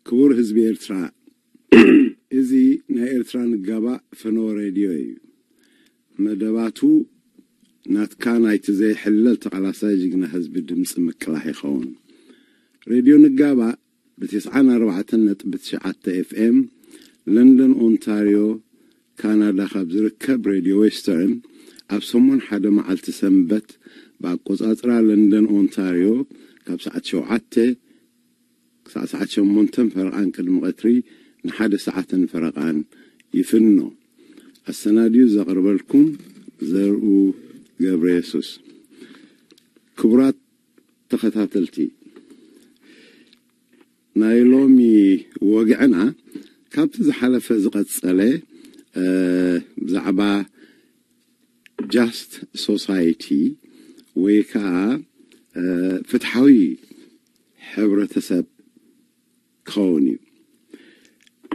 ክቡር ህዝቢ ኤርትራ፣ እዚ ናይ ኤርትራ ንጋባእ ፈነወ ሬድዮ እዩ። መደባቱ ናትካ ናይቲ ዘይሕለል ተቓላሳይ ጅግና ህዝቢ ድምፂ ምቅላሕ ይኸውን። ሬድዮ ንጋባእ ብ94.9 ኤፍኤም ለንደን ኦንታርዮ ካናዳ ካብ ዝርከብ ሬድዮ ዌስተርን ኣብ ሰሙን ሓደ መዓልቲ ሰንበት ብኣቆጻጽራ ለንደን ኦንታርዮ ካብ ሰዓት ሸውዓተ ክሳዕ ሰዓት ሸሞንተን ፈረቓን ቅድሚ ቀትሪ ንሓደ ሰዓትን ፈረቓን ይፍኖ። ኣሰናድዩ ዘቕርበልኩም ዘርኡ ገብረ የሱስ። ክቡራት ተኸታተልቲ፣ ናይ ሎሚ ወግዕና ካብቲ ዝሓለፈ ዝቐጸለ፣ እ፣ ብዛዕባ ጃስት ሶሳይቲ ወይ ከዓ፣ እ፣ ፍትሓዊ ሕብረተሰብ ክኸውን እዩ።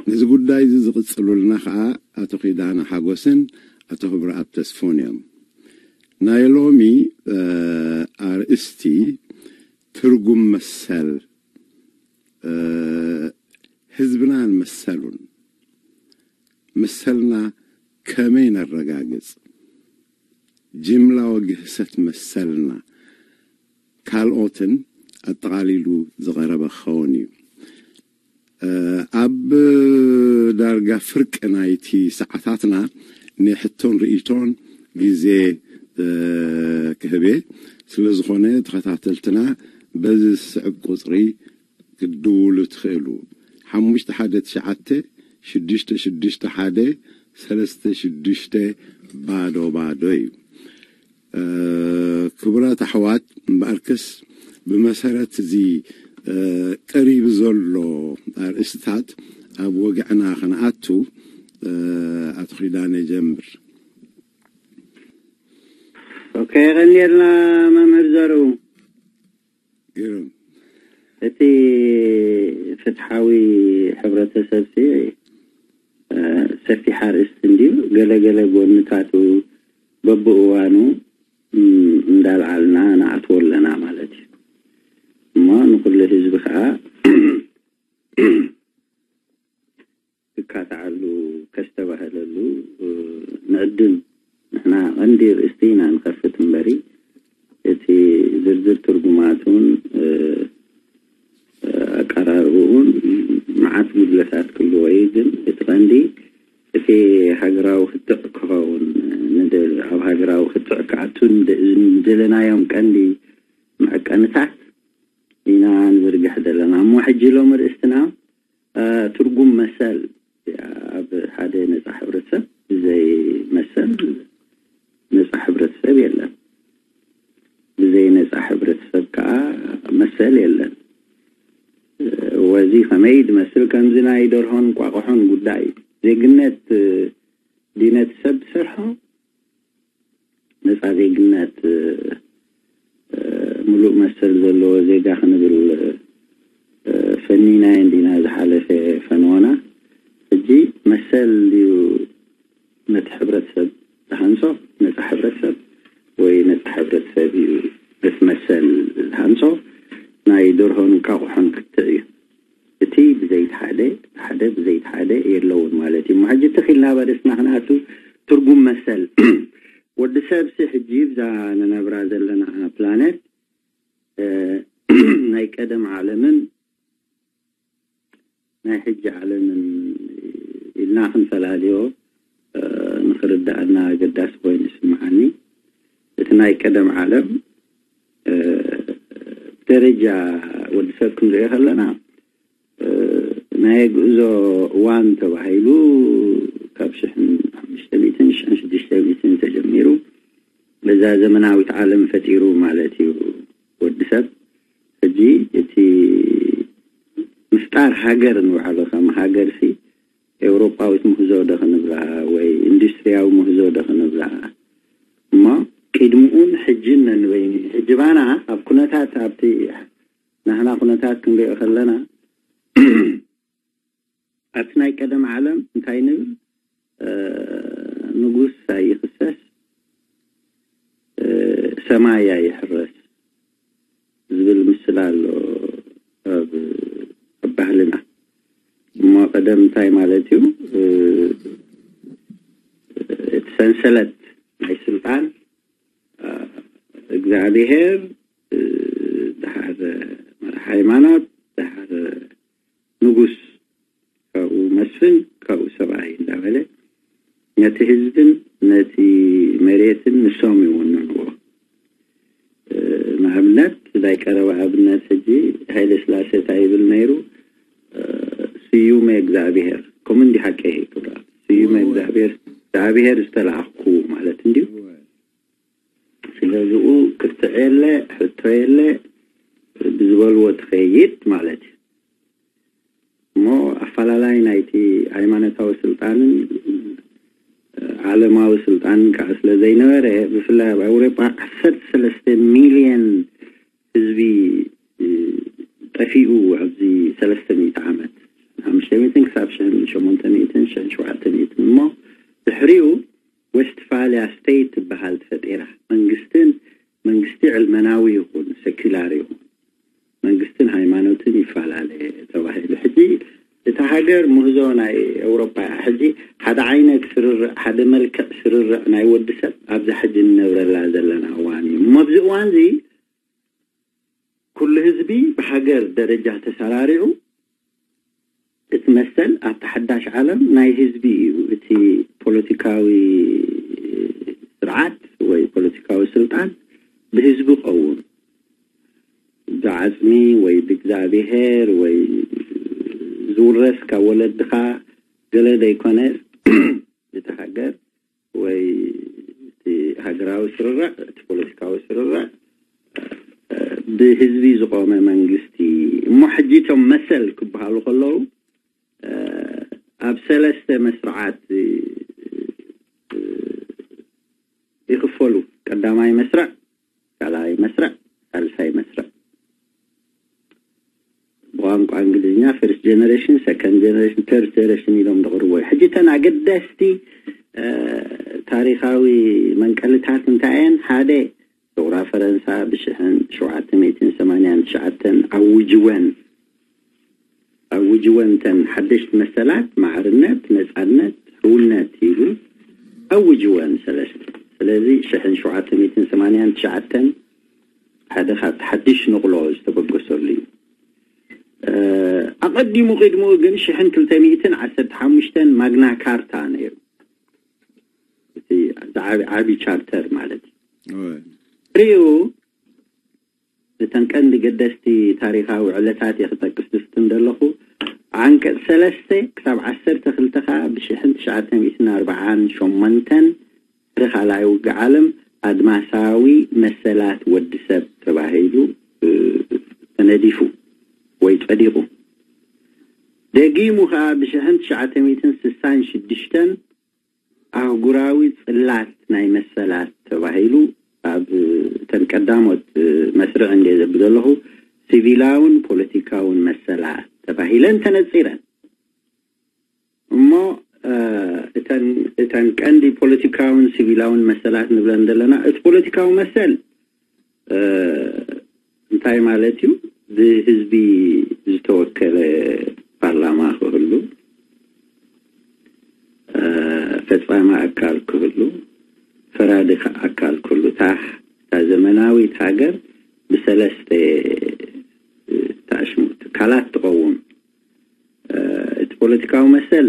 ነዚ ጉዳይ እዚ ዝቕጽሉልና ከዓ ኣቶ ኪዳነ ሓጎስን ኣቶ ህብረኣብ ተስፎን እዮም። ናይ ሎሚ፣ እ፣ ኣርእስቲ ትርጉም መሰል፣ እ፣ ህዝብናን መሰሉን፣ መሰልና ከመይ ነረጋግጽ፣ ጅምላዊ ግህሰት መሰልና፣ ካልኦትን ኣጠቓሊሉ ዝቐረበ ክኸውን እዩ። እ፣ ኣብ ዳርጋ ፍርቂ ናይቲ ሰዓታትና ንሕቶን ርእይቶን ግዜ፣ እ፣ ክህብ እየ። ስለ ዝኾነ ተኸታተልትና በዚ ዝስዕብ ቁጽሪ ክትድውሉ ትኽእሉ። ሓሙሽተ ሓደ ትሽዓተ ሽዱሽተ ሽዱሽተ ሓደ ሰለስተ ሽዱሽተ ባዶ ባዶ እዩ። እ፣ ክቡራት ኣሕዋት፣ እምበኣርከስ ብመሰረት እዚ፣ እ፣ ቀሪቡ ዘሎ ኣርእስትታት ኣብ ወግዕና ክንኣቱ፣ እ፣ ኣቶ ኪዳነ ጀምር። ኦኬ፣ የቐንየልና መምህር ዘርኡ። ግርም። እቲ ፍትሓዊ ሕብረተሰብ ሲ፣ እ፣ ሰፊሕ ኣርእስቲ እንድዩ። ገለ ገለ ጎንታቱ በብእዋኑ፣ እም፣ እንዳልዓልና ንኣትዎ ኣለና ማለት እዩ። እሞ ንኩሉ ህዝቢ ከዓ ክካትዓሉ፣ ከስተባህለሉ፣ እ፣ ንዕድም። ንሕና ቀንዲ ርእስቲ ኢና ንኸፍት እምበሪ፣ እቲ ዝርዝር ትርጉማቱን፣ እ፣ እ፣ ኣቀራርብኡን መዓት ጉድለታት ክህልዎ እዩ። ግን እቲ ቀንዲ እቲ ሃገራዊ ክትዕ ክኸውን፣ ንደ-፣ ኣብ ሃገራዊ ክትዕ ክኣቱ ንደ-፣ ንደለናዮም ቀንዲ መዐቀንታት ኢና ንዝርግሕ ዘለና። እሞ ሕጂ ሎም ርእስትና፣ እ፣ ትርጉም መሰል ኣብ ሓደ ነጻ ሕብረተሰብ፣ ብዘይ መሰል ነጻ ሕብረተሰብ የለን። ብዘይ ነጻ ሕብረተሰብ ከዓ መሰል የለን። እ፣ ወዚ ከመይ ዝመስል ከምዚ ናይ ደርሆን ቋቑሖን ጉዳይ እዩ። ዜግነት፣ እ፣ ድነት ሰብ ዝሰርሖ ነጻ ዜግነት፣ እ፣ እ፣ ምሉእ መሰል ዘለዎ ዜጋ ክንብል፣ እ፣ ፈኒናዮ እንዲና ዝሓለፈ ፈንዋና። ሕጂ መሰል ድዩ ነቲ ሕብረተሰብ ዝሃንጾ? ነጻ ሕብረተሰብ ወይ ነጻ ሕብረተሰብ እዩ ነቲ መሰል ዝሃንጾ? ናይ ደርሆን እንቃቑሖን ክትዕ እዩ። እቲ ብዘይቲ ሓደ፣ ሓደ ብዘይቲ ሓደ የለውን ማለት እዩ። እሞ ሕጂ ትኽ ኢልና በደስና ክንኣቱ ትርጉም መሰል። ወዲ ሰብሲ ሕጂ ብዛ ንነብራ ዘለና ፕላኔት፣ እ፣ ናይ ቀደም ዓለምን ናይ ሕጂ ዓለምን ኢልና ክንፈላልዮ፣ እ፣ ንኽርድኣና ኣገዳሲ ኮይኑ ይስምዓኒ። እቲ ናይ ቀደም ዓለም፣ እ፣ ደረጃ ወዲ ሰብ ክንሪኦ ከለና፣ እ፣ ናይ ጉዕዞ እዋን ተባሂሉ ካብ ሽሕን ሓሙሽተ ሚእትን ሽሕን ሽዱሽተ ሚእትን ተጀሚሩ በዛ ዘመናዊት ዓለም ፈጢሩ ማለት እዩ ወዲ ሰብ። ሕጂ እቲ ምፍጣር ሃገር ንውዕሎ ከም ሃገር ሲ ኤውሮጳዊት ምህዞ ዶ ክንብላ ወይ ኢንዱስትሪያዊ ምህዞ ዶ ክንብላ? እሞ ቅድምኡን ሕጅን ነንበይኑ እዩ። ሕጂ ባና ኣብ ኩነታት፣ ኣብቲ ናህና ኩነታት ክንሪኦ ከለና፣ ኣብቲ ናይ ቀደም ዓለም እንታይ ንብል? እ፣ ንጉስ ኣይኽሰስ፣ እ፣ ሰማይ ኣይሕረስ ዝብል ምስላ ኣሎ ኣብ፣ ኣብ ባህልና። ቀደም እንታይ ማለት እዩ? እቲ ሰንሰለት ናይ ስልጣን እግዚኣብሔር፣ ድሓር መራሕ ሃይማኖት፣ ድሓር ንጉስ፣ ካብኡ መስፍን፣ ካብኡ ሰብኣይ እንዳበለ ነቲ ህዝብን ነቲ መሬትን ንሶም ይውንንዎ። ንኣብነት፣ ናይ ቀረባ ኣብነት፣ ሕጂ ሃይለ ስላሴ እንታይ ይብል ነይሩ? ስዩመ እግዚኣብሔር። ከምኡ እንዲ ሓቂ ይሄ ክብራ፣ ስዩመ እግዚኣብሔር፣ እግዚኣብሔር ዝተላእኩ ማለት እንዲዩ። ስለዚኡ ክትዕ የለ፣ ሕቶ የለ፣ ብዝበልዎ ትኸይድ ማለት እዩ። እሞ ኣፈላላይ ናይቲ ሃይማኖታዊ ስልጣንን ዓለማዊ ስልጣንን ከዓ ስለ ዘይነበረ፣ ብፍላይ ኣብ ኣውሮጳ ዓሰርተ ሰለስተ ሚልዮን ህዝቢ ጠፊኡ ኣብዚ ሰለስተ ሚእቲ ዓመት፣ ሓሙሽተ ሚእትን ክሳብ ሽሕን ሸሞንተ ሚእትን ሽሕን ሸውዓተ ሚእትን። እሞ ድሕሪኡ ዌስትፋልያ ስቴት ትበሃል ተፈጢራ። መንግስትን መንግስቲ ዕልመናዊ ይኹን ሰኪላር ይኹን መንግስትን ሃይማኖትን ይፈላለ ተባሂሉ። ሕጂ እታ ሃገር ምህዞ ናይ ኤውሮጳ እያ። ሕጂ ሓደ ዓይነት ስርርዕ፣ ሓደ መልክዕ ስርርዕ ናይ ወዲ ሰብ ኣብዛ ሕጂ እንነብረላ ዘለና እዋን እዩ። እሞ ኣብዚ እዋን እዚ ኩሉ ህዝቢ ብሃገር ደረጃ ተሰራሪዑ እቲ መሰል ኣብቲ ሓዳሽ ዓለም ናይ ህዝቢ እዩ። እቲ ፖለቲካዊ ስርዓት ወይ ፖለቲካዊ ስልጣን ብህዝቢ ቀውም፣ ብዓጽሚ ወይ ብእግዚኣብሔር ወይ ዝውረስ ካብ ወለድኻ ገለ ዘይኮነ፣ እቲ ሃገር ወይ እቲ ሃገራዊ ስርርዕ፣ እቲ ፖለቲካዊ ስርርዕ ብህዝቢ ዝቆመ መንግስቲ። እሞ ሕጂ እቶም መሰል ክበሃሉ ከለዉ ኣብ ሰለስተ መስርዓት ይኽፈሉ። ቀዳማይ መስርዕ፣ ካልኣይ መስርዕ፣ ሳልሳይ መስርዕ። ብቋንቋ እንግሊዝኛ ፈርስት ጀነሬሽን፣ ሰከንድ ጀነሬሽን፣ ተርድ ጀነሬሽን ኢሎም ዘቕርቦ እዩ። ሕጂ እተን ኣገደስቲ ታሪኻዊ መንቀልታት እንታይ እየን? ሓደ፣ ሰውራ ፈረንሳ ብሽሕን ሸውዓተ ሚእትን ሰማንያን ትሽዓተን ኣውጅወን ኣውጅወን እተን ሓደሽቲ መሰላት፣ ማዕርነት፣ ነጻነት፣ ሕውነት ኢሉ ኣውጅወን ሰለስተ። ስለዚ ሽሕን ሸውዓተ ሚእትን ሰማንያን ትሽዓተን ሓደ ካብቲ ሓድሽ ንቕሎ ዝተበገሰሉ እዩ። ኣቐዲሙ ቅድሚኡ ግን ሽሕን ክልተ ሚእትን ዓሰርተ ሓሙሽተን ማግና ካርታ ነይሩ። እቲ ዓቢ ቻርተር ማለት እዩ። ሪኡ እተን ቀንዲ ገደስቲ ታሪኻዊ ዕለታት እየ ክጠቅስ ድፍትን ዘለኹ። ዓንቀጽ ሰለስተ ክሳብ ዓሰርተ ክልተ ከዓ ብሽሕን ትሽዓተ ሚእትን ኣርባዓን ሸሞንተን ድሕሪ ካልኣይ ውግእ ዓለም ኣድማሳዊ መሰላት ወዲ ሰብ ተባሂሉ ተነዲፉ ወይ ጸዲቑ። ደጊሙ ከዓ ብሽሕን ትሽዓተ ሚእትን ስሳን ሽዱሽተን ኣህጉራዊ ጽላት ናይ መሰላት ተባሂሉ ኣብ እተን ቀዳሞት መስርዕ እንደ ዘብ ዘለኹ ሲቪላውን ፖለቲካውን መሰላት ተባሂለን ተነጺረን። እሞ እተን ቀንዲ ፖለቲካውን ሲቪላውን መሰላት ንብለን ዘለና፣ እቲ ፖለቲካዊ መሰል እንታይ ማለት እዩ? ብህዝቢ ዝተወከለ ፓርላማ ክህሉ፣ ፈፃሚ ኣካል ክህሉ፣ ፈራዲ ኣካል ክህሉ። እታ ዘመናዊት ሃገር ብሰለስተ ታሽሙ ትካላት ትቐውም። እቲ ፖለቲካዊ መሰል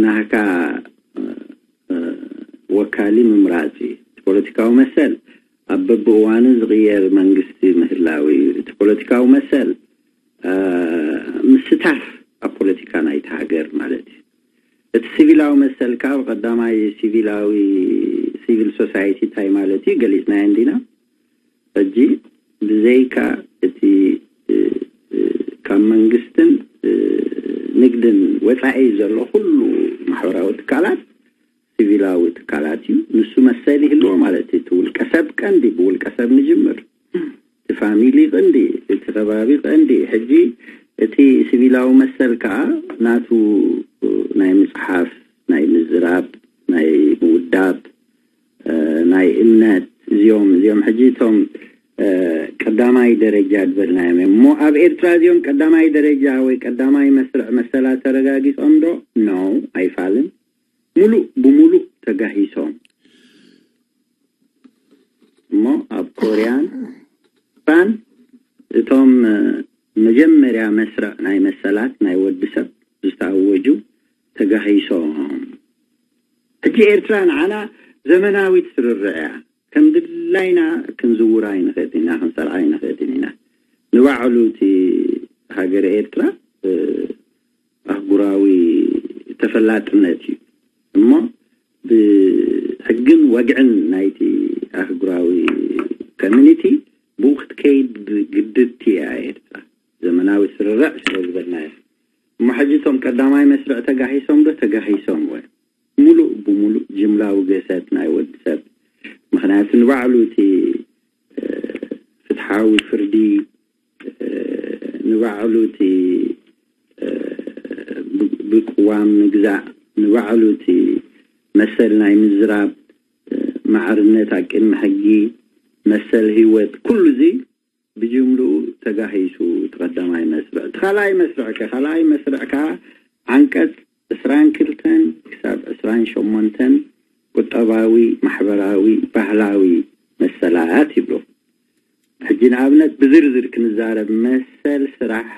ናህካ ወካሊ ምምራፅ እዩ። እቲ ፖለቲካዊ መሰል ኣብ በብእዋኑ ዝቕየር መንግስቲ ምህላው እዩ። እቲ ፖለቲካዊ መሰል ምስታፍ ኣብ ፖለቲካ ናይቲ ሃገር ማለት እዩ። እቲ ሲቪላዊ መሰል ከዓ ብቀዳማይ ሲቪላዊ ሲቪል ሶሳይቲ እንታይ ማለት እዩ ገሊፅናዮ እንዲና። ሕጂ ብዘይካ እቲ ካብ መንግስትን ንግድን ወፃኢ ዘሎ ኩሉ ማሕበራዊ ትካላት ሲቪላዊ ትካላት እዩ። ንሱ መሰል ይህልዎ ማለት እዩ። እቲ ውልቀ ሰብ ቀንዲ ብውልቀ ሰብ ንጅምር፣ እቲ ፋሚሊ ቀንዲ፣ እቲ ከባቢ ቀንዲ። ሕጂ እቲ ሲቪላዊ መሰል ከዓ ናቱ ናይ ምፅሓፍ፣ ናይ ምዝራብ፣ ናይ ምውዳብ፣ ናይ እምነት፣ እዚኦም እዚኦም ሕጂ እቶም ቀዳማይ ደረጃ ዝበልናዮም እዮም። እሞ ኣብ ኤርትራ እዚኦም ቀዳማይ ደረጃ ወይ ቀዳማይ መስርዕ መሰላት ተረጋጊጾም ዶ? ኖ፣ ኣይፋልን። ሙሉእ ብሙሉእ ተጋሂሶም። እሞ ኣብ ኮርያን ፋን እቶም መጀመርያ መስርዕ ናይ መሰላት ናይ ወዲ ሰብ ዝተኣወጁ ተጋሂሶም። ሕጂ ኤርትራ ንዓና ዘመናዊት ስርርዕ እያ። ከም ድላይና ክንዝውራ ኣይንኽእልን ኢና፣ ክንሰርዓ ኣይንኽእልን ኢና። ንባዕሉ እቲ ሃገረ ኤርትራ ኣህጉራዊ ተፈላጥነት እዩ። እሞ ብሕግን ወግዕን ናይቲ ኣህጉራዊ ኮሚኒቲ ብኡ ክትከይድ ግድድቲ እያ ኤርትራ፣ ዘመናዊ ስርርዕ ስለ ዝበልናዮ። እሞ ሕጂ እቶም ቀዳማይ መስርዕ ተጋሂሶም ዶ? ተጋሂሶም ወይ ሙሉእ ብሙሉእ ጅምላዊ ገሰት ናይ ወዲ ሰብ። ምክንያቱ ንባዕሉ እቲ ፍትሓዊ ፍርዲ፣ ንባዕሉ እቲ ብቅዋም ምግዛእ፣ ንባዕሉ እቲ መሰል ናይ ምዝራብ፣ ማዕርነት ኣብ ቅድሚ ሕጊ፣ መሰል ህይወት፣ ኩሉ እዚ ብጅምልኡ ተጋሂሱ። እቲ ቀዳማይ መስርዕ። እቲ ካልኣይ መስርዕ ከ? ካልኣይ መስርዕ ከኣ ዓንቀጽ ዕስራን ክልተን ክሳብ ዕስራን ሸሞንተን ቁጠባዊ፣ ማሕበራዊ፣ ባህላዊ መሰላት ይብሉ። ሕጂ ንኣብነት ብዝርዝር ክንዛረብ፣ መሰል ስራሕ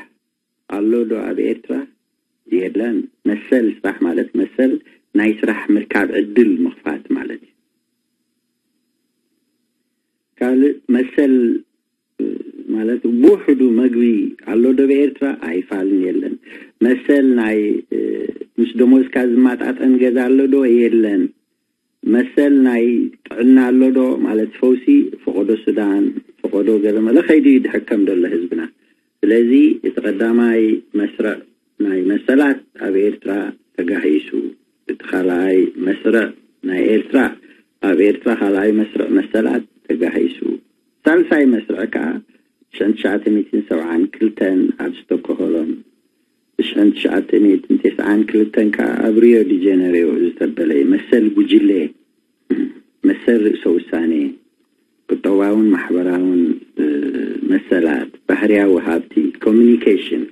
ኣሎ ዶ ኣብ ኤርትራ? የለን። መሰል ስራሕ ማለት መሰል ናይ ስራሕ ምርካብ ዕድል ምኽፋት ማለት እዩ። ካልእ መሰል ማለት ብውሕዱ መግቢ ኣሎ ዶ ብኤርትራ? ኣይፋልን የለን። መሰል ናይ ምስ ደሞዝካ ዝማጣጠን ገዛ ኣሎ ዶ? የለን። መሰል ናይ ጥዕና ኣሎ ዶ? ማለት ፈውሲ ፈቐዶ ሱዳን፣ ፈቐዶ ገለመለ ከይዱ ይድሕከም ዘሎ ህዝብና። ስለዚ እቲ ቀዳማይ መስርዕ ናይ መሰላት ኣብ ኤርትራ ተጋሂሱ። እቲ ካልኣይ መስርዕ ናይ ኤርትራ ኣብ ኤርትራ ካልኣይ መስርዕ መሰላት ተጋሂሱ። ሳልሳይ መስርዕ ከኣ ሽሕን ትሽዓተ ሚእትን ሰብዓን ክልተን ኣብ ስቶክሆሎም፣ ሽሕን ትሽዓተ ሚእትን ተስዓን ክልተን ከኣ ኣብ ሪዮ ዲ ጀነሪዮ ዝተበለ መሰል ጉጅለ፣ መሰል ርእሰ ውሳኔ፣ ቁጠባውን ማሕበራውን መሰላት፣ ባህርያዊ ሃብቲ፣ ኮሚኒኬሽን፣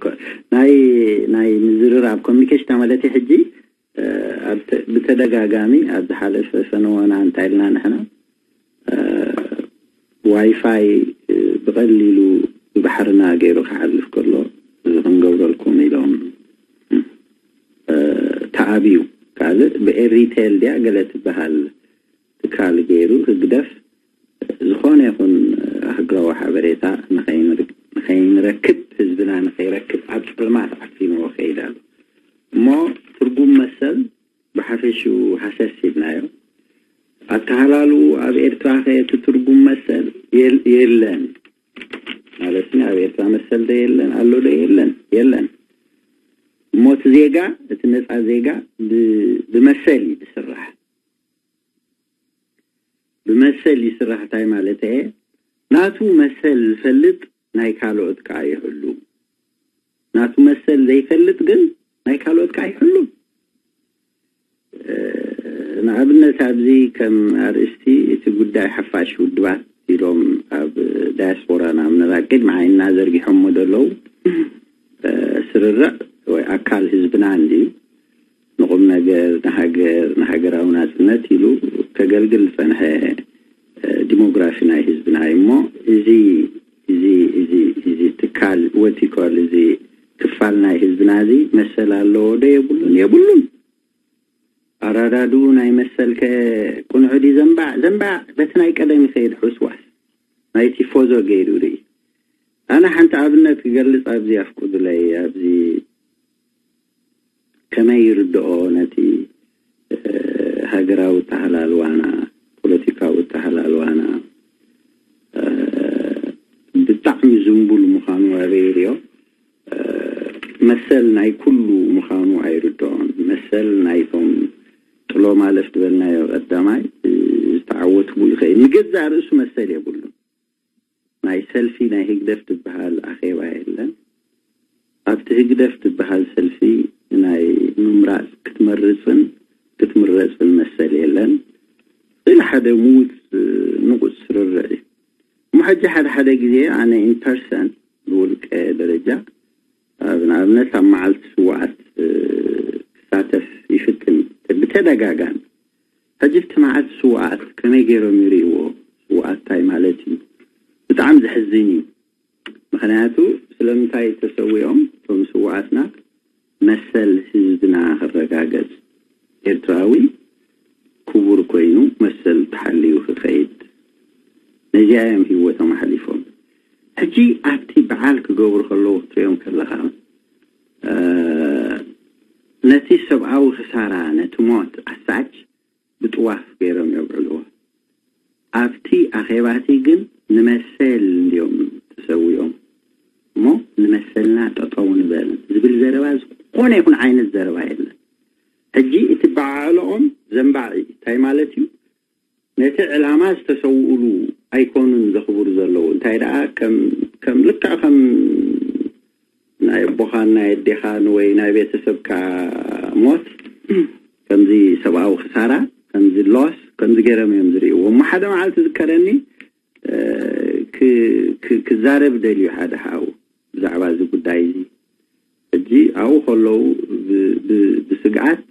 ናይ ናይ ምዝርራብ ኮሚኒኬሽን ማለት ሕጂ ብተደጋጋሚ ኣብ ዝሓለፈ ፈነወና እንታይ ኢልና ንሕና፣ ዋይፋይ ብቐሊሉ ብባሕርና ገይሩ ክሓልፍ ከሎ እዚ ክንገብረልኩም ኢሎም ተኣብዩ። ካልእ ብኤሪቴል ድያ ገለ ትበሃል ትካል ገይሩ ህግደፍ ዝኾነ ይኹን ኣህግራዊ ሓበሬታ ንኸይንረክብ፣ ህዝብና ንኸይረክብ ኣብ ጸልማት ዓፊንዎ ከይድ ኣሎ። እሞ ትርጉም መሰል ብሓፈሽኡ ሃሰስ ኢልናዮ። ኣተሃላልኡ ኣብ ኤርትራ ከ እቲ ትርጉም መሰል የለን ማለት ኣብ ኤርትራ መሰል ዶ የለን ኣሎ ዶ የለን የለን። እሞ እቲ ዜጋ እቲ ነፃ ዜጋ ብመሰል እዩ ዝስራሕ። ብመሰል ይስራሕ እንታይ ማለት እየ? ናቱ መሰል ዝፈልጥ ናይ ካልኦት ከዓ ይሕሉ። ናቱ መሰል ዘይፈልጥ ግን ናይ ካልኦት ከዓ ይሕሉ። ንኣብነት ኣብዚ ከም ኣርእስቲ እቲ ጉዳይ ሓፋሽ ውድባት ኢሎም ኣብ ዳያስፖራ ንኣብነት ኣብ ቅድሚ ዓይንና ዘርጊሖሞ ዘለዉ ስርርዕ ወይ ኣካል ህዝብና እንድዩ ንቁም ነገር ንሃገር ንሃገራዊ ናፅነት ኢሉ ከገልግል ዝፀንሐ ዲሞግራፊ ናይ ህዝብና እዩ። እሞ እዚ እዚ እዚ እዚ ትካል ወቲኮል እዚ ክፋል ናይ ህዝብና እዚ መሰል ኣለዎ ዶ የብሉን? የብሉን። ኣራዳድኡ ናይ መሰል ከ ቁኑዕ ድዩ ዘንባዕ? ዘንባዕ በቲ ናይ ቀደም ይኸይድ ሕውስዋስ ናይ ቲፎዞ ገይሩ ርኢ። ኣነ ሓንቲ ኣብነት ክገልጽ ኣብዚ ኣፍቁዱለይ ኣብዚ ከመይ ይርድኦ ነቲ ሃገራዊ ኣተሃላልዋና ፖለቲካዊ ኣተሃላልዋና ብጣዕሚ ዝንቡል ምዃኑ ኣበይ ይርዮ። መሰል ናይ ኩሉ ምዃኑ ኣይርድኦን። መሰል ናይቶም ጥሎ ማለፍ ዝበልናዮ ቀዳማይ ዝተዓወትቡ ይኸእል። ንገዛእ ርእሱ መሰል የብሉን። ናይ ሰልፊ ናይ ህግደፍ ዝበሃል ኣኼባ የለን። ኣብቲ ህግደፍ ዝበሃል ሰልፊ ናይ ምምራፅ ክትመርፅን ክትምረፅን መሰል የለን። ስለ ሓደ ምዉት ንቑፅ ስርርዕ እዩ። እሞ ሕጂ ሓደ ሓደ ግዜ ኣነ ኢን ፐርሰን ብውልቀ ደረጃ ኣብ ንኣብነት ኣብ መዓልቲ ስውኣት ክሳተፍ ይፍትን ብተደጋጋሚ። ሕጂ እቲ መዓልቲ ስውኣት ከመይ ገይሮም ይርእይዎ? ስውኣት እንታይ ማለት እዩ? ብጣዕሚ ዘሕዝን እዩ። ምክንያቱ ስለምንታይ ተሰዊኦም እቶም ስውኣትና? መሰል ህዝብና ክረጋገጽ፣ ኤርትራዊ ክቡር ኮይኑ መሰል ተሓልዩ ክኸይድ፣ ነዚኣ እዮም ህይወቶም ኣሕሊፎም። ሕጂ ኣብቲ በዓል ክገብሩ ከለዉ ክትሪኦም ከለኻ ነቲ ሰብኣዊ ክሳራ፣ ነቲ ሞት ኣሳች ብጥዋፍ ገይሮም የብዕልዎ። ኣብቲ ኣኼባቲ ግን ንመሰል እንዲዮም ተሰዊኦም እሞ ንመሰልና ጠጠው ንበል ዝብል ዘረባ ዝኾነ ይኹን ዓይነት ዘረባ የለን። ሕጂ እቲ በዓዕልኦም ዘንባዕ እዩ። እንታይ ማለት እዩ? ነቲ ዕላማ ዝተሰውኡሉ ኣይኮኑን ዘኽብሩ ዘለዉ። እንታይ ደኣ ከም ልክዕ ከም ናይ ኣቦኻን ናይ ኣዴኻን ወይ ናይ ቤተሰብካ ሞት ከምዚ ሰብኣዊ ክሳራ፣ ከምዚ ሎስ፣ ከምዚ ገይሮም እዮም ዝርእይዎ። እሞ ሓደ መዓልቲ ዝከረኒ ክዛረብ ደልዩ ሓደ ሓው ብዛዕባ እዚ ጉዳይ እዚ። ሕጂ ኣብኡ ከለዉ ብስግኣት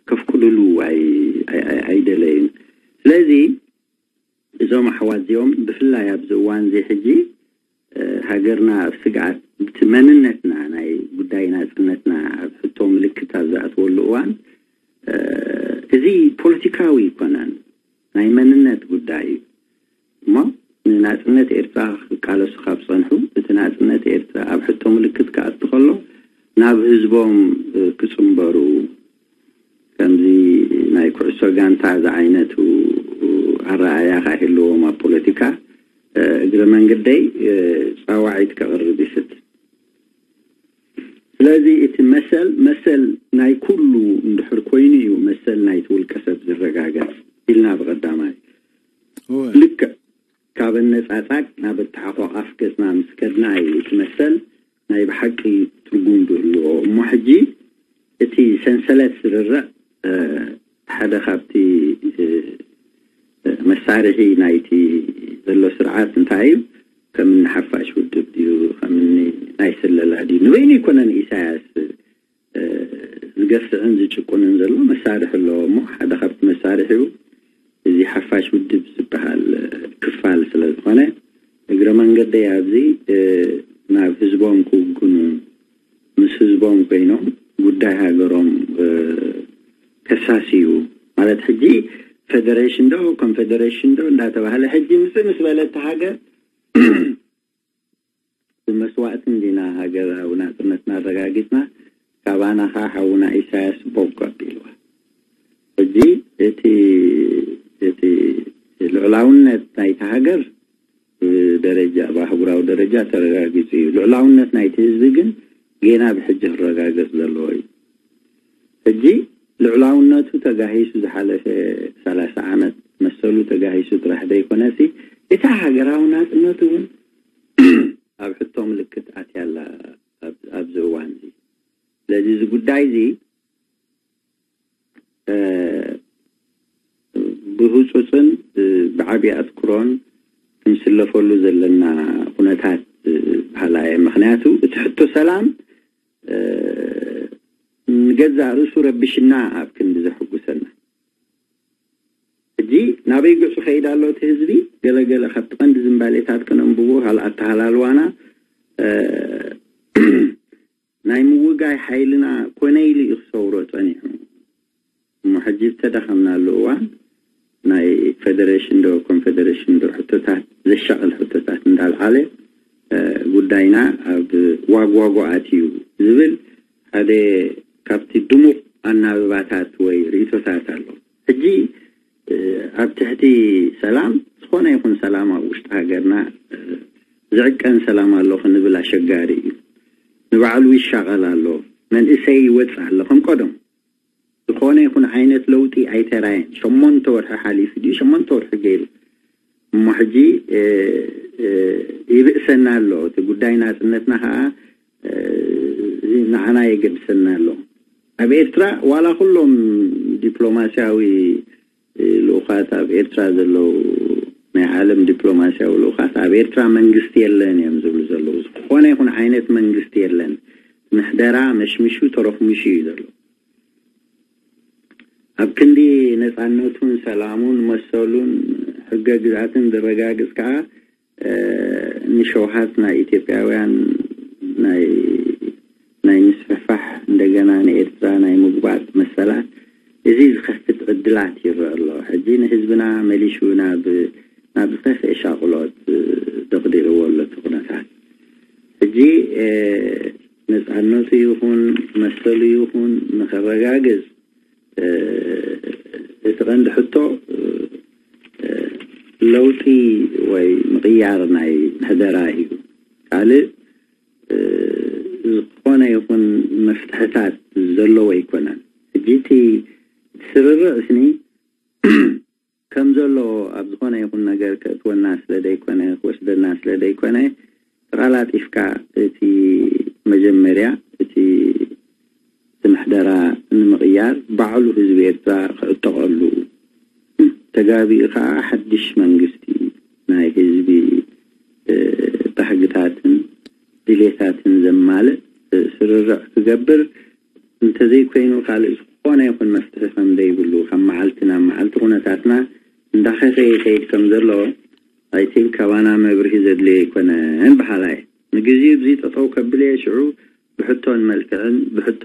ከፍቅድሉ ኣይደለዩን። ስለዚ እዞም ኣሕዋት እዚኦም ብፍላይ ኣብዚ እዋን እዚ ሕጂ ሃገርና ኣብ ስግኣት፣ እቲ መንነትና፣ ናይ ጉዳይ ናጽነትና ኣብ ሕቶ ምልክት ኣብ ዝኣትወሉ እዋን፣ እዚ ፖለቲካዊ ኣይኮነን፣ ናይ መንነት ጉዳይ እዩ። እሞ ንናጽነት ኤርትራ ክቃለሱ ካብ ጸንሑ፣ እቲ ናጽነት ኤርትራ ኣብ ሕቶ ምልክት ክኣቱ ከሎ ናብ ህዝቦም ክጽንበሩ፣ ከምዚ ናይ ኩዕሶ ጋንታ ዝዓይነቱ ኣረኣእያ ክህልዎም ኣብ ፖለቲካ፣ እግረ መንገደይ ጻዋዒት ከቕርብ ይፍት። ስለዚ እቲ መሰል መሰል ናይ ኩሉ እንድሕር ኮይኑ እዩ መሰል ናይቲ ውልቀ ሰብ ዝረጋገጽ ኢልና ብቐዳማይ ልክዕ ካብ ኣነጻጻግ ናብ ኣተሓቋቓፍ ገጽና ምስ ከድና እዩ እቲ መሰል ናይ ብሓቂ ትርጉም ዝህልዎ። እሞ ሕጂ እቲ ሰንሰለት ስርርዕ ሓደ ካብቲ መሳርሒ ናይቲ ዘሎ ስርዓት እንታይ እዩ? ከም እኒ ሓፋሽ ውድብ ድዩ? ከም እኒ ናይ ስለላ ድዩ? ንበይኑ ኣይኮነን ኢሳያስ ዝገፍዕን ዝጭቁንን ዘሎ፣ መሳርሒ ኣለዎ። እሞ ሓደ ካብቲ መሳርሒኡ እዚ ሓፋሽ ውድብ ዝበሃል ክፋል ስለ ዝኾነ፣ እግረ መንገደይ ኣብዚ ናብ ህዝቦም ክውግኑ፣ ምስ ህዝቦም ኮይኖም ጉዳይ ሃገሮም ከሳስዩ፣ ማለት ሕጂ ፌደሬሽን ዶ ኮንፌደሬሽን ዶ እንዳተባህለ ሕጂ ምጽእ ምስ በለ እቲ ሃገር ብመስዋእቲ እንዲና ሃገራዊ ናጽነትና ኣረጋጊጽና፣ ካባና ከኣ ሓውና ኢሳያስ ቦግ ኣቢልዋ። ሕጂ እቲ እቲ ልዑላውነት ናይቲ ሃገር ብደረጃ ብኣህጉራዊ ደረጃ ተረጋጊጹ እዩ። ልዑላውነት ናይቲ ህዝቢ ግን ጌና ብሕጂ ክረጋገጽ ዘለዎ እዩ። ሕጂ ልዑላውነቱ ተጋሂሱ ዝሓለፈ ሰላሳ ዓመት መሰሉ ተጋሂሱ ጥራሕ ዘይኮነሲ፣ እታ ሃገራዊ ናጽነቱ እውን ኣብ ሕቶ ምልክት ኣትያ ኣላ ኣብዚ እዋን እዚ። ስለዚ እዚ ጉዳይ እዚ ብህጹጽን ብዓቢ ኣትኩሮን ክንስለፈሉ ዘለና ኩነታት በሃላይ እየ። ምኽንያቱ እቲ ሕቶ ሰላም ንገዛእ ርእሱ ረቢሽና ኣብ ክንዲ ዘሐጉሰና። ሕጂ ናበይ ገጹ ከይድ ኣሎ እቲ ህዝቢ? ገለገለ ካብቲ ቀንዲ ዝንባሌታት ክነንብቦ፣ ካልእ ኣተሃላልዋና ናይ ምውጋይ ሓይልና ኮነ ኢሉ እዩ ክሰውሮ ጸኒሑ። እሞ ሕጂ ዝተዳኸምናሉ እዋን ናይ ፌደሬሽን ዶ ኮንፌደሬሽን ዶ ሕቶታት፣ ዘሻቕል ሕቶታት እንዳልዓለ ጉዳይና ኣብ ዋግዋጎ ኣትዩ ዝብል ሓደ ካብቲ ድሙቕ ኣናብባታት ወይ ርእይቶታት ኣሎ። ሕጂ ኣብ ትሕቲ ሰላም፣ ዝኾነ ይኹን ሰላም ኣብ ውሽጢ ሃገርና ዝዕቀን ሰላም ኣሎ ክንብል ኣሸጋሪ እዩ። ንባዕሉ ይሻቐል ኣሎ፣ መንእሰይ ይወጽእ ኣሎ ከም ቀደም። ዝኾነ ይኹን ዓይነት ለውጢ ኣይተራየን። ሸሞንተ ወርሒ ሓሊፉ ድዩ ሸሞንተ ወርሒ ገይሩ? እሞ ሕጂ ይብእሰና ኣሎ። እቲ ጉዳይ ናጽነትና ከዓ ንዓና የገድሰና ኣሎ። ኣብ ኤርትራ ዋላ ኩሎም ዲፕሎማስያዊ ልኡኻት ኣብ ኤርትራ ዘለዉ ዓለም ዲፕሎማሲያዊ ልኡኻት ኣብ ኤርትራ መንግስቲ የለን እዮም ዝብሉ ዘለዉ። ዝኾነ ይኹን ዓይነት መንግስቲ የለን። ምሕደራ መሽሚሹ ተረኽሚሹ እዩ ዘሎ። ኣብ ክንዲ ነጻነቱን ሰላሙን መሰሉን ሕገ ግዝኣትን ዘረጋግጽ ከኣ ንሸውሃት ናይ ኢትዮጵያውያን ናይ ናይ ምስፍሕፋሕ እንደገና ንኤርትራ ናይ ምጉባጥ መሰላት እዚ ዝኸፍት ዕድላት ይረአ ኣሎ። ሕጂ ንህዝብና መሊሹ ናብ ናብ ዝኸፍአ ሻቕሎት ደቕዲቕዎ ኣሎ እቲ ኩነታት። ሕጂ ነፃነቱ ይኹን መሰሉ ይኹን ንኸረጋግጽ እቲ ቀንዲ ሕቶ ለውጢ ወይ ምቕያር ናይ ምሕደራ እዩ። ካልእ ዝኾነ ይኹን መፍትሕታት ዘለዎ ኣይኮነን። ሕጂ እቲ ስርርዕ እስኒ ከም ዘሎ ኣብ ዝኾነ ይኹን ነገር ከእትወና ስለ ደይኮነ ክወስደና ስለ ደይኮነ ተቐላጢፍካ እቲ መጀመርያ እቲ እቲ ምሕደራ ንምቕያር ባዕሉ ህዝቢ ኤርትራ ክዕጠቐሉ ተጋቢኡ ከዓ ሓድሽ መንግስቲ ናይ ህዝቢ ባህግታትን ድሌታትን ዘማልእ ስርርዕ ክገብር እንተዘይኮይኑ ካልእ ዝኾነ ይኹን መፍትሒ ከም ዘይብሉ ካብ መዓልቲ ናብ መዓልቲ ኩነታትና እንዳኸኸ ይኸይድ ከም ዘሎ ኣይቲንክ ካባና መብርሂ ዘድልዮ ኣይኮነን በሃላይ። ንግዜኡ እዚ ጠጠው ከብል እየ ሽዑ ብሕቶን መልክዕን ብሕቶ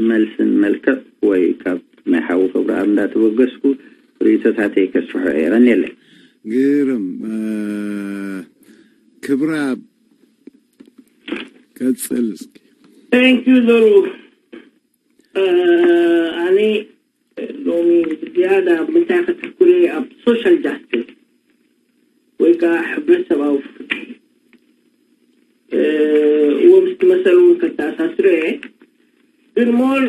መልስን መልክዕ ወይ ካብ ናይ ሓዊ ክብረኣብ እንዳተበገስኩ ርእይቶታተይ ከስፍሖ እየ። ቀንየለይ። ግርም ክብረኣብ ቀጽል እስኪ። Thank you ዘሩ ኣነ ሎሚ ዝያዳ ኣብ ምንታይ ከተኩረ ኣብ social justice ወይ ከዓ ሕብረተሰባዊ ፍትሒ እዎ ምስቲ መሰል እውን ከተኣሳስሮ እየ። ግን more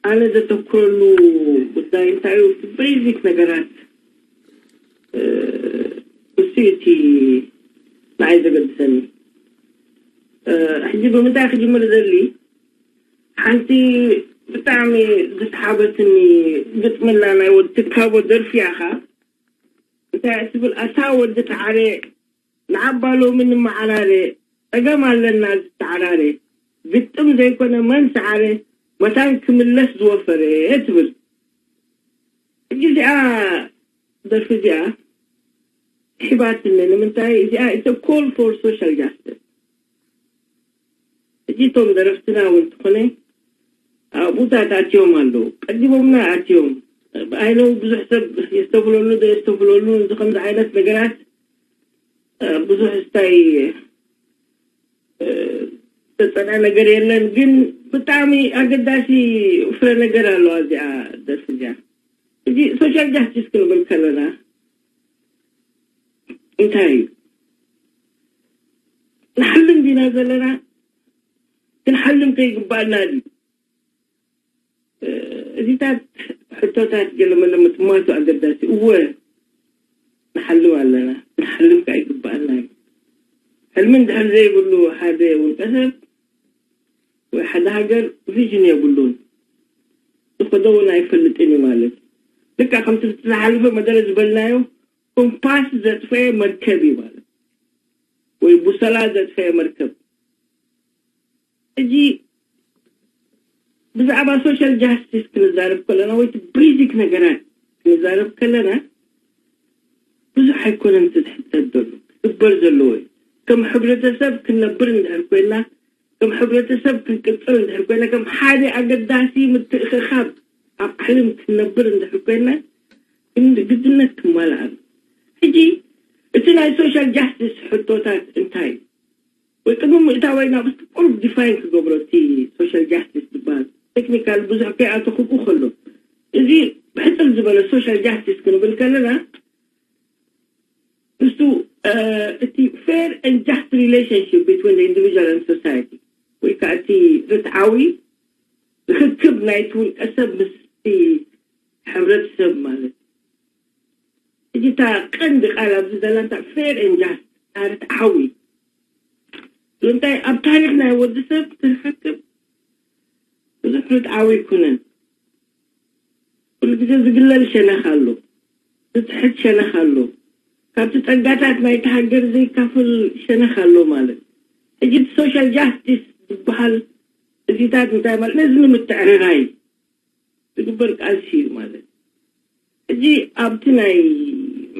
ኣነ ዘተኩረሉ ጉዳይ እንታይ እዩ? እቲ basic ነገራት እሱ እቲ ንዓይ ዘገድሰኒ። ሕጂ ብምንታይ ክጅምር ዘሊ ሓንቲ ብጣዕሚ ዝሰሓበትኒ ግጥምላ ናይ ወዲ ትካቦ ደርፊ እያ ኸዓ እንታይ እያ ትብል ኣታ ወዲ ተዓረ ንዓባ ሎሚ ንመዓራረ ጸገም ኣለና ዝተዓራረ ግጥም ዘይኮነ መን ሰዓረ መታን ክምለስ ዝወፈረ ትብል ሕጂ እዚኣ ደርፊ እዚኣ ሒባትኒ ንምንታይ እዚኣ it's a call for social justice ሕጂ እቶም ደረፍትና እውን ትኾነ ኣብኡታት ኣትዮም ኣለዉ ቀዲሞምና ኣትዮም ብኣይነው ብዙሕ ሰብ የስተብለሉ ዶ የስተብለሉ እዚ ከምዚ ዓይነት ነገራት ብዙሕ ስታይ ተፀንዐ ነገር የለን ግን ብጣዕሚ ኣገዳሲ ፍረ ነገር ኣለዋ እዚኣ ደርፊ እዚኣ ሕጂ social justice ክንብል ከለና እንታይ እዩ ንሓልም ዲና ዘለና ክንሓልም ከይግባኣና ድዩ እዚታት ሕቶታት ገለመለ ምጥማቱ ኣገዳሲ እወ ንሓልም ኣለና ክንሓልም ከዓ ይግባኣና እዩ ሕልሚ እንድሕር ዘይብሉ ሓደ ውልቀ ሰብ ወይ ሓደ ሃገር ቪዥን የብሉን ዝኸዶ እውን ኣይፈልጥን እዩ ማለት ልካ ከምቲ ዝሓለፈ መደረ ዝበልናዮ ኮምፓስ ዘጥፈየ መርከብ እዩ ማለት ወይ ቡሰላ ዘጥፈየ መርከብ ሕጂ ብዛዕባ social justice ክንዛረብ ከለና ወይ basic ነገራት ክንዛረብ ከለና ብዙሕ ኣይኮነን እቲ ዝሕተት ዘሎ ክግበር ዘለዎ እዩ ከም ሕብረተሰብ ክንነብር እንድሕር ኮይና ከም ሕብረተሰብ ክንቅፅል እንድሕር ኮይና ከም ሓደ ኣገዳሲ ምትእኽኻብ ኣብ ዓለም ክንነብር እንድሕር ኮይና ግድነት ክማልኣ ሕጂ እቲ ናይ social justice ሕቶታት እንታይ እዩ ወይ ቅድሚ ምእታወይ ናብ ቁሩብ ዲፋይን ክገብሮ እቲ social justice ዝበሃል technical ብዙሕ ከይኣተኹ ከሎ እዚ ብሕፅር ዝበለ social justice ክንብል ከለና ንሱ እቲ fair and just relationship between the individual and society ወይ ከዓ እቲ ርትዓዊ ርክክብ ናይቲ ውልቀ ሰብ ምስ ሕብረተሰብ ማለት ሕጂ እታ ቀንዲ ቃል ኣብዚ ዘላ እንታይ fair and just ርትዓዊ እንታይ ኣብ ታሪኽ ናይ ወዲ ሰብ ትርክብ ብዙሕ ርትዓዊ ኣይኮነን ኩሉ ግዜ ዝግለል ሸነኽ ኣሎ ዝትሕት ሸነኽ ኣሎ ካብቲ ጸጋታት ናይቲ ሃገር ዘይካፈል ሸነኽ ኣሎ ማለት። ሕጂ እቲ ሶሻል ጃስቲስ ዝበሃል እዚታት እንታይ ማለት? ነዚ ንምትዕርራይ ዝግበር ቃልሲ እዩ ማለት። ሕጂ ኣብቲ ናይ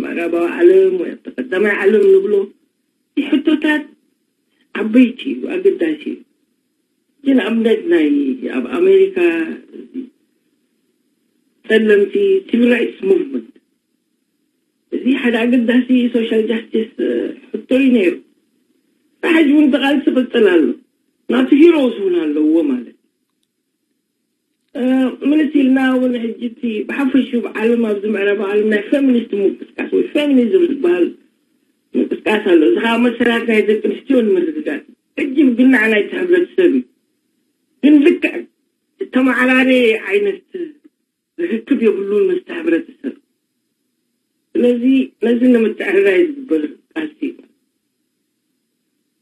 ምዕራባዊ ዓለም ወይ ኣብቲ ቀዳማይ ዓለም ንብሎ፣ እቲ ሕቶታት ዓበይቲ እዩ፣ ኣገዳሲ እዩ። ግን ኣብነት ናይ ኣብ ኣሜሪካ ጸለምቲ ሲቪል ራይትስ ሙቭመንት፣ እዚ ሓደ ኣገዳሲ ሶሻል ጃስቲስ ሕቶ እዩ ነይሩ። ሕጂ እውን ተቓልሲ ይቕጽል ኣሎ። ናቱ ሂሮስ እውን ኣለዎ ማለት። ምልስ ኢልና እውን ሕጂ እቲ ብሓፈሹ ብዓለም፣ ኣብዚ ምዕራብ ዓለም ናይ ፌሚኒስት ምንቅስቃስ ወይ ፌሚኒዝም ዝበሃል ምንቅስቃስ ኣሎ። እዚ ከዓ መሰላት ናይ ደቂ ኣንስትዮ ንምርግጋፅ፣ ሕጂ ብግናዕ ናይቲ ሕብረተሰብ እዩ። ግን ልክዕ ዝተመዓራረ ዓይነት ርክክብ የብሉን ምስቲ ሕብረተሰብ። ስለዚ ነዚ ንምትዕርራይ ዝግበር ቃልሲ እዩ።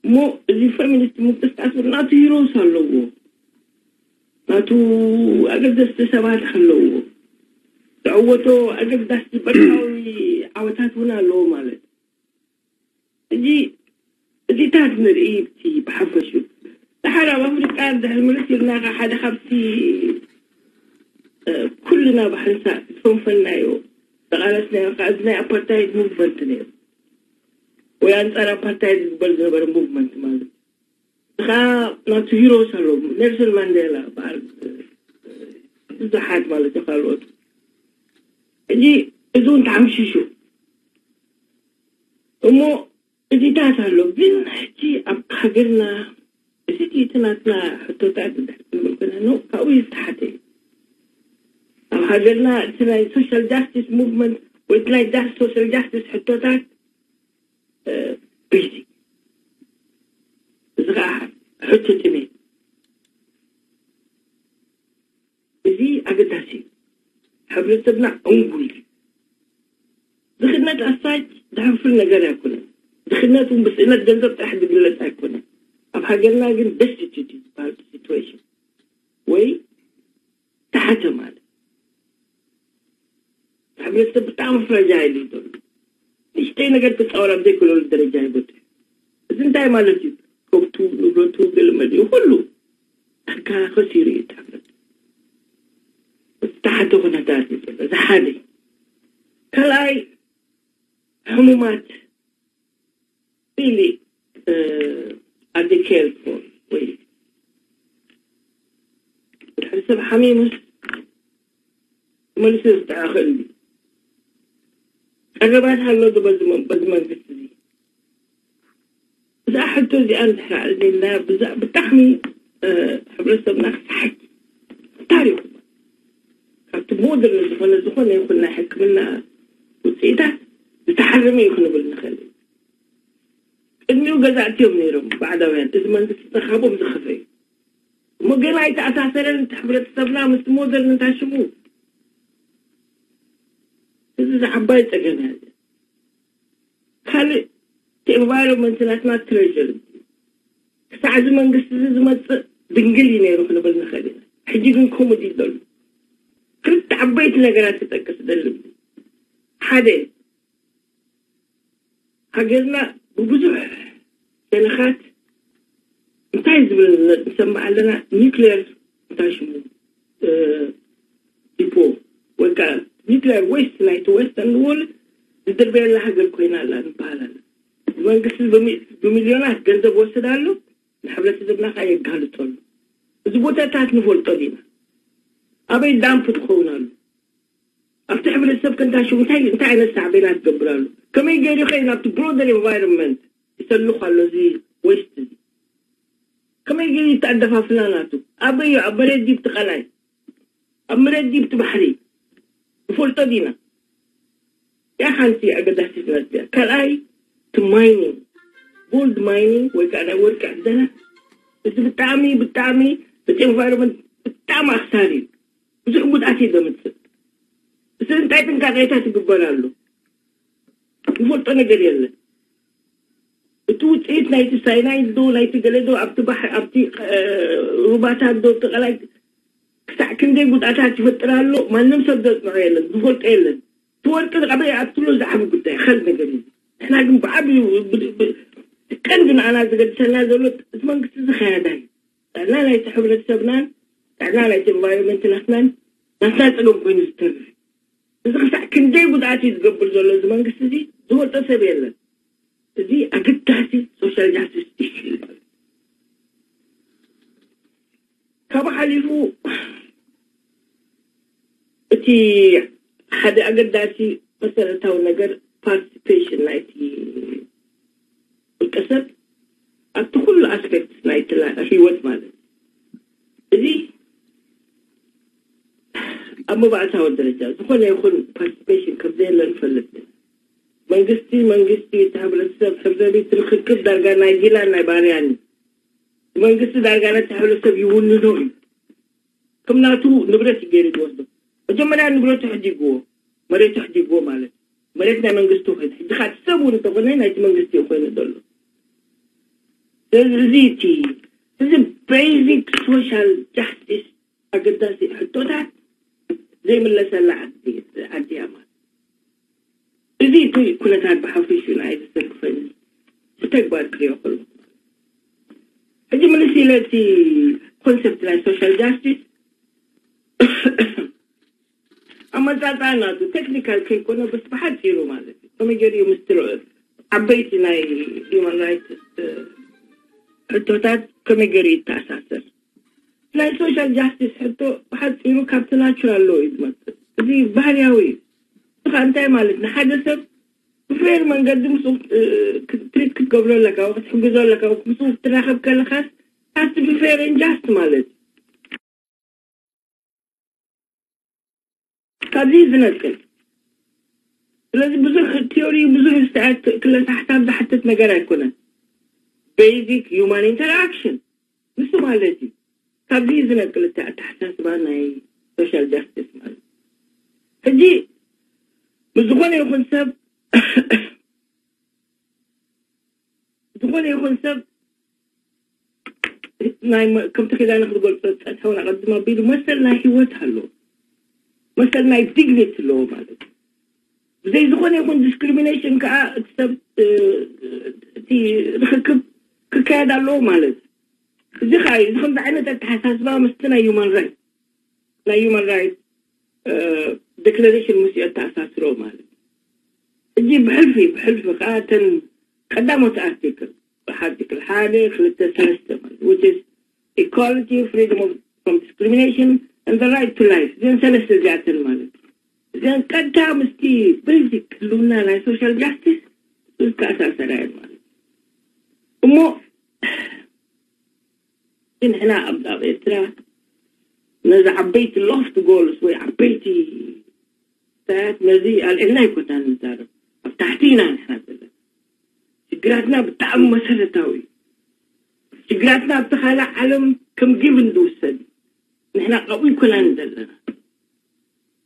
እሞ እዚ ፌሚኒስት ምንቅስቃስ እውን ናቱ ሂሮስ ኣለዎ፣ ናቱ ኣገደስቲ ሰባት ኣለዎ፣ ዝዕወቶ ኣገዳሲ በርካዊ ዓወታት እውን ኣለዎ ማለት። ሕጂ እዚታት ንርኢ እቲ ብሓፈሹ። ደሓር ኣብ ኣፍሪቃ ድሕሪ ምልስ ኢልና ኸዓ ሓደ ካብቲ ኩልና ብሓንሳእ ዝፈንፈናዮ፣ ተቓለስናዮ ከዓ እዚ ናይ ኣፓርታይድ ሙቭመንት ነይሩ። ወይ ኣንጻር ኣፓርታይድ ዝግበር ዝነበረ ሙቭመንት ማለት። ከዓ ናቱ ሂሮስ ኣለዎ፣ ኔልሰን ማንዴላ በዓል ብዙሓት ማለት እዩ ካልኦት። ሕጂ እዚ እውን ተሓምሺሹ እሞ እዚታት ኣሎ። ግን ሕጂ ኣብ ሃገርና እዚ እቲ ናትና ሕቶታት እንድሕር ክንብል ኮይና፣ ኖ፣ ካብኡ ዝተሓተ እዩ። ኣብ ሃገርና እቲ ናይ ሶሻል ጃስቲስ ሙቭመንት ወይ እቲ ናይ ጃስ-፣ ሶሻል ጃስቲስ ሕቶታት፣ እ፣ ቤዚክ፣ እዚ ከዓ ሕቶ ጥሜት። እዚ ኣገዳሲ እዩ። ሕብረተሰብና ዕንጉል እዩ። ድኽነት ኣሳጅ ዘሕፍር ነገር ኣይኮነን። ድኽነት እውን ብስእነት ገንዘብ ጥራሕ ዝግለጽ ኣይኮነን። ኣብ ሃገርና ግን ደስቲቱት እዩ ዝበሃል ሲትዌሽን ወይ ተሓተ ማለት። ሕብረተሰብ ብጣዕሚ ፍረጃይል እዩ ዘሎ። ንእሽተይ ነገር ክጻወር ኣብ ዘይክእለሉ ደረጃ ይበጽሕ። እዚ እንታይ ማለት እዩ? ከብቱ፣ ንብረቱ፣ ገለ መሊኡ፣ ኩሉ ኣጋ ከሲሩ እዩ እቲ ሕብረተሰብ። ዝተሓተ ኩነታት እዩ ዘሎ። እዚ ሓደ እዩ። ካልኣይ፣ ሕሙማት really, uh, are they cared for? ወይ ድሕሪ ሰብ ሓሚሙስ መሊሱ ዝጥዕቕ እንዲ ቀረባት ኣሎ ዶ በዚ መ-፣ በዚ መንግስቲ እዚ? እዛ ሕቶ እዚኣ እንድሕር ኣልዒልና ብዛ-፣ ብጣዕሚ፣ እ፣ ሕብረተሰብና ክስሓት ታሪኹ ካብቲ ሞደርን ዝኾነ፣ ዝኾነ ይኹን ናይ ሕክምና ውፅኢታት ዝተሓረመ እዩ ክንብል ንኽእል ኢና። ቅድሚኡ ገዛእቲ እዮም ነይሮም ባዕዳውያን፣ እዚ መንግስቲ ዝተኻቦም ዝኸፈ እዩ። እሞ ገና ኣይተኣሳሰረን እቲ ሕብረተሰብና ምስቲ ሞደርን እንታይ ሽሙ። እዚ ዝዓባይ ፀገም እያ። ካልእ እቲ ኤንቫይሮንመንት ናትና ትሬዥር ክሳዕ እዚ መንግስቲ እዚ ዝመፅእ ድንግል እዩ ነይሩ ክንብል ንኽእል ኢና። ሕጂ ግን ከምኡ ድዩ ዘሎ? ክልተ ዓበይቲ ነገራት ክጠቅስ ደልብ። ሓደ፣ ሃገርና ብብዙሕ ሸነኻት እንታይ ዝብል ንሰምዕ ኣለና? ኒክሌር እንታይ ሽሙ፣ እ፣ ዲፖ ወይ ከዓ ኒክሌር ዌስት ናይቲ ዌስተርን ወርልድ ዝድርበየላ ሃገር ኮይና ኣላ ንበሃል ኣለ። መንግስቲ ብሚ-፣ ብሚልዮናት ገንዘብ ወስድ ኣሎ፣ ንሕብረተሰብና ከዓ የጋልጦ ኣሎ። እዚ ቦታታት ንፈልጦ ዲና? ኣበይ ዳምፕ ትኸውን ኣሎ? ኣብቲ ሕብረተሰብ ከንታሽው እንታይ፣ እንታይ ዓይነት ሳዕቤናት ትገብር ኣሎ? ከመይ ገይሩ ኸ ናብቲ ብሮደር ኤንቫይሮንመንት ይሰልኽ ኣሎ እዚ ዌስት እዚ? ከመይ ገይሩ ይተኣደፋፍና ናቱ? ኣበይ እዩ? ኣብ መሬት ዲብቲ ቀላይ? ኣብ መሬት ዲብቲ ባሕሪ? ንፈልጦ ዲና? ያ ሓንቲ ኣገዳሲት ነጥቢ እያ። ካልኣይ፣ እቲ ማይኒንግ፣ ጎልድ ማይኒንግ ወይ ከዓ ናይ ወርቂ ዕደና፣ እዚ ብጣዕሚ፣ ብጣዕሚ እቲ ኤንቫይሮንመንት ብጣዕሚ ኣኽሳሪ እዩ። ብዙሕ ጉድኣት እዩ ዘምፅእ። እዚ እንታይ ጥንቃቄታት ይግበር ኣሎ? ንፈልጦ ነገር የለን። እቲ ውፅኢት ናይቲ ሳይናይድ ዶ፣ ናይቲ ገለ ዶ፣ ኣብቲ ባሕ-፣ ኣብቲ፣ እ፣ ሩባታት ዶ፣ እቲ ቀላይ ክሳዕ ክንደይ ጉድኣታት ይፈጥር ኣሎ፣ ማንም ሰብ ዘፅንዖ የለን፣ ዝፈልጦ የለን። እቲ ወርቂ ኣበይ ኣትሎ ዝዓቢ ጉዳይ፣ ኸል ነገር እዩ። ንሕና ግን ብዓብዩ ቀንዲ ንኣና ዝገድሰና ዘሎ እቲ መንግስቲ ዝኸያዳ እዩ። ጥዕና ናይቲ ሕብረተሰብናን ጥዕና ናይቲ ኤንቫይሮንመንት ናትናን ናትና ፀገም ኮይኑ ዝተርፍ። እዚ ክሳዕ ክንደይ ጉድኣት እዩ ዝገብር ዘሎ እዚ መንግስቲ እዚ ዝወፀ ሰብ የለን። እዚ ኣገዳሲ ሶሻል ጃስቲስ ኢሹ እዩ። ካብ ሓሊፉ እቲ ሓደ ኣገዳሲ መሰረታዊ ነገር ፓርቲሲፔሽን ናይቲ ውልቀ ሰብ ኣብቲ ኩሉ ኣስፔክት ናይቲ ህይወት ማለት እዩ። እዚ ኣብ መባእታዊ ደረጃ ዝኾነ ይኹን ፓርቲሲፔሽን ከም ዘየለ ንፈልጥ። መንግስቲ መንግስቲ፣ እቲ ሕብረተሰብ ሕብረተሰብ፣ እቲ ርክክብ ዳርጋ ናይ ጊላን ናይ ባርያን እዩ። መንግስቲ ዳርጋ ነቲ ሕብረተሰብ ይውንኖ እዩ። ከም ናቱ ንብረት እዩ ገይሩ ዝወስዶ። መጀመርያ ንብረቱ ሕዲግዎ፣ መሬቱ ሕዲግዎ ማለት እዩ። መሬት ናይ መንግስቲ ኮይኑ ሕጂ ካቲ ሰብ እውን እንተኾነ ናይቲ መንግስቲ እዩ ኮይኑ ዘሎ። ስለዚ እዚ እቲ እዚ ቤዚክ ሶሻል ጃስቲስ ኣገዳሲ ሕቶታት ዘይምለሰላ ዓዲ ዓዲ እያ ማለት። እዚ እቲ ኩነታት ብሓፊሹ ናይ ዝሰልክፈኒ ብተግባር ክሪኦ ከሎ ሕጂ ምልስ ኢለ እቲ ኮንሰፕት ናይ ሶሻል ጃስቲስ ኣመጻጻ ናቱ ቴክኒካል ከይኮነ በስ ብሓፂሩ ማለት እዩ። ከመይ ገይሩ እዩ ምስትሮ ዓበይቲ ናይ ሂውማን ራይትስ ሕቶታት ከመይ ገይሩ ይተኣሳሰር? ናይ ሶሻል ጃስቲስ ሕቶ ብሓፂሩ ካብቲ ናቹራል ሎ እዩ ዝመፅእ። እዚ ባህርያዊ እዩ። እዚ ከዓ እንታይ ማለት ንሓደ ሰብ ብፌር መንገዲ ምስኡ ትሪት ክትገብሮ ኣለካ፣ ክትሕግዞ ኣለካ፣ ምስኡ ክትራኸብ ከለኻስ has to be fair and just ማለት እዩ። ካብዚ ዝነቅል ስለዚ ብዙሕ ቲዮሪ ብዙሕ ስተት ክለሳ ሓሳብ ዝሓትት ነገር ኣይኮነን። ቤዚክ ሂውማን ኢንተራክሽን ንሱ ማለት እዩ። ካብዚ ዝነቅል እቲ ኣተሓሳስባ ናይ ሶሻል ጃስቲስ ማለት ሕጂ ምስ ዝኾነ ይኹን ሰብ ዝኾነ ይኹን ሰብ ናይ መ- ከምቲ ኪዳነ ክትገልጾ ጸታውን ኣቐድም ኣቢሉ መሰል ናይ ህይወት ኣለዎ፣ መሰል ናይ ዲግኒቲ ኣለዎ ማለት እዩ። ብዘይ ዝኾነ ይኹን ዲስክሪሚኔሽን ከዓ እቲ ሰብ እ፣ እቲ ርክክብ ክካየድ ኣለዎ ማለት እዩ። እዚ ከዓ እዩ። እዚ ከምዚ ዓይነት ኣተሓሳስባ ምስቲ ናይ ዩማን ራይት ናይ ዩማን ራይት ዴክላሬሽን ምስ እተኣሳስሮ ማለት እዩ። ሕጂ ብሕልፊ ብሕልፊ ከዓ እተን ቀዳሞት ኣርቲክል ኣርቲክል ሓደ ክልተ ሰለስተ ማለት which is equality, freedom of, from discrimination and the right to life. እዘን ሰለስተ እዚኣተን ማለት እዩ። እዘን ቀጥታ ምስቲ ቤዚክ ህልውና ናይ ሶሻል ጃስቲስ ዝተኣሳሰራ እየን ማለት እዩ። እሞ ንሕና ኣብ ኣብ ኤርትራ ነዚ ዓበይቲ ሎፍት ጎልስ ወይ ዓበይቲ ስታያት ነዚ ኣልዒልና ኣይኮና ንዛረብ። ኣብ ታሕቲ ኢና ንሕና ዘለና። ሽግራትና ብጣዕሚ መሰረታዊ እዩ። ሽግራትና ኣብቲ ካልእ ዓለም ከም ጊቭን ዝውሰድ እዩ። ንሕና ኣብኡ ኣይኮናን ዘለና፣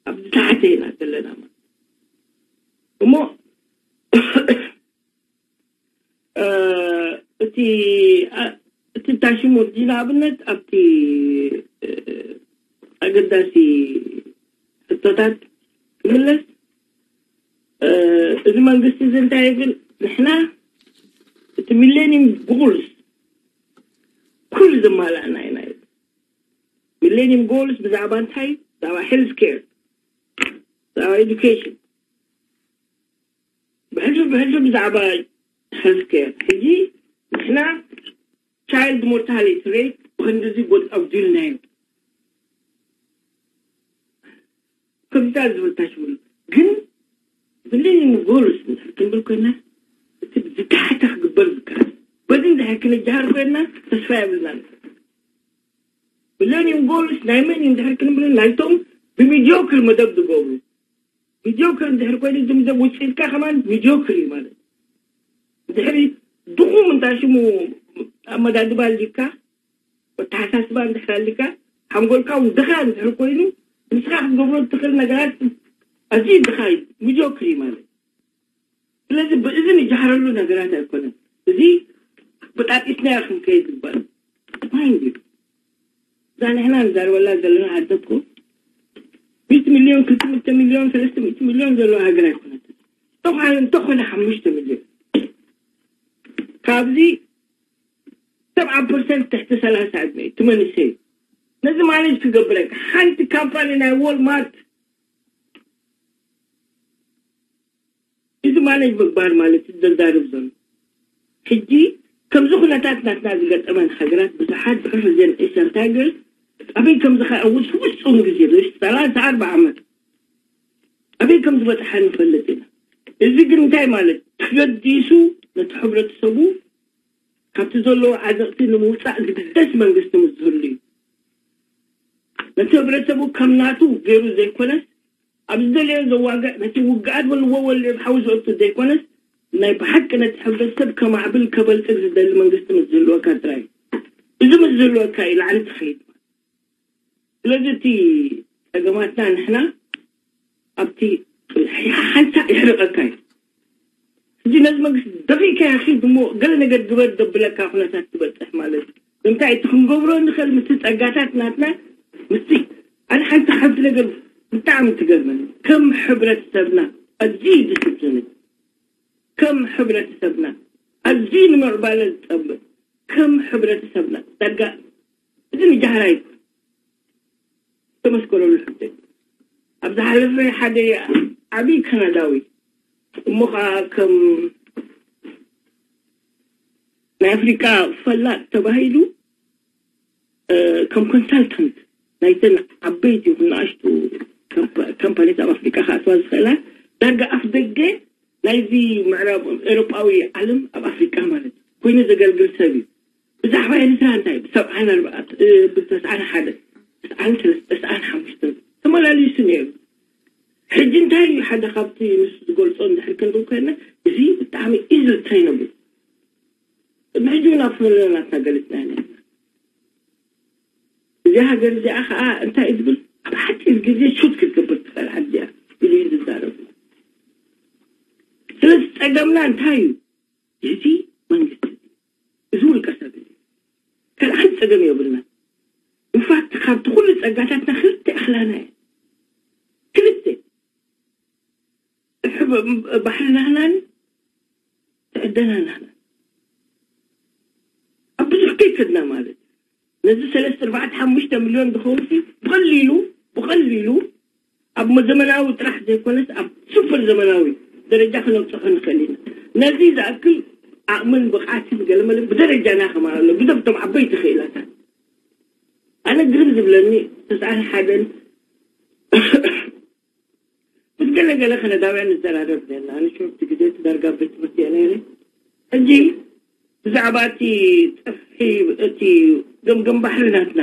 ኣብ ታሕቲ ኢና ዘለና ማለት እሞ እቲ እቲ ታሽሙርጂ ንኣብነት ኣብቲ ኣገዳሲ ሕቶታት ክምለስ፣ እዚ መንግስቲ እዚ እንታይ ይብል? ንሕና እቲ ሚሌኒየም ጎልስ ኩሉ ዘማላእና ኢና ይብል። ሚሌኒየም ጎልስ ብዛዕባ እንታይ? ብዛዕባ ሄልት ኬር፣ ብዛዕባ ኤዱኬሽን፣ ብሕልፊ ብሕልፊ ብዛዕባ ሄልት ኬር። ሕጂ ንሕና ቻይልድ ሞርታሊቲ ሬት ብክንድዚ ጎድ ኣጉዲልናዮ። ከምዛ ዝብል ታሽሙሉ ግን ብለይ ንጎልስ እንድሕር ክንብል ኮይና እቲ ዝታሕተ ክግበር ዝከኣል በዚ እንድሕር ክንጀሃር ኮይና ተስፋ የብልናን። ብለኒም ጎልስ ናይ መን እዩ እንድሕር ክንብል ናይቶም ብሚዲዮክር መደብ ዝገብሩ ሚዲዮክር እንድሕር ኮይኑ ዝምደብ ውፅኢትካ ከማን ሚዲዮክር እዩ ማለት። ድሕሪ ድኹም እንታይ ሽሙ ኣመዳድባ ኣልካ ኣተሓሳስባ እንድሕር ኣልካ ሓንጎልካ እውን ድኻ እንድሕር ኮይኑ ንስኻ ክትገብሮ ትኽእል ነገራት ኣዝዩ ድኻ እዩ፣ ሚዲዮክር እዩ ማለት። ስለዚ ብእዚ ንጀሃረሉ ነገራት ኣይኮነን። እዚ ብጣጢስና ክንከይድ ዝበሃል ማይንድ እዩ። እዛ ንሕና ንዛረበላ ዘለና ዓዲ እኮ ሚእቲ ሚልዮን ክልተ ሚእቲ ሚልዮን ሰለስተ ሚእቲ ሚልዮን ዘለዋ ሃገር ኣይኮነትን። ተኾነ ሓሙሽተ ሚልዮን ካብዚ ሰብዓ ፐርሰንት ትሕቲ ሰላሳ ዕድመ እዩ እቲ መንእሰይ። ነዚ ማኔጅ ክገብር ሓንቲ ካምፓኒ ናይ ዎልማርት እዚ ማኔጅ ምግባር ማለት እዩ ዘዛርብ ዘሎ። ሕጂ ከምዚ ኩነታት ናትና ዝገጠመን ሃገራት ብዙሓት ብሕር ዘን ኤሽያን ታይገርስ ኣበይ ከም ዝኸ ውስጡ ግዜ ሰላሳ ኣርባ ዓመት ኣበይ ከም ዝበፅሓ ንፈልጥ ኢና። እዚ ግን እንታይ ማለት ተገዲሱ ነቲ ሕብረተሰቡ ካብቲ ዘለዎ ዓዘቕቲ ንምውፃእ ዝግደስ መንግስቲ ምስ ዝህሉ እዩ። ነቲ ህብረተሰቡ ከም ናቱ ገይሩ ዘይኮነስ ኣብ ዝደለዮ ዘዋግዕ ነቲ ውግኣት ወልዎ ወልዮ ሓዊ ዘእቱ ዘይኮነስ ናይ ብሓቂ ነቲ ሕብረተሰብ ከማዕብል ከበልፅግ ዝደሊ መንግስቲ ምስ ዝህልወካ ጥራይ እዩ። እዚ ምስ ዝህልወካ እዩ ላዕሊ ትኸይድ። ስለዚ እቲ ፀገማትና ንሕና ኣብቲ ሓንሳእ ይሕርቐካ እዩ። እዚ ነዚ መንግስቲ ደፊእካ ያኺድ እሞ ገለ ነገር ግበር ዘብለካ ኩነታት ትበፅሕ ማለት እዩ። እንታይ እቲ ክንገብሮ ንኽእል ምስቲ ፀጋታት ናትና ምስቲ ኣነ ሓንቲ ሓንቲ ነገር ብጣዕሚ ትገርመኒ። ከም ሕብረተሰብና ኣዝዩ እዩ ዝስብስኒ። ከም ሕብረተሰብና ኣዝዩ ንምዕባለ ዝፀብእ ከም ሕብረተሰብና ዳጋ እዚ ንጃህራ ይኮን ተመስከረሉ ሕቶይ ኣብ ዝሓለፈ ሓደ ዓብዪ ካናዳዊ እሞ ከዓ ከም ናይ ኣፍሪቃ ፈላጥ ተባሂሉ ከም ኮንሳልታንት ናይተን ዓበይቲ ይኹን ንኣሽቱ ካምፓኒት ኣብ ኣፍሪቃ ክኣትዋ ዝኽእላ ዳርጋ ኣፍ ደገ ናይዚ ምዕራብ ኤሮጳዊ ዓለም ኣብ ኣፍሪቃ ማለት ኮይኑ ዘገልግል ሰብ እዩ። ብዛዕባ ኤርትራ እንታይ ብሰብዓን ኣርባዕተ ብተስዓን ሓደ ተስዓን ሰለስተ ተስዓን ሓሙሽተ ተመላሊሱ ነይሩ። ሕጂ እንታይ እዩ ሓደ ካብቲ ንሱ ዝገልፆ እንድሕር ክንርኢ ኮይና እዚ ብጣዕሚ ኢዝል ትሬነብል ቅድሚ ሕጂ እውን ኣብ ፈለናትና ገሊፅና ኢና። እዚኣ ሃገር እዚኣ ከዓ እንታይ እዩ ዝብል ኣብ ሓፂር ግዜ ሹት ክትገብር ትኽእል ዓዲ እያ ኢሉ እዩ ዝዛረብ። ስለዚ ፀገምና እንታይ እዩ? እዚ መንግስቲ እዚ ውልቀ ሰብ እዩ። ካልእ ሓንቲ ፀገም የብልና። ኢንፋክት ካብቲ ኩሉ ፀጋታትና ክልተ ኣኽላና እየ ክልተ ባሕሪ ናህናን ትዕደና ናህናን ኣብ ብዙሕ ከይከድና ማለት ነዚ ሰለስተ ኣርባዕተ ሓሙሽተ ሚልዮን ዝኸውን ብቐሊሉ ብቐሊሉ ኣብ ዘመናዊ ጥራሕ ዘይኮነስ ኣብ ሱፐር ዘመናዊ ደረጃ ክነብፅሖ ንኽእል ኢና። ነዚ ዝኣክል ዓቕምን ብቕዓትን ገለመለ ብደረጃና ከማን ኣሎ ብደብቶም ዓበይቲ ክእላታት ኣነ ግርም ዝብለኒ ተስዓን ሓደን ምስ ገለ ገለ ከነዳውያን ንዘራረብ ነና ኣነ ሽዑ እቲ ግዜ እቲ ዳርጋ ቤት ትምህርቲ እየ ነይረ። ሕጂ ብዛዕባ እቲ ፀፍሒ እቲ ገምገም ባሕሪ ናትና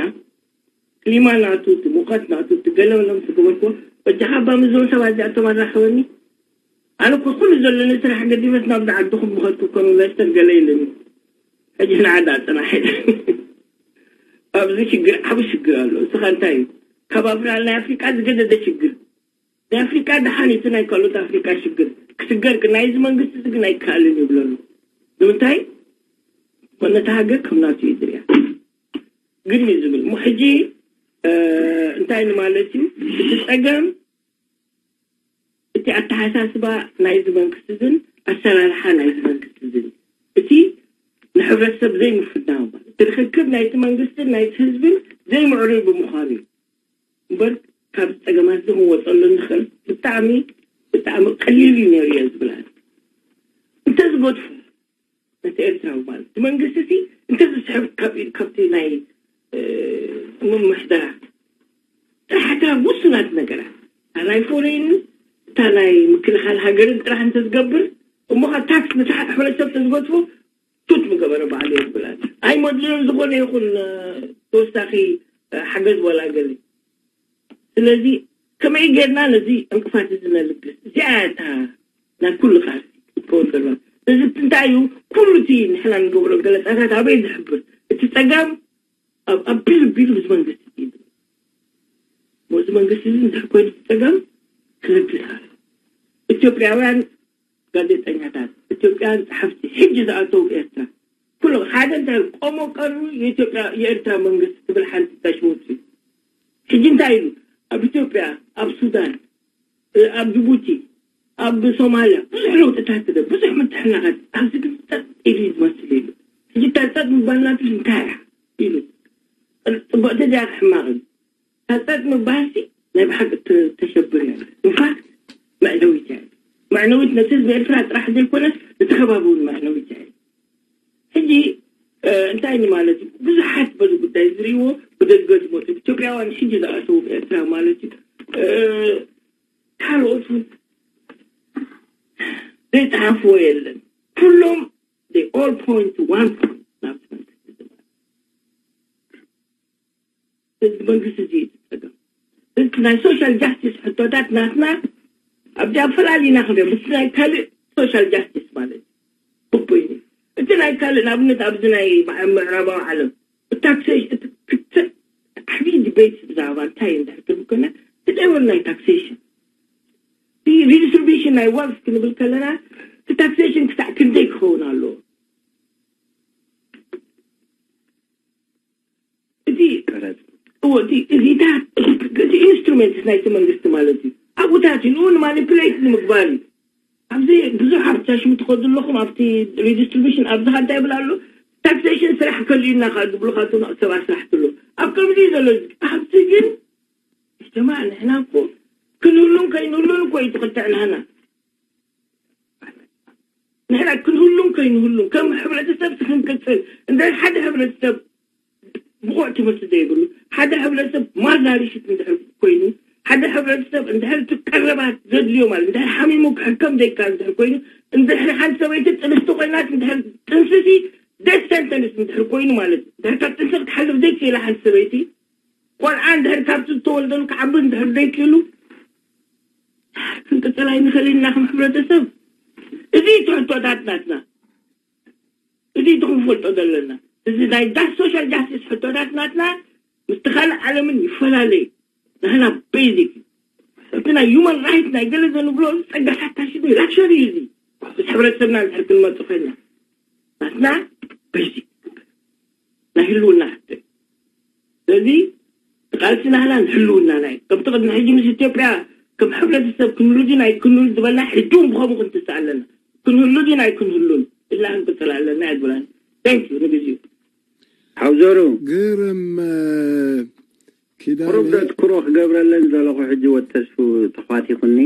ክሊማ ናቱ እቲ ሙቐት ናቱ እቲ ገለ ሎም ዝገበርኩ በጃኻ እባ ምስዞም ሰባት እዚኣቶም ኣራኸበኒ። ኣነ እኮ ኩሉ ዘለኒ ስራሕ ገዲፈት ናብዚ ዓድኹም ምኸድኩ እኮ ኢንቨስተር ገለ ኢሉኒ። ሕጂ ንዓዳ ፅናሕ ኢለ ኣብዚ ሽግር ዓብ ሽግር ኣሎ። እስኻ እንታይ እዩ ካብ ኣፍራ ናይ ኣፍሪቃ ዝገደደ ሽግር ናይ ኣፍሪቃ ደሓን እቲ ናይ ካልኦት ኣፍሪቃ ሽግር ክስገር ግን ናይዚ መንግስቲ እዚ ግን ኣይከኣልን ይብለሉ። ንምንታይ ኮነታ ሃገር ከም ናቱ እዩ ዝሪያ ግን እዩ ዝብል እሞ ሕጂ እንታይ ንማለት እዩ እቲ ፀገም እቲ ኣተሓሳስባ ናይዚ መንግስቲ ዝን ኣሰራርሓ ናይዚ መንግስቲ ዝን እቲ ንሕብረተሰብ ዘይምፍዳው እቲ ርክክብ ናይቲ መንግስትን ናይቲ ህዝብን ዘይምዕሩይ ብምዃኑ እዩ እምበር ካብ ፀገማት እዚ ክንወፀሉ ንኽእል ብጣዕሚ ብጣዕሚ ቀሊል እዩ ነይሩ እየ ዝብላል እንተዝገድፉ ነቲ ኤርትራዊ ማለት እቲ መንግስቲ እቲ እንተዝስሕብ ካብ ኢድ ካብቲ ናይ ምምሕደራ ጥራሕ እታ ውሱናት ነገራት እታ ናይ ፎሬን እታ ናይ ምክልኻል ሃገርን ጥራሕ እንተዝገብር እሞ ካብ ታክስ ንታሕቲ ሕብረተሰብ ተዝገድፎ ቱት ምገበረ ባዕሉ የብላል ኣይመድልዮን ዝኾነ ይኹን ተወሳኺ ሓገዝ ወላ ገለ ስለዚ ከመይ ጌርና ነዚ ዕንቅፋት እዚ ነልግስ እዚኣ እታ ናይ ኩሉ ቃልሲ ክትከውን ዘለዋ እዚ እንታይ እዩ ኩሉ እቲ ንሕና ንገብሮ ገለፃታት ኣበይ ዝሕብር እቲ ፀጋም ኣብ ኣቢሉ ቢሉ ምስ መንግስቲ እዩ እዚ መንግስቲ እዚ እንታይ ኮይኑ ፀጋም ክልግስ ኣሎ ኢትዮጵያውያን ጋዜጠኛታት ኢትዮጵያን ፀሓፍቲ ሕጂ ዝኣተው ኤርትራ ኩሎም ሓደ እንታይ ቆሞ ቀሩ የኤርትራ መንግስቲ ትብል ሓንቲ ታሽሞት እዩ ሕጂ እንታይ ኢሉ ኣብ ኢትዮጵያ ኣብ ሱዳን ኣብ ጅቡቲ ኣብ ሶማልያ ብዙሕ ለውጥታት ትደ ብዙሕ ምትሕናኻት ኣብዚ ግን ጸጥ ኢሉ እዩ ዝመስል ኢሉ። ሕጂ እታ ጸጥ ምባል ናትስ እንታይ እያ ኢሉ። ጽቡቕቲ ድያ ሕማቕ እዩ። እታ ጸጥ ምባልሲ ናይ ብሓቂ ተ- ተሸብር እያ። ኢንፋክት መዕነዊት እያ። መዕነዊት ነቲ ህዝቢ ኤርትራ ጥራሕ ዘይኮነስ እቲ ከባቢ እውን መዕነዊት እያ። ሕጂ እንታይ ማለት እዩ? ብዙሓት በዚ ጉዳይ ዝርእይዎ ብደገ ዝመፁ ኢትዮጵያውያን ሕጂ ዝኣተዉ ኤርትራ ማለት እዩ። ካልኦት እውን ዘይፀሓፍዎ የለን። ኩሎም they all point to one point ናብቲ መንግስቲ ዝመ- እዚ መንግስቲ እዚ እዩ ዝፀገም። እቲ ናይ ሶሻል ጃስቲስ ሕቶታት ናትና ኣብዚኣ ፈላሊና ክንሪኦ ምስ ናይ ካልእ ሶሻል ጃስቲስ ማለት እዩ። ብፖይኒ እቲ ናይ ካልእ ንኣብነት ኣብዚ ናይ ምዕራባዊ ዓለም ታክሴሽን እቲ ክተ ዓብዪ ዲቤት ብዛዕባ እንታይ እንድሕር ትብል ኮይና እቲ ደወል ናይ ታክሴሽን ሪዲስትሪቢሽን ናይ ዋልፍ ክንብል ከለና እቲ ታክሴሽን ክሳዕ ክንደይ ክኸውን ኣለዎ? እቲ ቀረጽ እዎ እቲ እዚታት እቲ ኢንስትሩመንት ናይቲ መንግስቲ ማለት እዩ። ኣብኡታት እዩ ንኡ ንማኒፕሌት ንምግባር እዩ። ኣብዚ ብዙሕ ኣብቲ ሻሽም ትኸዱ ኣለኹም ኣብቲ ሪዲስትሪቢሽን ኣብዚ ካ እንታይ ይብል ኣሎ? ታክሴሽን ስራሕ ከልዩና ካብ ዝብሉ ካብቶም ሰባት ስራሕ ትሎ ኣብ ከምዚ እዩ ዘሎ። ኣብዚ ግን ጀማ ንሕና እኮ ክንህሉን ከይንህሉን እኮ እዩ ትኽትዕ ናህና ንሕና ክንህሉን ከይንህሉን ከም ሕብረተሰብ ክንቅፅል እንደ ሓደ ሕብረተሰብ ብቑዕ ትምህርቲ ዘይብሉ ሓደ ሕብረተሰብ ማልናሪሽት እንድሕር ኮይኑ ሓደ ሕብረተሰብ እንድሕር እቲ ቀረባት ዘድልዮ ማለት እንድሕር ሓሚሙ ክሕከም ዘይከኣል እንድሕር ኮይኑ እንድሕር ሓንቲ ሰበይቲ ጥንስቲ ኮይናት እንድሕር ጥንስሲ ደስ ሰንተንስ እንድሕር ኮይኑ ማለት እንድሕር ካብ ጥንሲ ክትሓልፍ ዘይክእላ ሓንቲ ሰበይቲ ቆልዓ እንድሕር ካብቲ ዝተወልደሉ ክዓቢ እንድሕር ዘይክእሉ ክንቅፅል ኣይንኽእል ኢና ከም ሕብረተሰብ። እዚ እቲ ሕቶታት ናትና እዚ እቲ ክንፈልጦ ዘለና እዚ ናይ ዳስ ሶሻል ጃስቲስ ሕቶታት ናትና ምስቲ ካልእ ዓለምን ይፈላለዩ። ንሕና ቤዚክ እቲ ናይ ዩማን ራይት ናይ ገለ ዘንብሎ ጸጋታት ታሽዱ ላክሸሪ እዩ እዚ ምስ ሕብረተሰብና እንድሕር ክንመፁ ኮይና ናትና ቤዚክ ናይ ህልውና ሕቶ እዩ። ስለዚ ቃልሲ ናህና ንህልውናና እዩ። ከምቲ ቅድሚ ሕጂ ምስ ኢትዮጵያ ከም ሕብረተሰብ ክንሉ ድና ኣይክንሉ ዝበልና ሕጂ እውን ብኸምኡ ክንትስእ ኣለና። ክንህሉ ድና ኣይክንህሉን ኢልና ክንቅፅል ኣለና እያ ዝብላኒ። Thank you ንግዚኡ። ሓውዘሩ ግርም ኪዳነ ቁሩብ ዶ ትኩሮ ክገብረለን ዘለኹ ሕጂ ወድ ተስፉ ተኳቲኹኒ።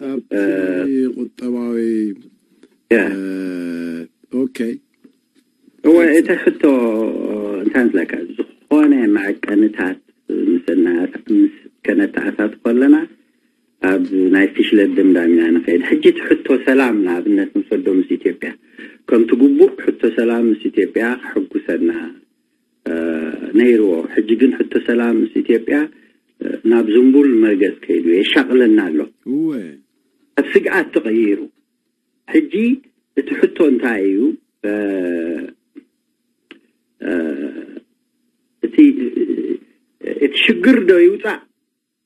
ኣብቲ ቁጠባዊ ኦኬ እወ እቲ ሕቶ እንታይ ንስለካ ዝኾነ መዐቀንታት ምስ ከነተኣሳት ከለና ኣብ ናይ ፊሽለት ድምዳም ኢና ንኸይድ። ሕጂ እቲ ሕቶ ሰላም ንኣብነት ንውሰዶ ምስ ኢትዮጵያ ከምቲ ግቡእ ሕቶ ሰላም ምስ ኢትዮጵያ ከሐጉሰና ነይርዎ። ሕጂ ግን ሕቶ ሰላም ምስ ኢትዮጵያ ናብ ዝንቡል መርገጽ ከይዱ የሻቕለና ኣሎ። እወ ኣብ ስግኣት ተቐይሩ። ሕጂ እቲ ሕቶ እንታይ እዩ? እቲ እቲ ሽግር ዶ ይውፃእ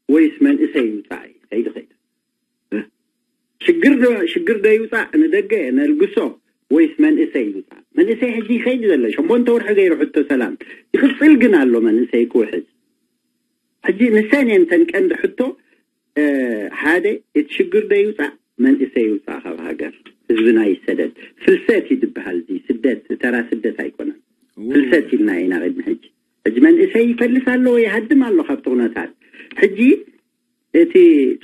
ወይስ መንእሰይ ይውፃእ እዩ ከይዲ ከይዲ ሽግር ዶ ሽግር ዶ ይውፃእ ንደገ ነልግሶ ወይስ መንእሰይ ይውፃእ? መንእሰይ ሕጂ ይኸይድ ዘለ ሸሞንተ ወርሒ ገይሩ ሕቶ ሰላም ይኽፅል ግን ኣሎ መንእሰይ ክውሕዝ። ሕጂ ንሰን እየን ተን ቀንዲ ሕቶ ሓደ እቲ ሽግር ዶ ይውፃእ መንእሰይ ይውፃእ ካብ ሃገር ህዝብና ይሰደድ ፍልሰት እዩ ዝበሃል እዚ ስደት ተራ ስደት ኣይኮነን። ፍልሰት ኢልና ኢና ቅድሚ ሕጂ ሕጂ መንእሰይ ይፈልስ ኣሎ ወይ ይሃድም ኣሎ ካብቲ ኩነታት ሕጂ እቲ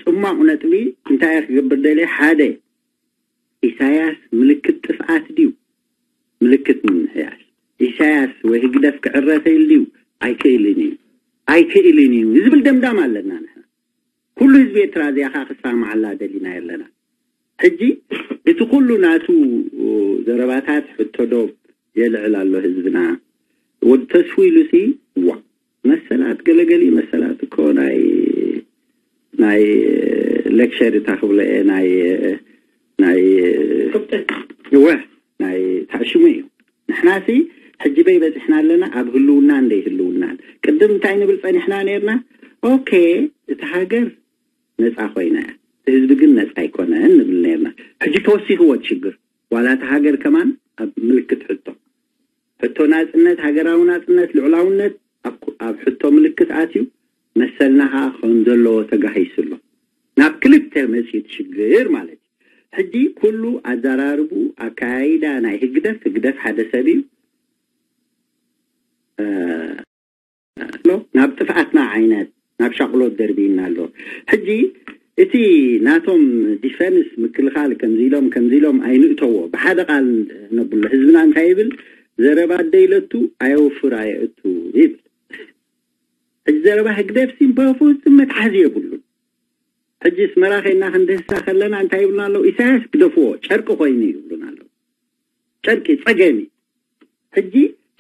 ፅማቕ ነጥቢ እንታይ እየ ክገብር ደልየ ሓደ ኢሳያስ ምልክት ጥፍኣት ድዩ ምልክት ምምሕያሽ ኢሳያስ ወይ ህግደፍ ክዕረተ ኢሉ ድዩ ኣይክእልን እዩ ኣይክእልን እዩ ዝብል ደምዳም ኣለና ንሕና ኩሉ ህዝቢ ኤርትራ እዚኣ ከዓ ክሰማዓላ ደሊና የለና ሕጂ እቲ ኩሉ ናቱ ዘረባታት ሕቶ ዶብ የልዕል ኣሎ ህዝብና ወዲ ተስፉ ኢሉሲ ዋ መሰላት ገለገሊ መሰላት እኮ ናይ ናይ ሌክቸር እታ ክብሎ እየ ናይ ናይ እወ ናይ ታዕሽሙ እዩ ንሕናሲ ሕጂ በይ በፂሕና ኣለና ኣብ ህልውናን ደይ ህልውናን ቅድም እንታይ ንብል ፀኒሕና ነርና ኦኬ እቲ ሃገር ነፃ ኮይና እያ ህዝቢ ግን ነፃ ኣይኮነን ንብል ነርና ሕጂ ተወሲኽዎ እቲ ሽግር ዋላ እቲ ሃገር ከማን ኣብ ምልክት ሕቶ ሕቶ ናፅነት ሃገራዊ ናፅነት ልዑላውነት ኣብ ሕቶ ምልክት ኣትዩ መሰልና ከዓ ከም ዘለዎ ተጋሂሱ ኣሎ ናብ ክልተ መፅኡ እቲ ሽግር ማለት እዩ ሕጂ ኩሉ ኣዘራርቡ ኣካያይዳ ናይ ህግደፍ፣ ህግደፍ ሓደ ሰብ እዩ። ኣሎ ናብ ጥፍኣትና ዓይነት ናብ ሻቕሎት ደርቢና ኣሎ። ሕጂ እቲ ናቶም ዲፈንስ ምክልኻል ከምዚ ኢሎም ከምዚ ኢሎም ኣይንእተዎ፣ ብሓደ ቃል ነብሎ። ህዝብና እንታይ ይብል? ዘረባ ደይለቱ ኣየውፍር ኣየእቱ ይብል። ሕጂ ዘረባ ህግደፍ ሲምባፎ መትሓዚ የብሉ። ሕጂ ኣስመራ ኸይና ክንድህሳ ከለና እንታይ ይብሉና ኣለዉ? ኢሳያስ ግደፍዎ፣ ጨርቂ ኮይኑ ይብሉና ኣለዉ። ጨርቂ ጸገሚ። ሕጂ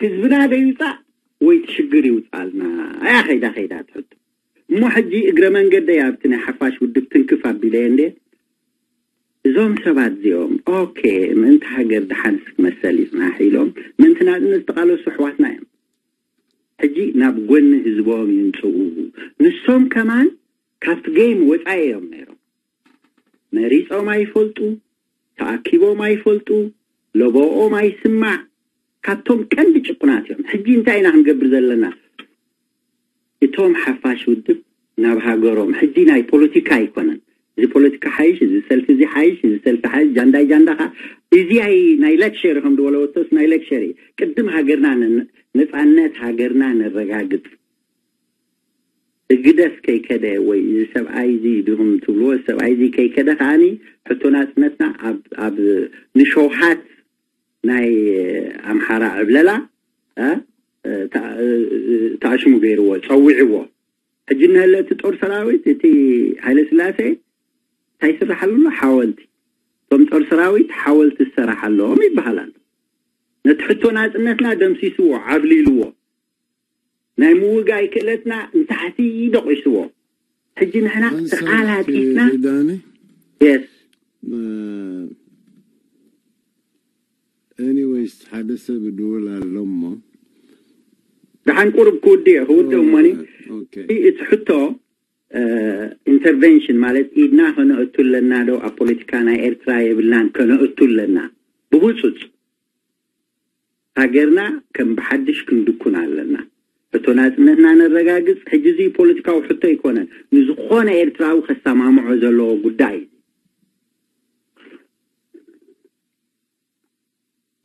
ህዝብና ደይውጻእ ወይ ሽግር ይውጻልና? ኣያ ኸይዳ ኸይዳ ትሕቶ። እሞ ሕጂ እግረ መንገደይ ኣብቲ ናይ ሓፋሽ ውድብ ትንክፍ ኣቢለየ እንዴ፣ እዞም ሰባት እዚኦም ኦኬ፣ ምእንቲ ሃገር ደሓንስ ክመሰል ይጽናሕ ኢሎም ምእንቲ ናጽነት ዝተቓለሱ ኣሕዋትና እዮም። ሕጂ ናብ ጎኒ ህዝቦም ይምጽኡ። ንሶም ከማን ካብቲ ጌም ወጻኢ እዮም ነይሮም። መሪጾም ኣይፈልጡ፣ ተኣኪቦም ኣይፈልጡ፣ ለበኦም ኣይስማዕ። ካብቶም ቀንዲ ጭቁናት እዮም። ሕጂ እንታይ ኢና ክንገብር ዘለና? እቶም ሓፋሽ ውድብ ናብ ሃገሮም፣ ሕጂ ናይ ፖለቲካ ኣይኮነን። እዚ ፖለቲካ ሓይሽ፣ እዚ ሰልፊ እዚ ሓይሽ፣ እዚ ሰልፊ ሓይሽ፣ ጃንዳይ ጃንዳኻ፣ እዚ ኣይ ናይ ሌክቸር ከም ዝበለወቶስ ናይ ሌክቸር እዩ። ቅድም ሃገርና ን-፣ ነጻነት ሃገርና ነረጋግጽ። ህግደፍ ከይከደ ወይ እዚ ሰብኣይ እዚ ድኹም ትብልዎ ሰብኣይ እዚ ከይከደ ከዓኒ ሕቶ ናጽነትና ኣብ፣ ኣብ ንሸውሃት ናይ ኣምሓራ ዕብለላ፣ እ፣ እ፣ ተኣ-፣ እ፣ እ፣ ተኣሽሙ ገይርዎ፣ ጸዊዕዎ። ሕጂ እንሀለ እቲ ጦር ሰራዊት፣ እቲ ሃይለ ስላሴ እንታይ ይስራሕ ኣሎ? ሓወልቲ። እቶም ጦር ሰራዊት ሓወልቲ ዝሰራሕ ኣለዎም ይበሃል ኣሎ። ነቲ ሕቶ ናጽነትና ደምሲስዎ፣ ዓብሊልዎ። ናይ ምውጋይ ክእለትና ንታሕቲ ደቂስዎ። ሕጂ ንሕና ኣንሳር ተቓላጢፍና ዳኒ? የስ። ኤኒዌይስ፣ ሓደ ሰብ ይድውል ኣሎ እሞ። ደሓን ቁሩብ ክውድእ እየ፣ ክውድእ እሞኒ። ኦኬ። እቲ ሕቶ፣ እ፣ ኢንተርቨንሽን ማለት ኢድና ከነእቱ ኣለና ዶ ኣብ ፖለቲካ ናይ ኤርትራ የብልናን፣ ከነእቱ ኣለና ብህጹጽ። ሃገርና ከም ብሓድሽ ክንድኩን ኣለና። ሕቶ ናጽነትና ነረጋግጽ። ሕጂ እዚ ፖለቲካዊ ሕቶ ኣይኮነን፣ ንዝኾነ ኤርትራዊ ከሰማምዖ ዘለዎ ጉዳይ እዩ።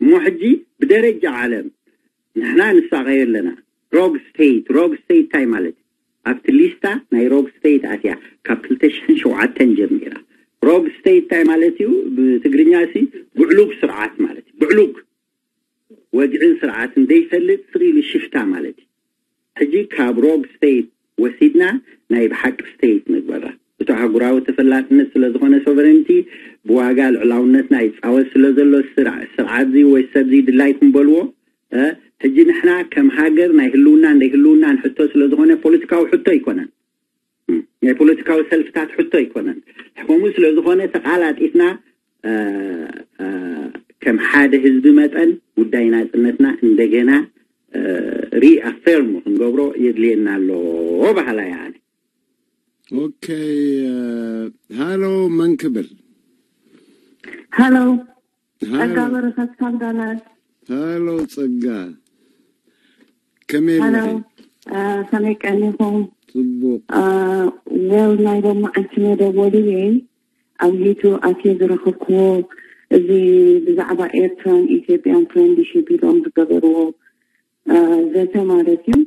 እሞ ሕጂ ብደረጃ ዓለም ንሕና ንሳቐዮ ኣለና። ሮግ ስቴት፣ ሮግ ስቴት እንታይ ማለት እዩ? ኣብቲ ሊስታ ናይ ሮግ ስቴት ኣትያ ካብ ክልተ ሽሕን ሸውዓተን ጀሚራ። ሮግ ስቴት እንታይ ማለት እዩ? ብትግርኛ ሲ ብዕሉግ ስርዓት ማለት እዩ። ብዕሉግ ወግዕን ስርዓትን ዘይፈልጥ ስቕ ኢሉ ሽፍታ ማለት እዩ። ሕጂ ካብ ሮግ ስቴት ወሲድና ናይ ብሓቂ ስቴት ንግበራ። እቲ ኣህጉራዊ ተፈላጥነት ስለ ዝኾነ ሶቨረንቲ ብዋጋ ልዕላውነትና ይጻወት ስለ ዘሎ ስርዓ-፣ ስርዓት እዚ ወይ ሰብ እዚ ድላይኩም በልዎ። እ፣ ሕጂ ንሕና ከም ሃገር ናይ ህልውናን ዘይህልውናን ሕቶ ስለ ዝኾነ ፖለቲካዊ ሕቶ ኣይኮነን። ናይ ፖለቲካዊ ሰልፍታት ሕቶ ኣይኮነን። ከምኡ ስለ ዝኾነ ተቓላጢፍና፣ እ፣ እ፣ ከም ሓደ ህዝቢ መጠን ጉዳይ ናጽነትና እንደገና፣ እ፣ ሪኣፌርም ክንገብሮ የድልየና ኣሎ በሃላይ እየ ኣነ። ኦኬ፣ እ፣ ሃሎ መን ክብል? ሃሎ፣ ሃሎ። ጸጋ በረኸት ካብ ዳላስ። ሃሎ ጸጋ፣ ከመይ ሃሎ፣ ኣለኺ? እ፣ ከመይ ቀኒኹም? ጽቡቕ። እ፣ ዌል፣ ናይ ሎማዓንቲ መደብ ወዲየ ኣብ ዩቱብ ኣትየ ዝረኸብክዎ፣ እዚ ብዛዕባ ኤርትራን ኢትዮጵያን ፍሬንድሺፕ ኢሎም ዝገበርዎ፣ እ፣ ዘተ ማለት እዩ።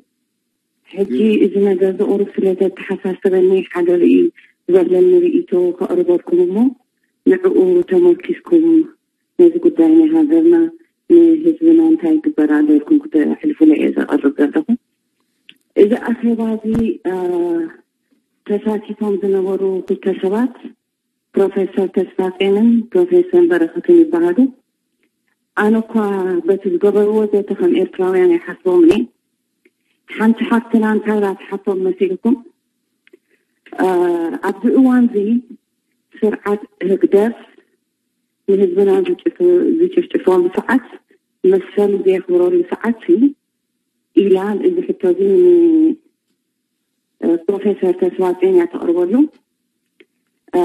ሕጂ እዚ ነገር እዚ ቁሩብ ስለ ዘተሓሳሰበኒ ሓደ ርእይ ዘለኒ ርእይቶ ከቕርበልኩም እሞ ንዕኡ ተመርኪስኩም ነዚ ጉዳይ ናይ ሃገርና ንህዝብና እንታይ ይግበር ኣሎ ኢልኩም ክተሕልፉለይ እየ ዘቕርብ ዘለኹ። እዚ ኣኼባ እዚ፣ እ፣ ተሳቲፎም ዝነበሩ ክልተ ሰባት ፕሮፌሰር ተስፋጼንን ፕሮፌሰር በረኸትን ይበሃሉ። ኣነ እኳ በቲ ዝገበርዎ ዘተ ከም ኤርትራውያን ኣይሓስቦምን እየ። ሓንቲ ሓፍትና እንታይ ኢላ ትሓቶም መሲልኩም? እ፣ ኣብዚ እዋን እዚ ስርዓት ህግደፍ ንህዝብና ዝጭፍ-፣ ዝጭፍጭፈሉ ሰዓት፣ መሰሉ ዘየኽብረሉ ሰዓት እዩ ኢላ እዚ ሕቶ እዚ ን-፣ እ፣ ፕሮፌሰር ተስፋጼን እያ ተቕርበሉ። እ፣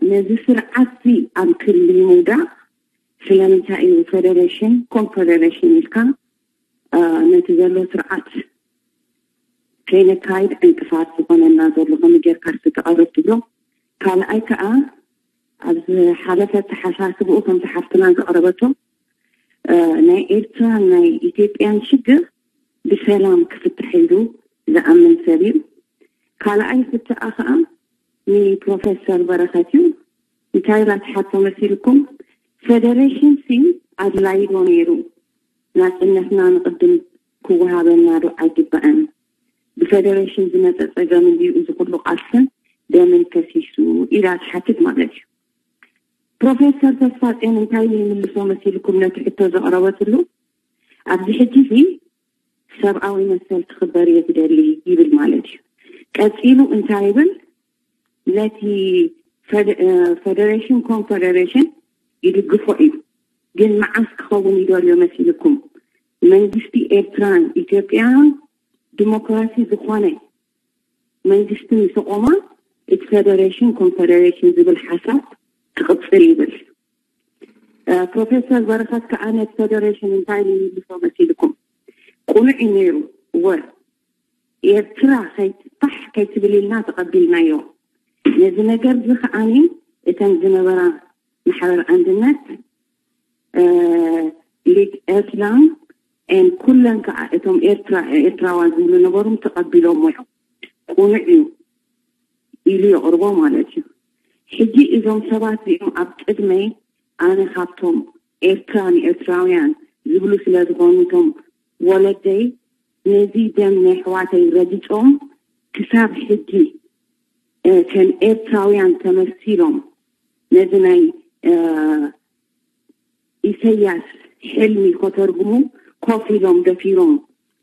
ነዚ ስርዓት እዚ ኣብ ክሊ ምውዳቕ ስለምንታይ እዩ ፌደሬሽን፣ ኮንፌደሬሽን ኢልካ፣ እ፣ ነቲ ዘሎ ስርዓት ከይነካይድ ዕንቅፋት ዝኾነና ዘሎ ከመይ ጌርካ ክትቐርብ ትብሎ? ካልኣይ ከኣ ኣብ ዝሓለፈ ኣተሓሳስብኡ ከምቲ ሓፍትና ዘቕረበቶ፣ እ፣ ናይ ኤርትራን ናይ ኢትዮጵያን ሽግር ብሰላም ክፍታሕ ኢሉ ዝኣምን ሰብ እዩ። ካልኣይ ክትኣ ከዓ ንፕሮፌሰር በረኸት እዩ። እንታይ ኢላ ትሓቶ መሲልኩም? ፌደሬሽን ሲ ኣድላዪ ዶ ነይሩ? ናጽነትና ንቕድም ክወሃበና ዶ ኣይግባእን? ብፌደሬሽን ዝመጸ ጸገም እንድዩ እዚ ኩሉ ቃልስን ደምን ፈሲሱ ኢላ ትሓትት ማለት እዩ። ፕሮፌሰር ተስፋጼን እንታይ ይምልሶ መሲልኩም ነቲ ሕቶ ዘቕረበትሉ? ኣብዚ ሕጂ እዚ ሰብኣዊ መሰል ክኽበር እየ ዝደሊ ይብል ማለት እዩ። ቀጺሉ እንታይ ይብል? ነቲ ፌደ-፣ እ፣ ፌደሬሽን ኮንፌደሬሽን ይድግፎ እዩ። ግን መዓስ ክኸውን ይደልዮ መሲልኩም? መንግስቲ ኤርትራን ኢትዮጵያን ዲሞክራሲ ዝኾነ መንግስቲ ምስ ኣቖማ እቲ ፌደሬሽን ኮንፌደሬሽን ዝብል ሓሳብ ክቕጽል ይብል። እ፣ ፕሮፌሰር በረኸት ከኣ ነቲ ፌደሬሽን እንታይ ይምልሶ መሲልኩም? ቅኑዕ እዩ ነይሩ። እወ፣ ኤርትራ ከይትፋሕ ከይትብል ኢልና ተቐቢልናዮ። ነዚ ነገር እዚ ከኣኒ እተን ዝነበራ ማሕበር ኣንድነት፣ እ፣ ሊግ ኤርትራ፣ ኤን ኩለን ከኣ እቶም ኤርትራ፣ ኤርትራውያን ዝብሉ ነበሩ ተቐቢሎሞ እዮም። ቅኑዕ እዩ ኢሉ የቕርቦ ማለት እዩ። ሕጂ እዞም ሰባት እዚኦም ኣብ ቅድመይ ኣነ ካብቶም ኤርትራ ንኤርትራውያን ዝብሉ ስለ ዝኾኑ እቶም ወለደይ ነዚ ደም ናይ ኣሕዋተይ ረጊጾም ክሳብ ሕጂ፣ እ፣ ከም ኤርትራውያን ተመሲሎም ነዚ ናይ፣ እ፣ ኢሰያስ ሕልሚ ከተርጉሙ ኮፍ ኢሎም ደፊሮም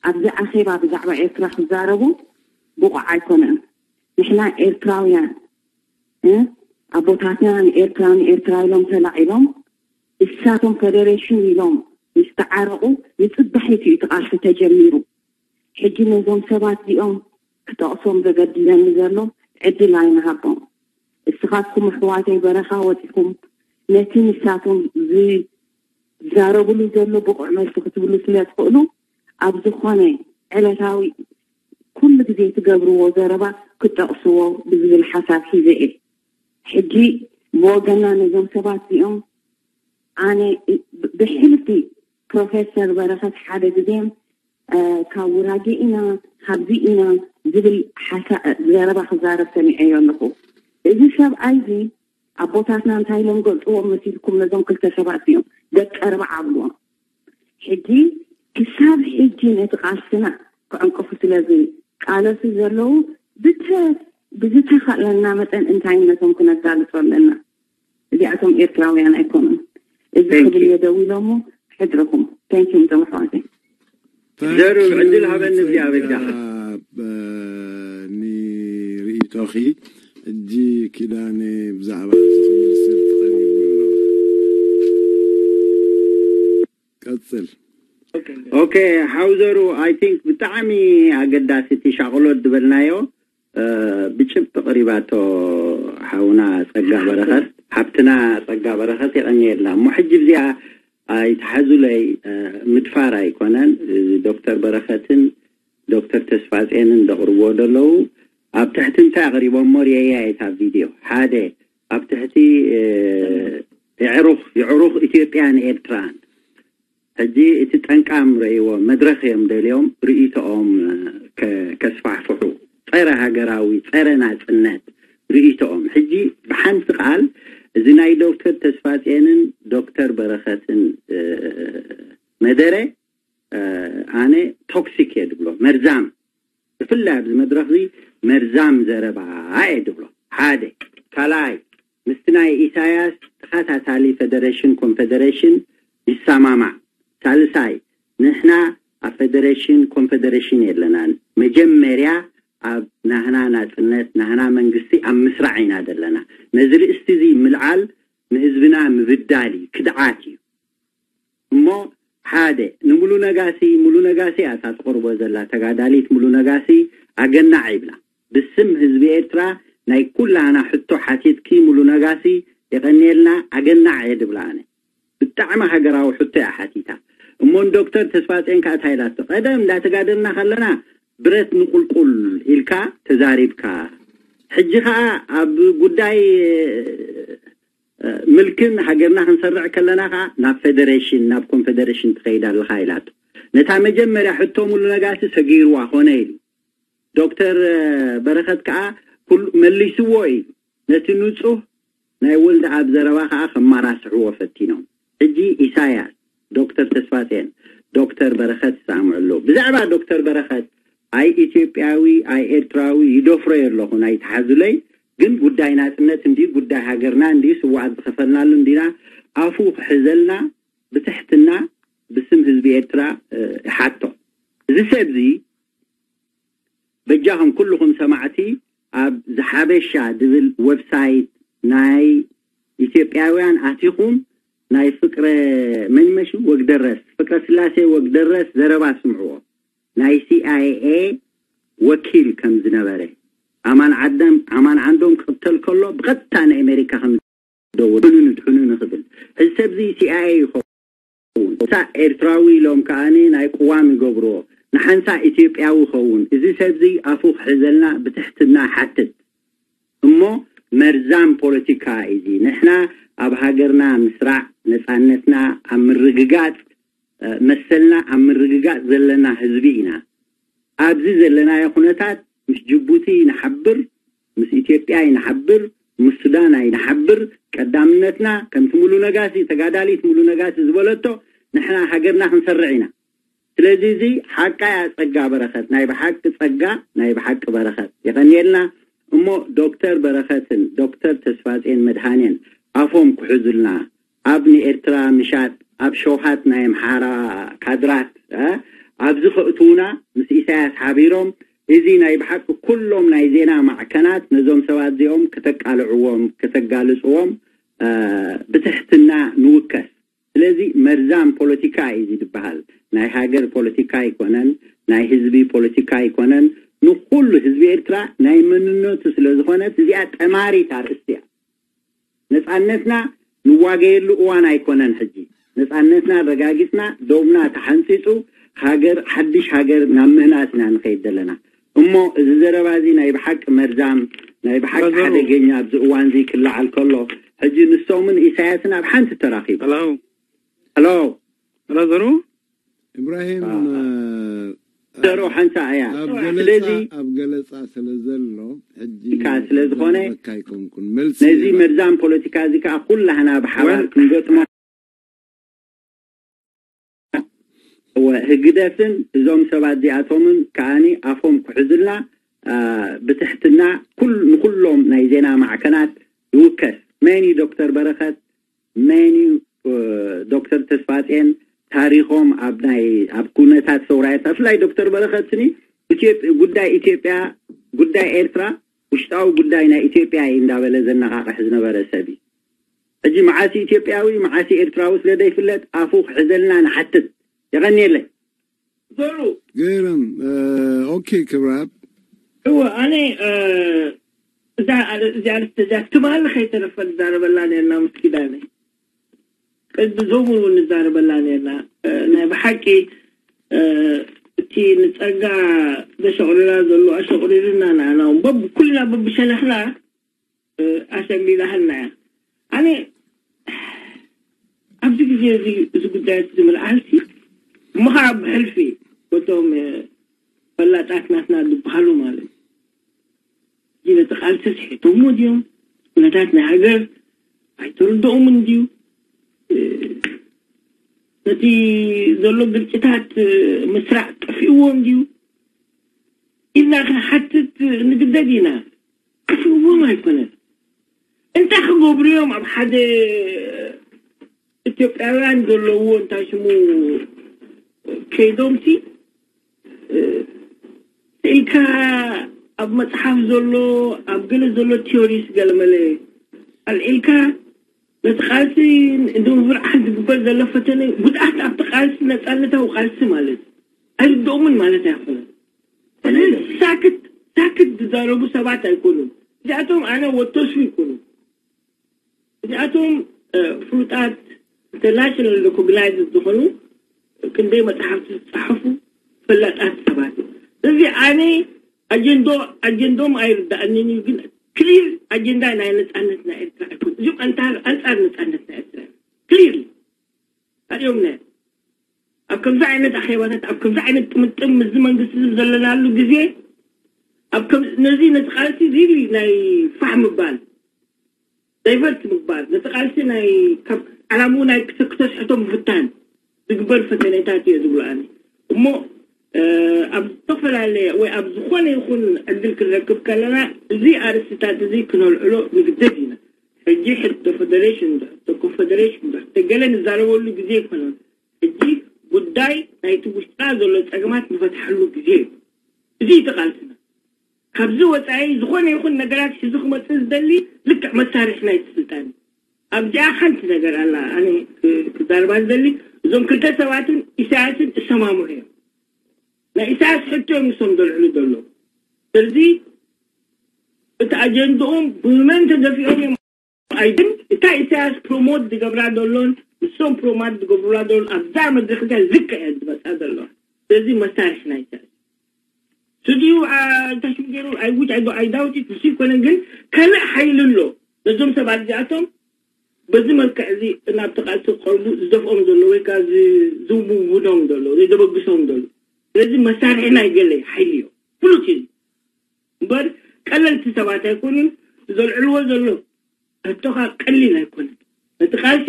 ኣብዚ ኣኼባ ብዛዕባ ኤርትራ ክዛረቡ ብቑዕ ኣይኮነን። ንሕና ኤርትራውያን፣ እ፣ ኣቦታትና ንኤርትራ ንኤርትራ ኢሎም ተላዒሎም እሳቶም ፌደሬሽን ኢሎም ምስ ተዓረቑ ንጽባሒት እዩ እቲ ቃልሲ ተጀሚሩ። ሕጂ ነዞም ሰባት እዚኦም ክጠቕሶም ዘገድደኒ ዘሎ ዕድል ኣይንሃቦም። እስኻትኩም ኣሕዋተይ በረኻ ወጺኹም ነቲ ንሳቶም ዝዛረብሉ ዘሎ ብቑዕ መልሲ ክትብሉ ስለ ትኽእሉ ኣብ ዝኾነ ዕለታዊ ኩሉ ግዜ ትገብርዎ ዘረባ ክትጠቕስዎ ብዝብል ሓሳብ ሒዘ እየ። ሕጂ ብወገና ነዞም ሰባት እዚኦም ኣነ ብ-፣ ብሕልፊ ፕሮፌሰር በረኸት ሓደ ግዜ፣ እ፣ ካብ ውራጌ ኢና፣ ካብዚ ኢና ዝብል ሓሳ-፣ ዘረባ ክዛረብ ሰሚዐዮ ኣለኹ። እዚ ሰብኣይ እዚ ኣቦታትና እንታይ ኢሎም ገልጽዎም መሲልኩም? ነዞም ክልተ ሰባት እዮም ደቂ ኣርባዓ ኣብልዎም። ሕጂ ክሳብ ሕጂ ነቲ ቃልስና ክዕንቅፉ ስለ ዝቃለሱ ዘለዉ ብተ-፣ ብዝተኻእለና መጠን እንታይነቶም ክነጋልጾ ኣለና። እዚኣቶም ኤርትራውያን ኣይኮኑን። እዚ Thank ክብል you። እየ ደው ኢሎሞ ሕድርኹም። Thank you እቶም ኣሕዋተይ። ዘሩ፣ ዕድል ሃበኒ እዚኣ በጃኻ። ጸጋ፣ እ፣ ንርእይቶኺ። ሕጂ ኪዳነ ብዛዕባ እዚ ክምልስ ተቐሪቡ ኣሎ። ቀጽል። ኦኬ፣ ሓውዘሩ፣ I think ብጣዕሚ ኣገዳሲ እቲ ሻቕሎት ዝበልናዮ፣ እ፣ ብጭብጢ ቅሪባቶ ሓውና ጸጋ በረኸት፣ ሓብትና ጸጋ በረኸት የቐንየልና። እሞ ሕጂ እዚኣ ኣይትሓዙለይ፣ እ፣ ምድፋር ኣይኮነን። እ፣ ዶክተር በረኸትን ዶክተር ተስፋጼንን ዘቕርብዎ ዘለዉ ኣብ ትሕቲ እንታይ ኣቕሪቦሞ ርእየያ እታ ቪድዮ። ሓደ ኣብ ትሕቲ፣ እ፣ የዕሩኽ፣ የዕሩኽ ኢትዮጵያን ኤርትራን። ሕጂ እቲ ጠንቃም ረእይዎ መድረኽ እዮም ደልዮም ርእይቶኦም፣ እ፣ ከ-፣ ከስፋሕፍሑ። ጸረ ሃገራዊ፣ ጸረ ናጽነት ርእይቶኦም። ሕጂ ብሓንቲ ቃል እዚ ናይ ዶክተር ተስፋጼንን ዶክተር በረኸትን፣ እ፣ መደረ፣ እ፣ ኣነ ቶክሲክ እየ ድብሎ፣ መርዛም። ብፍላይ ኣብዚ መድረኽ እዚ መርዛም ዘረባ እየ ድብሎ። ሓደ። ካልኣይ፣ ምስቲ ናይ ኢሳያስ ተኸታታሊ ፌደሬሽን ኮንፌደሬሽን ይሰማማዕ። ሳልሳይ፣ ንሕና ኣብ ፌደሬሽን ኮንፌደሬሽን የለናን። መጀመርያ ኣብ ናህና ናጽነት፣ ናህና መንግስቲ ኣብ ምስራዕ ኢና ዘለና። ነዚ ርእስቲ እዚ ምልዓል ንህዝብና ምብዳል እዩ፣ ክድዓት እዩ። እሞ ሓደ፣ ንሙሉ ነጋሲ፣ ሙሉ ነጋሲ እያ እታ ትቕርቦ ዘላ ተጋዳሊት ሙሉ ነጋሲ፣ ኣገናዕ ይብላ። ብስም ህዝቢ ኤርትራ ናይ ኩላህና ሕቶ ሓቲትኪ ሙሉ ነጋሲ፣ የቐንየልና፣ ኣገናዕ እየ ድብላ ኣነ። ብጣዕሚ ሃገራዊ ሕቶ እያ ሓቲታ። እሞ ንዶክተር ተስፋጼን ከኣ እንታይ ኢላቶ? ቀደም እንዳተጋደልና ከለና ብረት ንቁልቁል ኢልካ ተዛሪብካ። ሕጂ ከኣ ኣብ ጉዳይ፣ እ፣ ምልክን ሃገርና ክንሰርዕ ከለና ከዓ ናብ ፌደሬሽን ናብ ኮንፌደሬሽን ትኸይድ ኣለኻ ኢላቶ። ነታ መጀመርያ ሕቶ ሙሉ ነጋሲ ሰጊርዋ ኾነ ኢሉ። ዶክተር በረኸት ከዓ ኩሉ መሊስዎ እዩ። ነቲ ንፁህ ናይ ወልደኣብ ዘረባ ከዓ ከማራስሕዎ ፈቲኖም። ሕጂ ኢሳያስ፣ ዶክተር ተስፋጼን ዶክተር በረኸት ይሰማምዑ ኣለዉ። ብዛዕባ ዶክተር በረኸት ኣይ ኢትዮጵያዊ ኣይ ኤርትራዊ ይደፍሮ የለኹን ኣይትሓዙለይ። ግን ጉዳይ ናፅነት እንዲ ጉዳይ ሃገርና እንዲ ስዋኣት ዝኸፈልናሉ እንዲና ኣፉ ክሕዘልና ብትሕትና ብስም ህዝቢ ኤርትራ ይሓቶ። እዚ ሰብ እዚ በጃኹም ኩልኹም ሰማዕቲ ኣብ ዝሓበሻ ዝብል ዌብሳይት ናይ ኢትዮጵያውያን ኣቲኹም ናይ ፍቅረ መንመሽ ወግደረስ ፍቅረ ስላሴ ወግደረስ ዘረባ ስምዕዎ። ናይ ሲኣይኤ ወኪል ከም ዝነበረ ኣማን ዓደም ኣማን ዓንዶም ክቕተል ከሎ ብቐጥታ ንኣሜሪካ ከም ደወሉ ድሕኑ ንድሕኑ ንኽብል። እዚ ሰብዚ ሲኣይኤ ይኸውን። እሳ ኤርትራዊ ኢሎም ከኣኒ ናይ ቅዋም ይገብርዎ። ንሓንሳ ኢትዮጵያዊ ይኸውን። እዚ ሰብዚ ኣፉ ክሕዘልና ብትሕትና ሓትት። እሞ መርዛም ፖለቲካ እዚ ንሕና ኣብ ሃገርና ምስራዕ ነፃነትና ኣብ ምርግጋፅ መሰልና ኣብ ምርግጋፅ ዘለና ህዝቢ ኢና። ኣብዚ ዘለናዮ ኩነታት ምስ ጅቡቲ ይንሓብር፣ ምስ ኢትዮጵያ ይንሓብር፣ ምስ ሱዳን ኣይንሓብር። ቀዳምነትና ከምቲ ሙሉ ነጋሲ ተጋዳሊት ሙሉ ነጋሲ ዝበለቶ ንሕና ሃገርና ክንሰርዕ ኢና። ስለዚ እዚ ሓቃ እያ ጸጋ በረኸት፣ ናይ ብሓቂ ጸጋ፣ ናይ ብሓቂ በረኸት። የቐንየልና። እሞ ዶክተር በረኸትን ዶክተር ተስፋጼን መድሃኔን ኣፎም ክሕዙልና፣ ኣብ ንኤርትራ ምሻጥ፣ ኣብ ሸውሃት ናይ ኣምሓራ ካድራት ኣብዚ ከእትዉና ምስ ኢሳያስ ሓቢሮም፣ እዚ ናይ ብሓቂ ኩሎም ናይ ዜና ማዕከናት ነዞም ሰባት እዚኦም ከተቃልዕዎም ከተጋልጽዎም ብትሕትና ንውከስ። ስለዚ መርዛም ፖለቲካ እዩ እዚ ዝበሃል። ናይ ሃገር ፖለቲካ ኣይኮነን፣ ናይ ህዝቢ ፖለቲካ ኣይኮነን። ንኩሉ ህዝቢ ኤርትራ ናይ መንነቱ ስለ ዝኾነት እዚኣ ጠማሪት ኣርእስቲ እያ። ነፃነትና ንዋገየሉ እዋን ኣይኮነን ሕጂ። ነፃነትና ኣረጋጊፅና፣ ዶብና ተሓንፂፁ፣ ሃገር፣ ሓድሽ ሃገር ናብ ምህናፅ ኢና ንኸይድ ዘለና። እሞ እዚ ዘረባ እዚ ናይ ብሓቂ መርዛም፣ ናይ ብሓቂ ሓደገኛ ኣብዚ እዋን እዚ ክለዓል ከሎ፣ ሕጂ ንሶምን ኢሳያስን ኣብ ሓንቲ ተራኺቡ። ሄሎ። ሄሎ። ሄሎ ዘሩ። ኢብራሂም፣ ዘሩ ሓንሳ እያ። ስለዚ ኣብ ገለጻ ስለ ዘሎ፣ ሕጂ ስለ ዝኾነ፣ ኣይኮንኩን። መልሲ ነዚ መርዛም ፖለቲካ እዚ ከዓ ኩላህና ብሓባር ክንገጥሞ ህግደፍን እዞም ሰባት እዚኣቶምን ከዓኒ ኣፎም ክሕዙልና ብትሕትና ንኩሎም ናይ ዜና ማዕከናት ይውከስ። መን እዩ ዶክተር በረኸት? መን እዩ ዶክተር ተስፋጼን? ታሪኾም ኣብ ናይ ኣብ ኩነታት ሰውራ ኤርትራ፣ ብፍላይ ዶክተር በረኸት ስኒ ጉዳይ ኢትዮጵያ፣ ጉዳይ ኤርትራ ውሽጣዊ ጉዳይ ናይ ኢትዮጵያ እዩ እንዳበለ ዘነቓቕሕ ዝነበረ ሰብ እዩ። ሕጂ መዓስ ኢትዮጵያዊ መዓስ ኤርትራዊ ስለ ዘይፍለጥ ኣፉ ክሕዘልና ንሓትት። የቐንየለይ። ዘሩ። ገይሮም። ኦኬ ክብራብ። እወ ኣነ እዛ እዚኣ ኣርእስቲ እዚኣ ትማሊ ከይተረፈ ንዛረበላ ነርና ምስ ኪዳነ ቅድሚ ዞም እውን ንዛረበላ ነርና። ናይ ብሓቂ እቲ ንፀጋ ዘሸቑሪራ ዘሎ ኣሸቑሪርና ንዓና እውን በብ ኩልና በብሸነኽና ኣሸንቢላህልና እያ። ኣነ ኣብዚ ግዜ እዚ እዚ ጉዳይ እዚ ዝምልኣልሲ እሞ ከዓ ብሕልፊ በቶም ፈላጣት ናትና ዝበሃሉ ማለት እዩ። ነቲ ቃልሲ ስሒቶሞ ድዮም? ኩነታት ናይ ሃገር ኣይተረድኦምን ድዩ? ነቲ ዘሎ ግርጭታት ምስራዕ ጠፊእዎም ድዩ ኢልና ክንሓትት ንግደድ ኢና። ጠፊእዎም ኣይኮነን። እንታይ ክገብሩ እዮም ኣብ ሓደ ኢትዮጵያውያን ዘለዎ እንታይ ሽሙ ከይዶምሲ ኢልካ ኣብ መጽሓፍ ዘሎ ኣብ ገለ ዘሎ ቲዮሪስ ገለመለ ኣልዒልካ ነቲ ቃልሲ ንምብርዓን ዝግበር ዘሎ ፈተነ ጉድኣት ኣብቲ ቃልሲ ነጻነታዊ ቃልሲ ማለት ኣይርድኦምን ማለት ኣይኮነን። ሳክት ሳክት ዝዛረቡ ሰባት ኣይኮኑን። እዚኣቶም ኣነ ወተሱ ይኮኑ። እዚኣቶም ፍሉጣት ኢንተርናሽናል ሪኮግናይዝ ዝኾኑ ክንደይ መፅሓፍቲ ዝፀሓፉ ፈላጣት ሰባት እዮም። ስለዚ ኣነ ኣጀንዶ ኣጀንዶም ኣይርዳእንን እዩ፣ ግን ክሊር ኣጀንዳ ናይ ነፃነት ናይ ኤርትራ ኣይኮን እዚኦም ኣንጻር ኣንጻር ነጻነት ናይ ኤርትራ እዮም። ክሊርሊ ኣርእዮምና እዮም። ኣብ ከምዚ ዓይነት ኣኼባታት፣ ኣብ ከምዚ ዓይነት ጥምጥም ምስዚ መንግስቲ እዚ ዘለናሉ ግዜ፣ ኣብ ከም ነዚ ነቲ ቃልሲ ሪሊ ናይ ፋሕ ምባል፣ ዳይቨርት ምግባር፣ ነቲ ቃልሲ ናይ ካብ ዓላምኡ ናይ ክተ- ክተስሕቶ ምፍታን ዝግበር ፈተነታት እየ ዝብሎ ኣነ። እሞ ኣብ ዝተፈላለየ ወይ ኣብ ዝኾነ ይኹን ዕድል ክንረክብ ከለና እዚ ኣርእስትታት እዚ ክነልዕሎ ንግደድ ኢና። ሕጂ ሕቶ ፌደሬሽን ዶ ሕቶ ኮንፌደሬሽን ዶ ሕቶ ገለ ንዛረበሉ ግዜ ኣይኮነን። ሕጂ ጉዳይ ናይቲ ውሽጥና ዘሎ ጸገማት ንፈትሓሉ ግዜ እዩ። እዚ እዩ ቃልስና። ካብዚ ወጻኢ ዝኾነ ይኹን ነገራት ሒዙ ክመጽእ ዝደሊ ልክዕ መሳርሒ ናይቲ ስልጣን እዩ። ኣብዚኣ ሓንቲ ነገር ኣላ ኣነ ክ- ክዛረባ ዝደሊ። እዞም ክልተ ሰባትን ኢሳያስን እሰማምዑ እዮም። ናይ ኢሳያስ ሕቶ እዮም ንሶም ዘልዕሉ ዘለዉ። ስለዚ እቲ ኣጀንድኦም ብመን ተደፊኦም እዮም ኣይድን። እታ ኢሳያስ ፕሮሞት ዝገብራ ዘሎን ንሶም ፕሮማት ዝገብሩላ ዘሎን ኣብዛ መድረክ እዚኣ ልክዕ እየን ዝመጻ ዘለዋ። ስለዚ መሳርሒ ናይ ኢሳያስ ስድዩ እንታይ ሽሙ ገይሩ ኣይ ውጭ ኣይ ዳውት ኢት ንሱ ይኮነ ግን ካልእ ሓይሊ ኣሎ ነዞም ሰባት እዚኣቶም በዚ መልክዕ እዚ ናብ ተቃልሲ ክቀርቡ ዝደፍኦም ዘሎ ወይ ከዓ ዝውውዶም ዘሎ ዝደበግሶም ዘሎ ስለዚ መሳርሒ ናይ ገለ ሓይሊ እዮም ፍሉጥ እዩ እምበር ቀለልቲ ሰባት ኣይኮኑን ዘልዕልዎ ዘሎ ሕቶኻ ቀሊል ኣይኮነን ነቲ ቃልሲ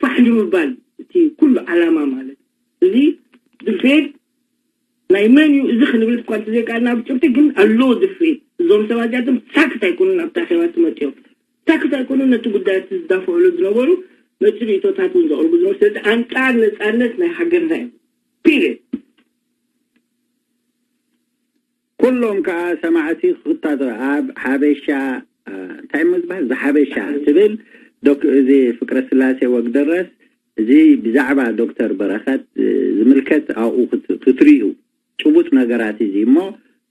ፋሕ ንምባል እቲ ኩሉ ዓላማ ማለት እዚ ድፌት ናይ መን እዩ እዚ ክንብል እኳ እንተዘይከኣልና ብጭብጢ ግን ኣለዎ ድፍኢት እዞም ሰባት እዚኣቶም ሳክት ኣይኮኑን ኣብቲ ኣኼባ ትመፅኦም ሳክት ኣይኮኑን ነቲ ጉዳያት ዝዳፍዕሉ ዝነበሩ ነቲ ርእቶታት እውን ዘቕርቡ ዝነበሩ ስለዚ ኣንፃር ነፃነት ናይ ሃገርና እዮም ፒሪድ ኩሎም ከዓ ሰማዕቲ ክክታተሉ ኣብ ሓበሻ እንታይ እሞ ዝበሃል ዝሓበሻ ትብል ዶክ እዚ ፍቅረ ስላሴ ወግደረስ እዚ ብዛዕባ ዶክተር በረኸት ዝምልከት ኣብኡ ክትርእዩ ጭቡጥ ነገራት እዚ እሞ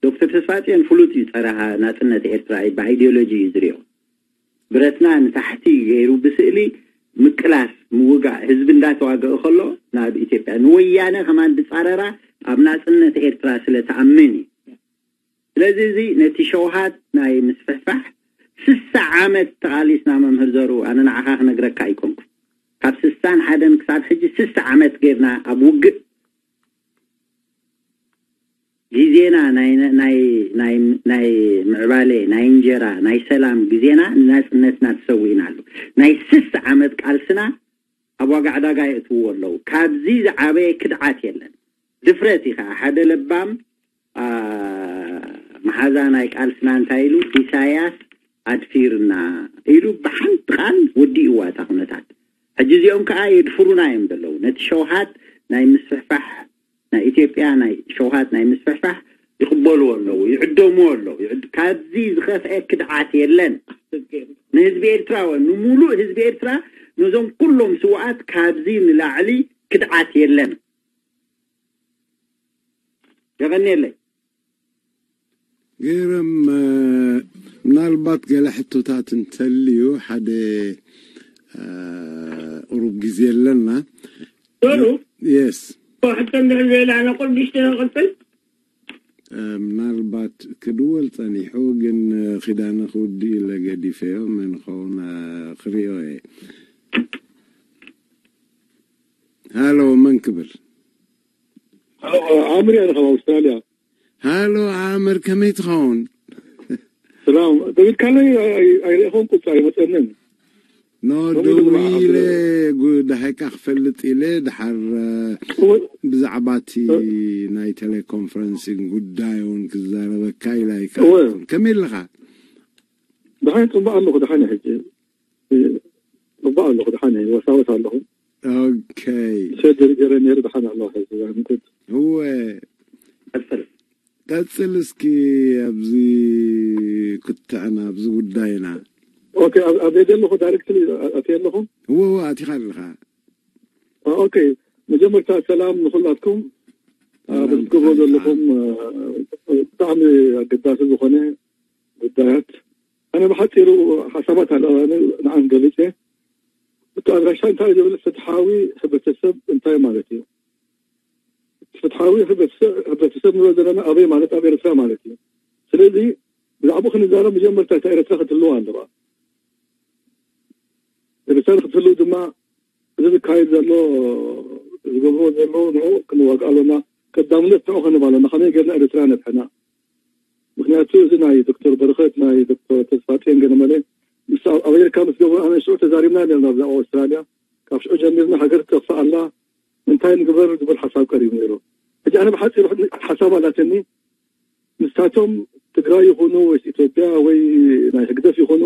ዶክተር ተስፋፅዮን ፍሉጥ እዩ ፀረ ናፅነት ኤርትራ እዩ ብኣይዲዮሎጂ እዩ ዝሪኦ ብረትና ንታሕቲ ገይሩ ብስእሊ ምቅላስ ምውጋእ ህዝቢ እንዳተዋገእ ከሎ ናብ ኢትዮጵያ ንወያነ ከማን ዝፃረራ ኣብ ናፅነት ኤርትራ ስለ ተኣምን እዩ ስለዚ እዚ ነቲ ሸውሃት ናይ ምስፍሕፋሕ ስሳ ዓመት ተቓሊስና መምህር ዘሩ ኣነ ንዓኻ ክነግረካ ኣይኮንኩ ካብ ስሳን ሓደን ክሳብ ሕጂ ስሳ ዓመት ጌርና ኣብ ውግእ ግዜና ናይ ምዕባሌ ናይ እንጀራ ናይ ሰላም ግዜና ንናፅነትና ተሰዊእናሉ ናይ ስስ ዓመት ቃልስና ኣብ ዋጋ ዕዳጋ የእትውዎ ኣለዉ ካብዚ ዝዓበየ ክድዓት የለን ድፍረት እዩ ከዓ ሓደ ለባም መሓዛ ናይ ቃልስና እንታይ ኢሉ ኢሳያስ ኣድፊርና ኢሉ ብሓንቲ ቃል ወዲእዋ እታ ኩነታት ሕጂ እዚኦም ከዓ የድፍሩና እዮም ዘለዉ ነቲ ሸውሃት ናይ ምስፍሕፋሕ ናይ ኢትዮጵያ ናይ ሸውሃት ናይ ምስፍሕፋሕ ይቕበልዎ ኣለዉ ይዕደምዎ ኣለዉ ካብዚ ዝኸፍአ ክድዓት የለን ንህዝቢ ኤርትራ ወ ንሙሉእ ህዝቢ ኤርትራ ነዞም ኩሎም ስውኣት ካብዚ ንላዕሊ ክድዓት የለን የቐንየለይ ገይሮም ምናልባት ገለ ሕቶታት እንተልዩ ሓደ ቁሩብ ግዜ ኣለና ዶሩ የስ ሕቶ እንድሕር ዘይላ ኣነ ቁርብ ንሽተ ክቅፅል ምናልባት ክድወል ጸኒሑ ግን ኪዳነ ክውድእ ኢለ ገዲፈዮ መን ኸውን ክሪኦ እየ ሃሎ መን ክብል ዓምር እያ ካብ ኣውስትራልያ ሃሎ ዓምር ከመይ ትኸውን ሰላም ደዊልካለይ ኣይረእኹም ቁፅሪ ኣይመፀንን ኖ ደዊለ ጉዳይካ ክፈልጥ ኢለ ድሓር ብዛዕባ እቲ ናይ ቴሌኮንፈረንሲን ጉዳይ እውን ክዛረበካ ኢላ ይከ ከመይ ኣለኻ ደሓን ፅቡቅ ኣለኹ ደሓን ሕጂ ፅቡቅ ኣለኹ ደሓን ወሳወስ ኣለኹ ኦኬ ሰድር ገረ ነይሩ ደሓን ኣለኹ ሕጂ ምክት እወ ቀፅል ቀፅል እስኪ ኣብዚ ክትዕና ኣብዚ ጉዳይና ኦኬ ኣብ ዘለኹ ዳይሬክትሊ ኣትየ ኣለኹ እወ እወ ኣቲኻ ኣለኻ ኦኬ መጀመርታ ሰላም ንኩላትኩም ኣብ ትገብሮ ዘለኹም ብጣዕሚ ኣገዳሲ ዝኾነ ጉዳያት ኣነ ብሓፂሩ ሓሳባት ኣለዋኒ ንዓን ገሊፀ እቲ ኣድራሻ እንታይ ዝብል ፍትሓዊ ሕብረተሰብ እንታይ ማለት እዩ ፍትሓዊ ሕብረተሰብ ንብሎ ዘለና ኣበይ ማለት ኣብ ኤርትራ ማለት እዩ ስለዚ ብዛዕባኡ ክንዛረብ መጀመርታ እታ ኤርትራ ክትህልዋ ኣለዋ ኤርትራ ክትህልው ድማ እዚ ዝካየድ ዘሎ፣ ዝገብርዎ ዘለዉ ንዑ ክንዋግእ ኣሎና። ቀዳምነት ንዑ ክንህብ ኣሎና። ከመይ ጌርና ኤርትራ ነድሕና? ምክንያቱ እዚ ናይ ዶክተር በረኸት፣ ናይ ዶክተር ተስፋጽዮን ገለመለ ምስ ኣብ ኣሜሪካ ምስ ገበሩ ኣነ ሽዑ ተዛሪብና ነርና ብዛዕባ ኣውስትራልያ። ካብ ሽዑ ጀሚርና ሃገር ትጠፍእ ኣላ፣ እንታይ ንግበር ዝብል ሓሳብ ቀሪቡ ነይሩ። ሕጂ ኣነ ብሓጺሩ ሓሳብ ኣላትኒ። ንሳቶም ትግራይ ይኹኑ ወይ ኢትዮጵያ ወይ ናይ ህግደፍ ይኹኑ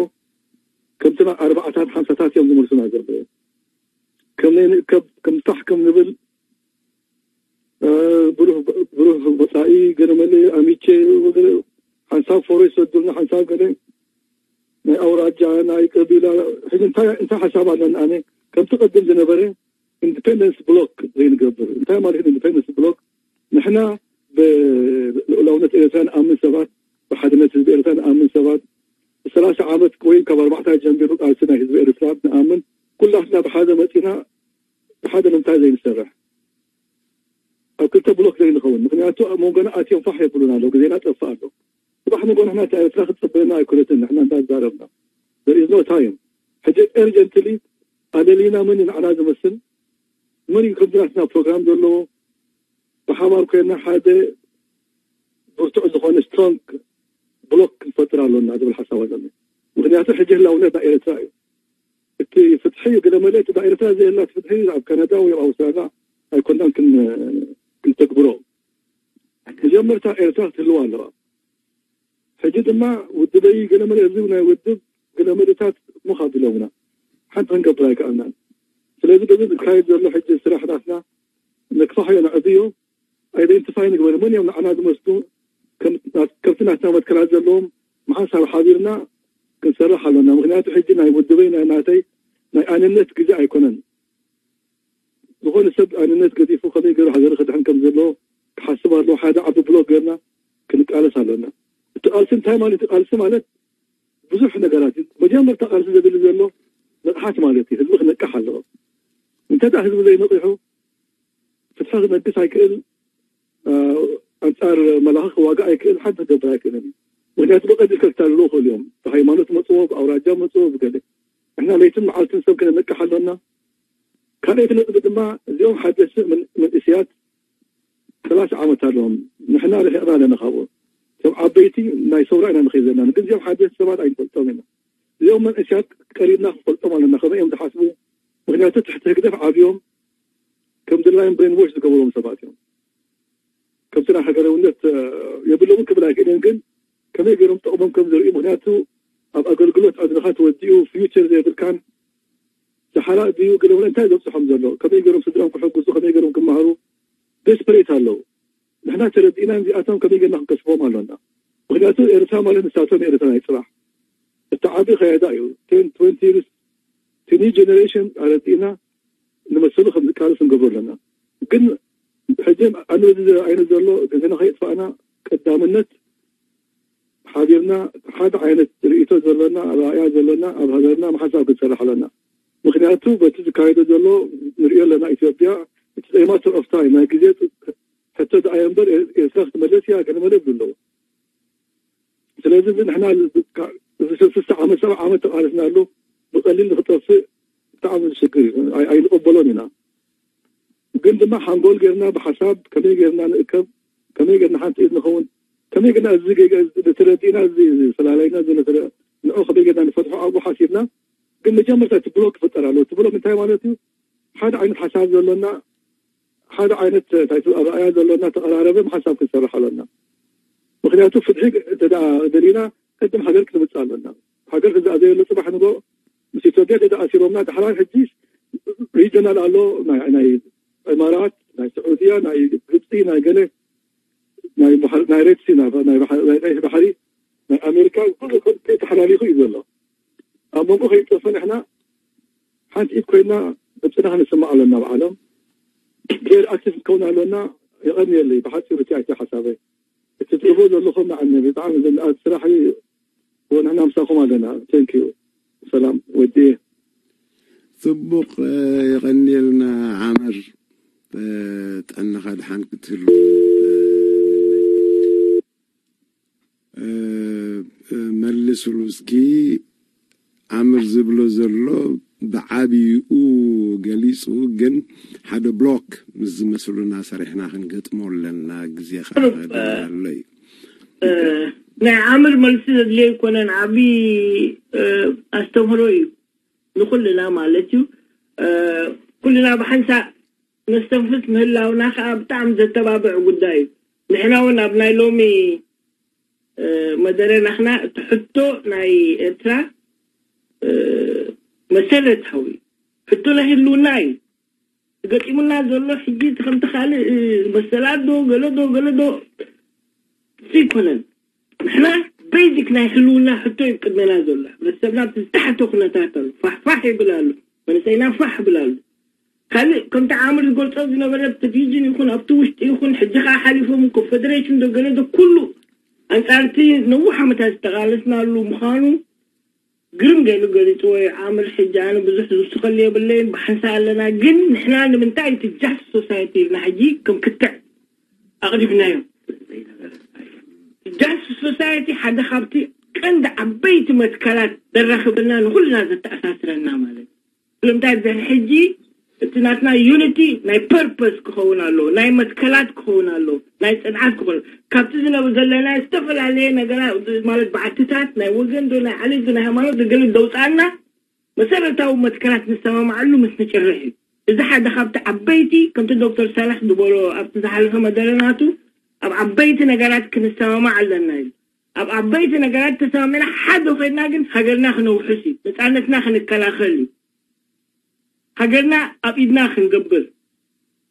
ከምቲ ናይ ኣርባዕታት ሓምሳታት እዮም ዝመልሱና ዘለዉ። ከም ናይ ንእከብ ከም ታሕ ከም ንብል ብሩህ ብሩህ ወፃኢ ገለመለ ኣሚቼ ወገለ ሓንሳብ ፎሮ ይሰዱልና ሓንሳብ ገለ ናይ ኣውራጃ ናይ ቀቢላ ሕጂ እንታይ እንታይ ሓሳብ ኣለና ኣነ ከምቲ ቀድም ዝነበረ ኢንዲፔንደንስ ብሎክ ዘይንገብር እንታይ ማለት ኢንዲፔንደንስ ብሎክ ንሕና ብልኡላውነት ኤርትራ ንኣምን ሰባት ብሓድነት ህዝቢ ኤርትራ ንኣምን ሰባት ሰላሳ ዓመት ወይ ካብ ኣርባዕተ ጀሚሩ ቃልሲ ናይ ህዝቢ ኤርትራ ንኣምን ኩላትና ብሓደ መፂና ብሓደ ንምንታይ ዘይንሰርሕ ኣብ ክልተ ብሎክ ዘይንኸውን ምክንያቱ ኣብ መንጎና ኣትዮም ፋሕ የብሉን ኣለዉ ግዜና ጠፍእ ኣሎ ፅባሕ ንጎ ንሕና እታ ኤርትራ ክትፅበየና ኣይኮነትን ንሕና እንዳዛረብና there is no time ሕጂ urgently ኣለሊና መን ንዓና ዝመስል መን እዩ ከምዚ ናትና ፕሮግራም ዘለዎ ብሓባር ኮይና ሓደ ብርቱዕ ዝኾነ ስትሮንግ ብሎክ ክንፈጥር ኣሎና ዝብል ሓሳብ ኣለኒ ምክንያቱ ሕጂ ህላውነት ናይ ኤርትራ እዩ እቲ ፍትሒ ገለ መለ እቲ ኤርትራ ዘየላት ፍትሒ ኣብ ካናዳ ወይ ኣብ ኣውስትራልያ ኣይኮናን ክንተግብሮ መጀመርታ ኤርትራ ክትህልዋ ኣለዋ ሕጂ ድማ ውድበይ ገለ መለ እዚ ናይ ውድብ ገለ መለታት ምኽ ኣቢሎምና ሓንቲ ክንገብር ኣይከኣልናን ስለዚ በዚ ዝካየድ ዘሎ ሕጂ ስራሕ ናትና ነክፋሕዮ ንዕብዮ ኣይደንቲፋይ ንግበር መን እዮም ንዓና ዝመስሉ ከምቲ ናትና መትከላት ዘለዎም መሓሳብ ሓቢርና ክንሰርሕ ኣለና ምክንያቱ ሕጂ ናይ ውድበይ ናይ ናተይ ናይ ኣንነት ግዜ ኣይኮነን ዝኾነ ሰብ ኣንነት ገዲፉ ከመይ ገይሩ ሃገር ከድሕን ከም ዘለዎ ክሓስብ ኣለዎ ሓደ ዓቢ ብሎክ ገርና ክንቃለስ ኣለና እቲ ቃልሲ እንታይ ማለት ቃልሲ ማለት ብዙሕ ነገራት እዩ መጀመርታ ቃልሲ ዘድሊ ዘሎ ንቕሓት ማለት እዩ ህዝቢ ክነቅሕ ኣለዎ እንተ ህዝቢ ዘይነቂሑ ፍትሒ ክነግስ ኣይክእል ኣንፃር መላኺ ክዋጋእ ኣይክእል ሓንቲ ክገብር ኣይክእልን እዩ ምክንያቱ ብቀዲል ከክታልሉ ይኽእሉ እዮም ብሃይማኖት መፅዎ ብኣውራጃ መፅዎ ብገለ ንሕና ለይትን መዓልትን ሰብ ክነነቅሕ ኣሎና ካልኣይቲ ነጥቢ ድማ እዚኦም ሓደስቲ መንእስያት ሰላሳ ዓመት ኣለዎም ንሕና ርሒቕና ኣለና ካብኡ እቶም ዓበይቲ ናይ ሰውራ ኢና ንኸይ ዘለና ግን እዚኦም ሓደስቲ ሰባት ኣይንፈልጦም ኢና እዚኦም መንእስያት ቀሪብና ክንፈልጦም ኣለና ከመይ እዮም ዝሓስቡ ምክንያቱ ትሕቲ ህግደፍ ዓብዮም ከም ድላዮም ብሬንዎሽ ዝገበሮም ሰባት እዮም ከምቲ ናይ ሃገራውነት የብሎምን ክብል ኣይክእልን ግን ከመይ ገይሮም ጥቕሞም ከም ዝርእዩ ምክንያቱ ኣብ ኣገልግሎት ዕድልካ ተወዲኡ ፊውቸር ዘይብልካን ዝሓራ ድዩ ገለውን እንታይ ዘብፅሖም ዘሎ ከመይ ገይሮም ስድሮም ክሕግዙ ከመይ ገይሮም ክመሃሩ ዴስፐሬት ኣለዉ ንሕና ተረዲእና እዚኣቶም ከመይ ገይርና ክንከስቦም ኣሎና ምክንያቱ ኤርትራ ማለት ንሳቶም ኤርትራ ናይ ፅባሕ እቲ ዓቢ ከያዳ እዩ ቴን ትወንቲ ይርስ እቲ ኒው ጀነሬሽን ኣረዲእና ንመሰሉ ከም ዝቃለስ ንገብሮ ኣለና ግን ሕጂ ኣነ እዚ ዝረኣይኒ ዘሎ ግዜና ከየጥፋእና ቀዳምነት ሓቢርና ሓደ ዓይነት ርእይቶ ዘለና ኣረኣእያ ዘለና ኣብ ሃገርና ምሓሳብ ክንሰርሕ ኣለና ምክንያቱ በቲ ዝካየዶ ዘሎ ንሪኦ ኣለና ኢትዮጵያ እቲ ዘይማተር ኦፍ ታይም ናይ ግዜ ሕቶ ደኣ እምበር ኤርትራ ክትመለስ እያ ገለመለ ይብሉ ኣለዉ ስለዚ እዚ ንሕና እዚ ስልስተ ዓመት ሰብዓ ዓመት ተቃለስናሉ ብቀሊል ንክጠፍእ ብጣዕሚ ዝሽግር እዩ ኣይንቀበሎን ኢና ግን ድማ ሓንጎል ጌርና ብሓሳብ ከመይ ጌርና ንእከብ ከመይ ጌርና ሓንቲ ኢድ ንኸውን ከመይ ጌርና እዚ ጌጋ ዝተረዲእና እዚፈላለይና ንዑ ከመይ ጌርና ንፈትሖ ኣብኡ ሓሲብና ግን መጀመርታ እቲ ብሎክ ክፍጠር ኣለዎ እቲ ብሎክ እንታይ ማለት እዩ ሓደ ዓይነት ሓሳብ ዘሎና ሓደ ዓይነት ኣረኣያ ዘሎና ተቐራረበ ሓሳብ ክንሰርሕ ኣለና ምክንያቱ ፍትሒ እንተ ደሊና ቅድም ሃገር ክንምፅእ ኣለና ሃገር ክዛእ ዘየሎ ፅባሕ ንጎ ምስ ኢትዮጵያ ተተኣሲሮምና ዳሕራይ ሕጂ ሪጀናል ኣሎ ናይ ኢማራት ናይ ስዑድያ ናይ ግብፂ ናይ ገለ ናይ ሬድሲ ናይ ቀይሕ ባሕሪ ናይ ኣሜሪካ ኩሉ ተሓላሊኹ እዩ ዘሎ ኣብ መንጎ ከይጠፈ ንሕና ሓንቲ ኢድ ኮይና ድምፅና ክንስማዕ ኣለና ብዓለም ጌር ኣክቲቭ ክከውን ኣለና የቐንየለይ ብሓፂሩ እቲ ኣይተ ሓሳበይ እቲ ትእቦ ዘለኹም ንዓኒ ብጣዕሚ ዝንኣት ስራሕ እዩ ወንሕና ምሳኹም ኣለና ቴንክ ዩ ሰላም ወዲ ፅቡቕ የቐንየልና ዓመር ጥዕናኻ ድሓን ክትህሉ መልስሉ እስኪ ዓምር ዝብሎ ዘሎ ብዓብይኡ ገሊፁ። ግን ሓደ ብሎክ ምስ ዝመስሉና ሰሪሕና ክንገጥሞ ኣለና። ግዜ ከዓ ሩብ፣ ደላ ኣሎ እዩ። ናይ ዓምር መልሲ ዘድልዮ ኣይኮነን። ዓብዪ ኣስተምህሮ እዩ ንኩልና ማለት እዩ። ኩልና ብሓንሳእ ነስተንፍስ ምህላውና ከዓ ብጣዕሚ ዘተባብዕ ጉዳይ እዩ። ንሕና እውን ኣብ ናይ ሎሚ መደረናኽና እቲ ሕቶ ናይ ኤርትራ መሰረታዊ ሕቶ ናይ ህልውና እዩ። ገጢሙና ዘሎ ሕጂ እቲ ከምቲ ካልእ መሰላት ዶ ገለ ዶ ገለ ዶ ዘይኮነን። ንሕና ቤዚክ ናይ ህልውና ሕቶ እዩ ቅድመና ዘሎ። ህብረተሰብና ብዝተሓተ ኩነታት ኣሎ። ፋሕፋሕ ይብል ኣሎ። መንእሰይና ፋሕ ይብል ኣሎ። ካልእ ከምቲ ዓምር ዝገልጾ ዝነበረ ኣብ ቴሌቪዥን ይኹን ኣብቲ ውሽጢ ይኹን ሕጂ ከዓ ሓሊፎም ኮንፈደሬሽን ዶ ገለ ዶ ኩሉ ኣንጻርቲ ነዊሕ ዓመታት ዝተቃለስናሉ ምዃኑ ግርም ገይሩ ገሊፅዎ እዩ። ዓምር ሕጂ ኣነ ብዙሕ ዝውስኸሉ የብለይን፣ ብሓንሳ ኣለና። ግን ንሕና ንምንታይ እቲ ጃስት ሶሳይቲ ኢልና ሕጂ ከም ክትዕ ኣቕሪብናዮ? ጃስት ሶሳይቲ ሓደ ካብቲ ቀንዲ ዓበይቲ መትከላት ዘራኽበና ንኩልና ዘተኣሳስረና ማለት እዩ። ስለምንታይ ድሕሪ ሕጂ እቲ ናትና ዩኒቲ ናይ ፐርፐስ ክኸውን ኣለዎ፣ ናይ መትከላት ክኸውን ኣለዎ፣ ናይ ፅንዓት ክኸውን። ካብቲ ዝነበ ዘለና ዝተፈላለየ ነገራት ማለት በዓትታት ናይ ወገን ዶ ናይ ዓሌት ዶ ናይ ሃይማኖት ዶ ገለ ደውፃና መሰረታዊ መትከላት ንሰማማዓሉ ምስ ንጭርሕ እዩ። እዚ ሓደ ካብቲ ዓበይቲ ከምቲ ዶክተር ሳላሕ ዝበሎ ኣብቲ ዝሓለፈ መደረናቱ ኣብ ዓበይቲ ነገራት ክንሰማማዕ ኣለና እዩ። ኣብ ዓበይቲ ነገራት ተሰማሚዕና ሓደ ኮይና ግን ሃገርና ክነውሕስ እዩ፣ ነፃነትና ክንከላኸል እዩ። ሃገርና ኣብ ኢድና ክንገብር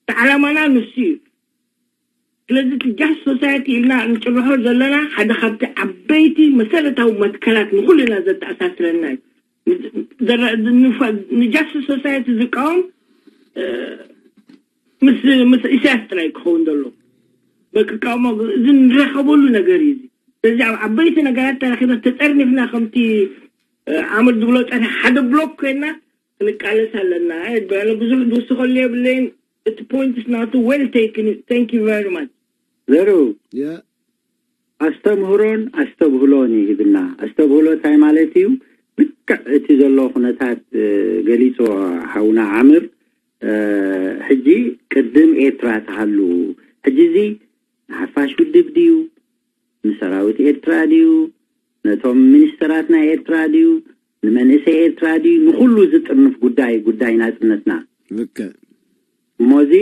እቲ ዓላማና ንሱ እዩ። ስለዚ እቲ ጃስት ሶሳይቲ ኢልና ንጭርሖ ዘለና ሓደ ካብቲ ዓበይቲ መሰረታዊ መትከላት ንኩልና ዘተኣሳስረና እዩ። ንጃስት ሶሳይቲ ዝቃወም ምስ ምስ ኢሳያስ ጥራይ ክኸውን ዘሎ በቅቃሞ እዚ ንረኸበሉ ነገር እዩ። ስለዚ ኣብ ዓበይቲ ነገራት ተረኪበ ተጠርኒፍና ከምቲ ዓመት ዝብሎ ፀኒ ሓደ ብሎክ ኮይና ክንቃለስ ኣለና። በለ ብዙሕ ዝውስኸሉ የብለይን። እቲ ፖይንትስ ናቱ ዌል ቴክን። Thank you very much። ዘሩ ኣስተምህሮን ኣስተብህሎን ይህብና። ኣስተብህሎ እንታይ ማለት እዩ? ልክዕ እቲ ዘሎ ኩነታት ገሊፆ ሓውና ዓምር። ሕጂ ቅድም ኤርትራ ትሃሉ፣ ሕጂ እዚ ንሓፋሽ ውድብ ድዩ፣ ንሰራዊት ኤርትራ ድዩ፣ ነቶም ሚኒስተራት ናይ ኤርትራ ድዩ፣ ንመንእሰይ ኤርትራ ድዩ፣ ንኩሉ ዝጥርንፍ ጉዳይ ጉዳይ ናጽነትና። ልክዕ። እሞዚ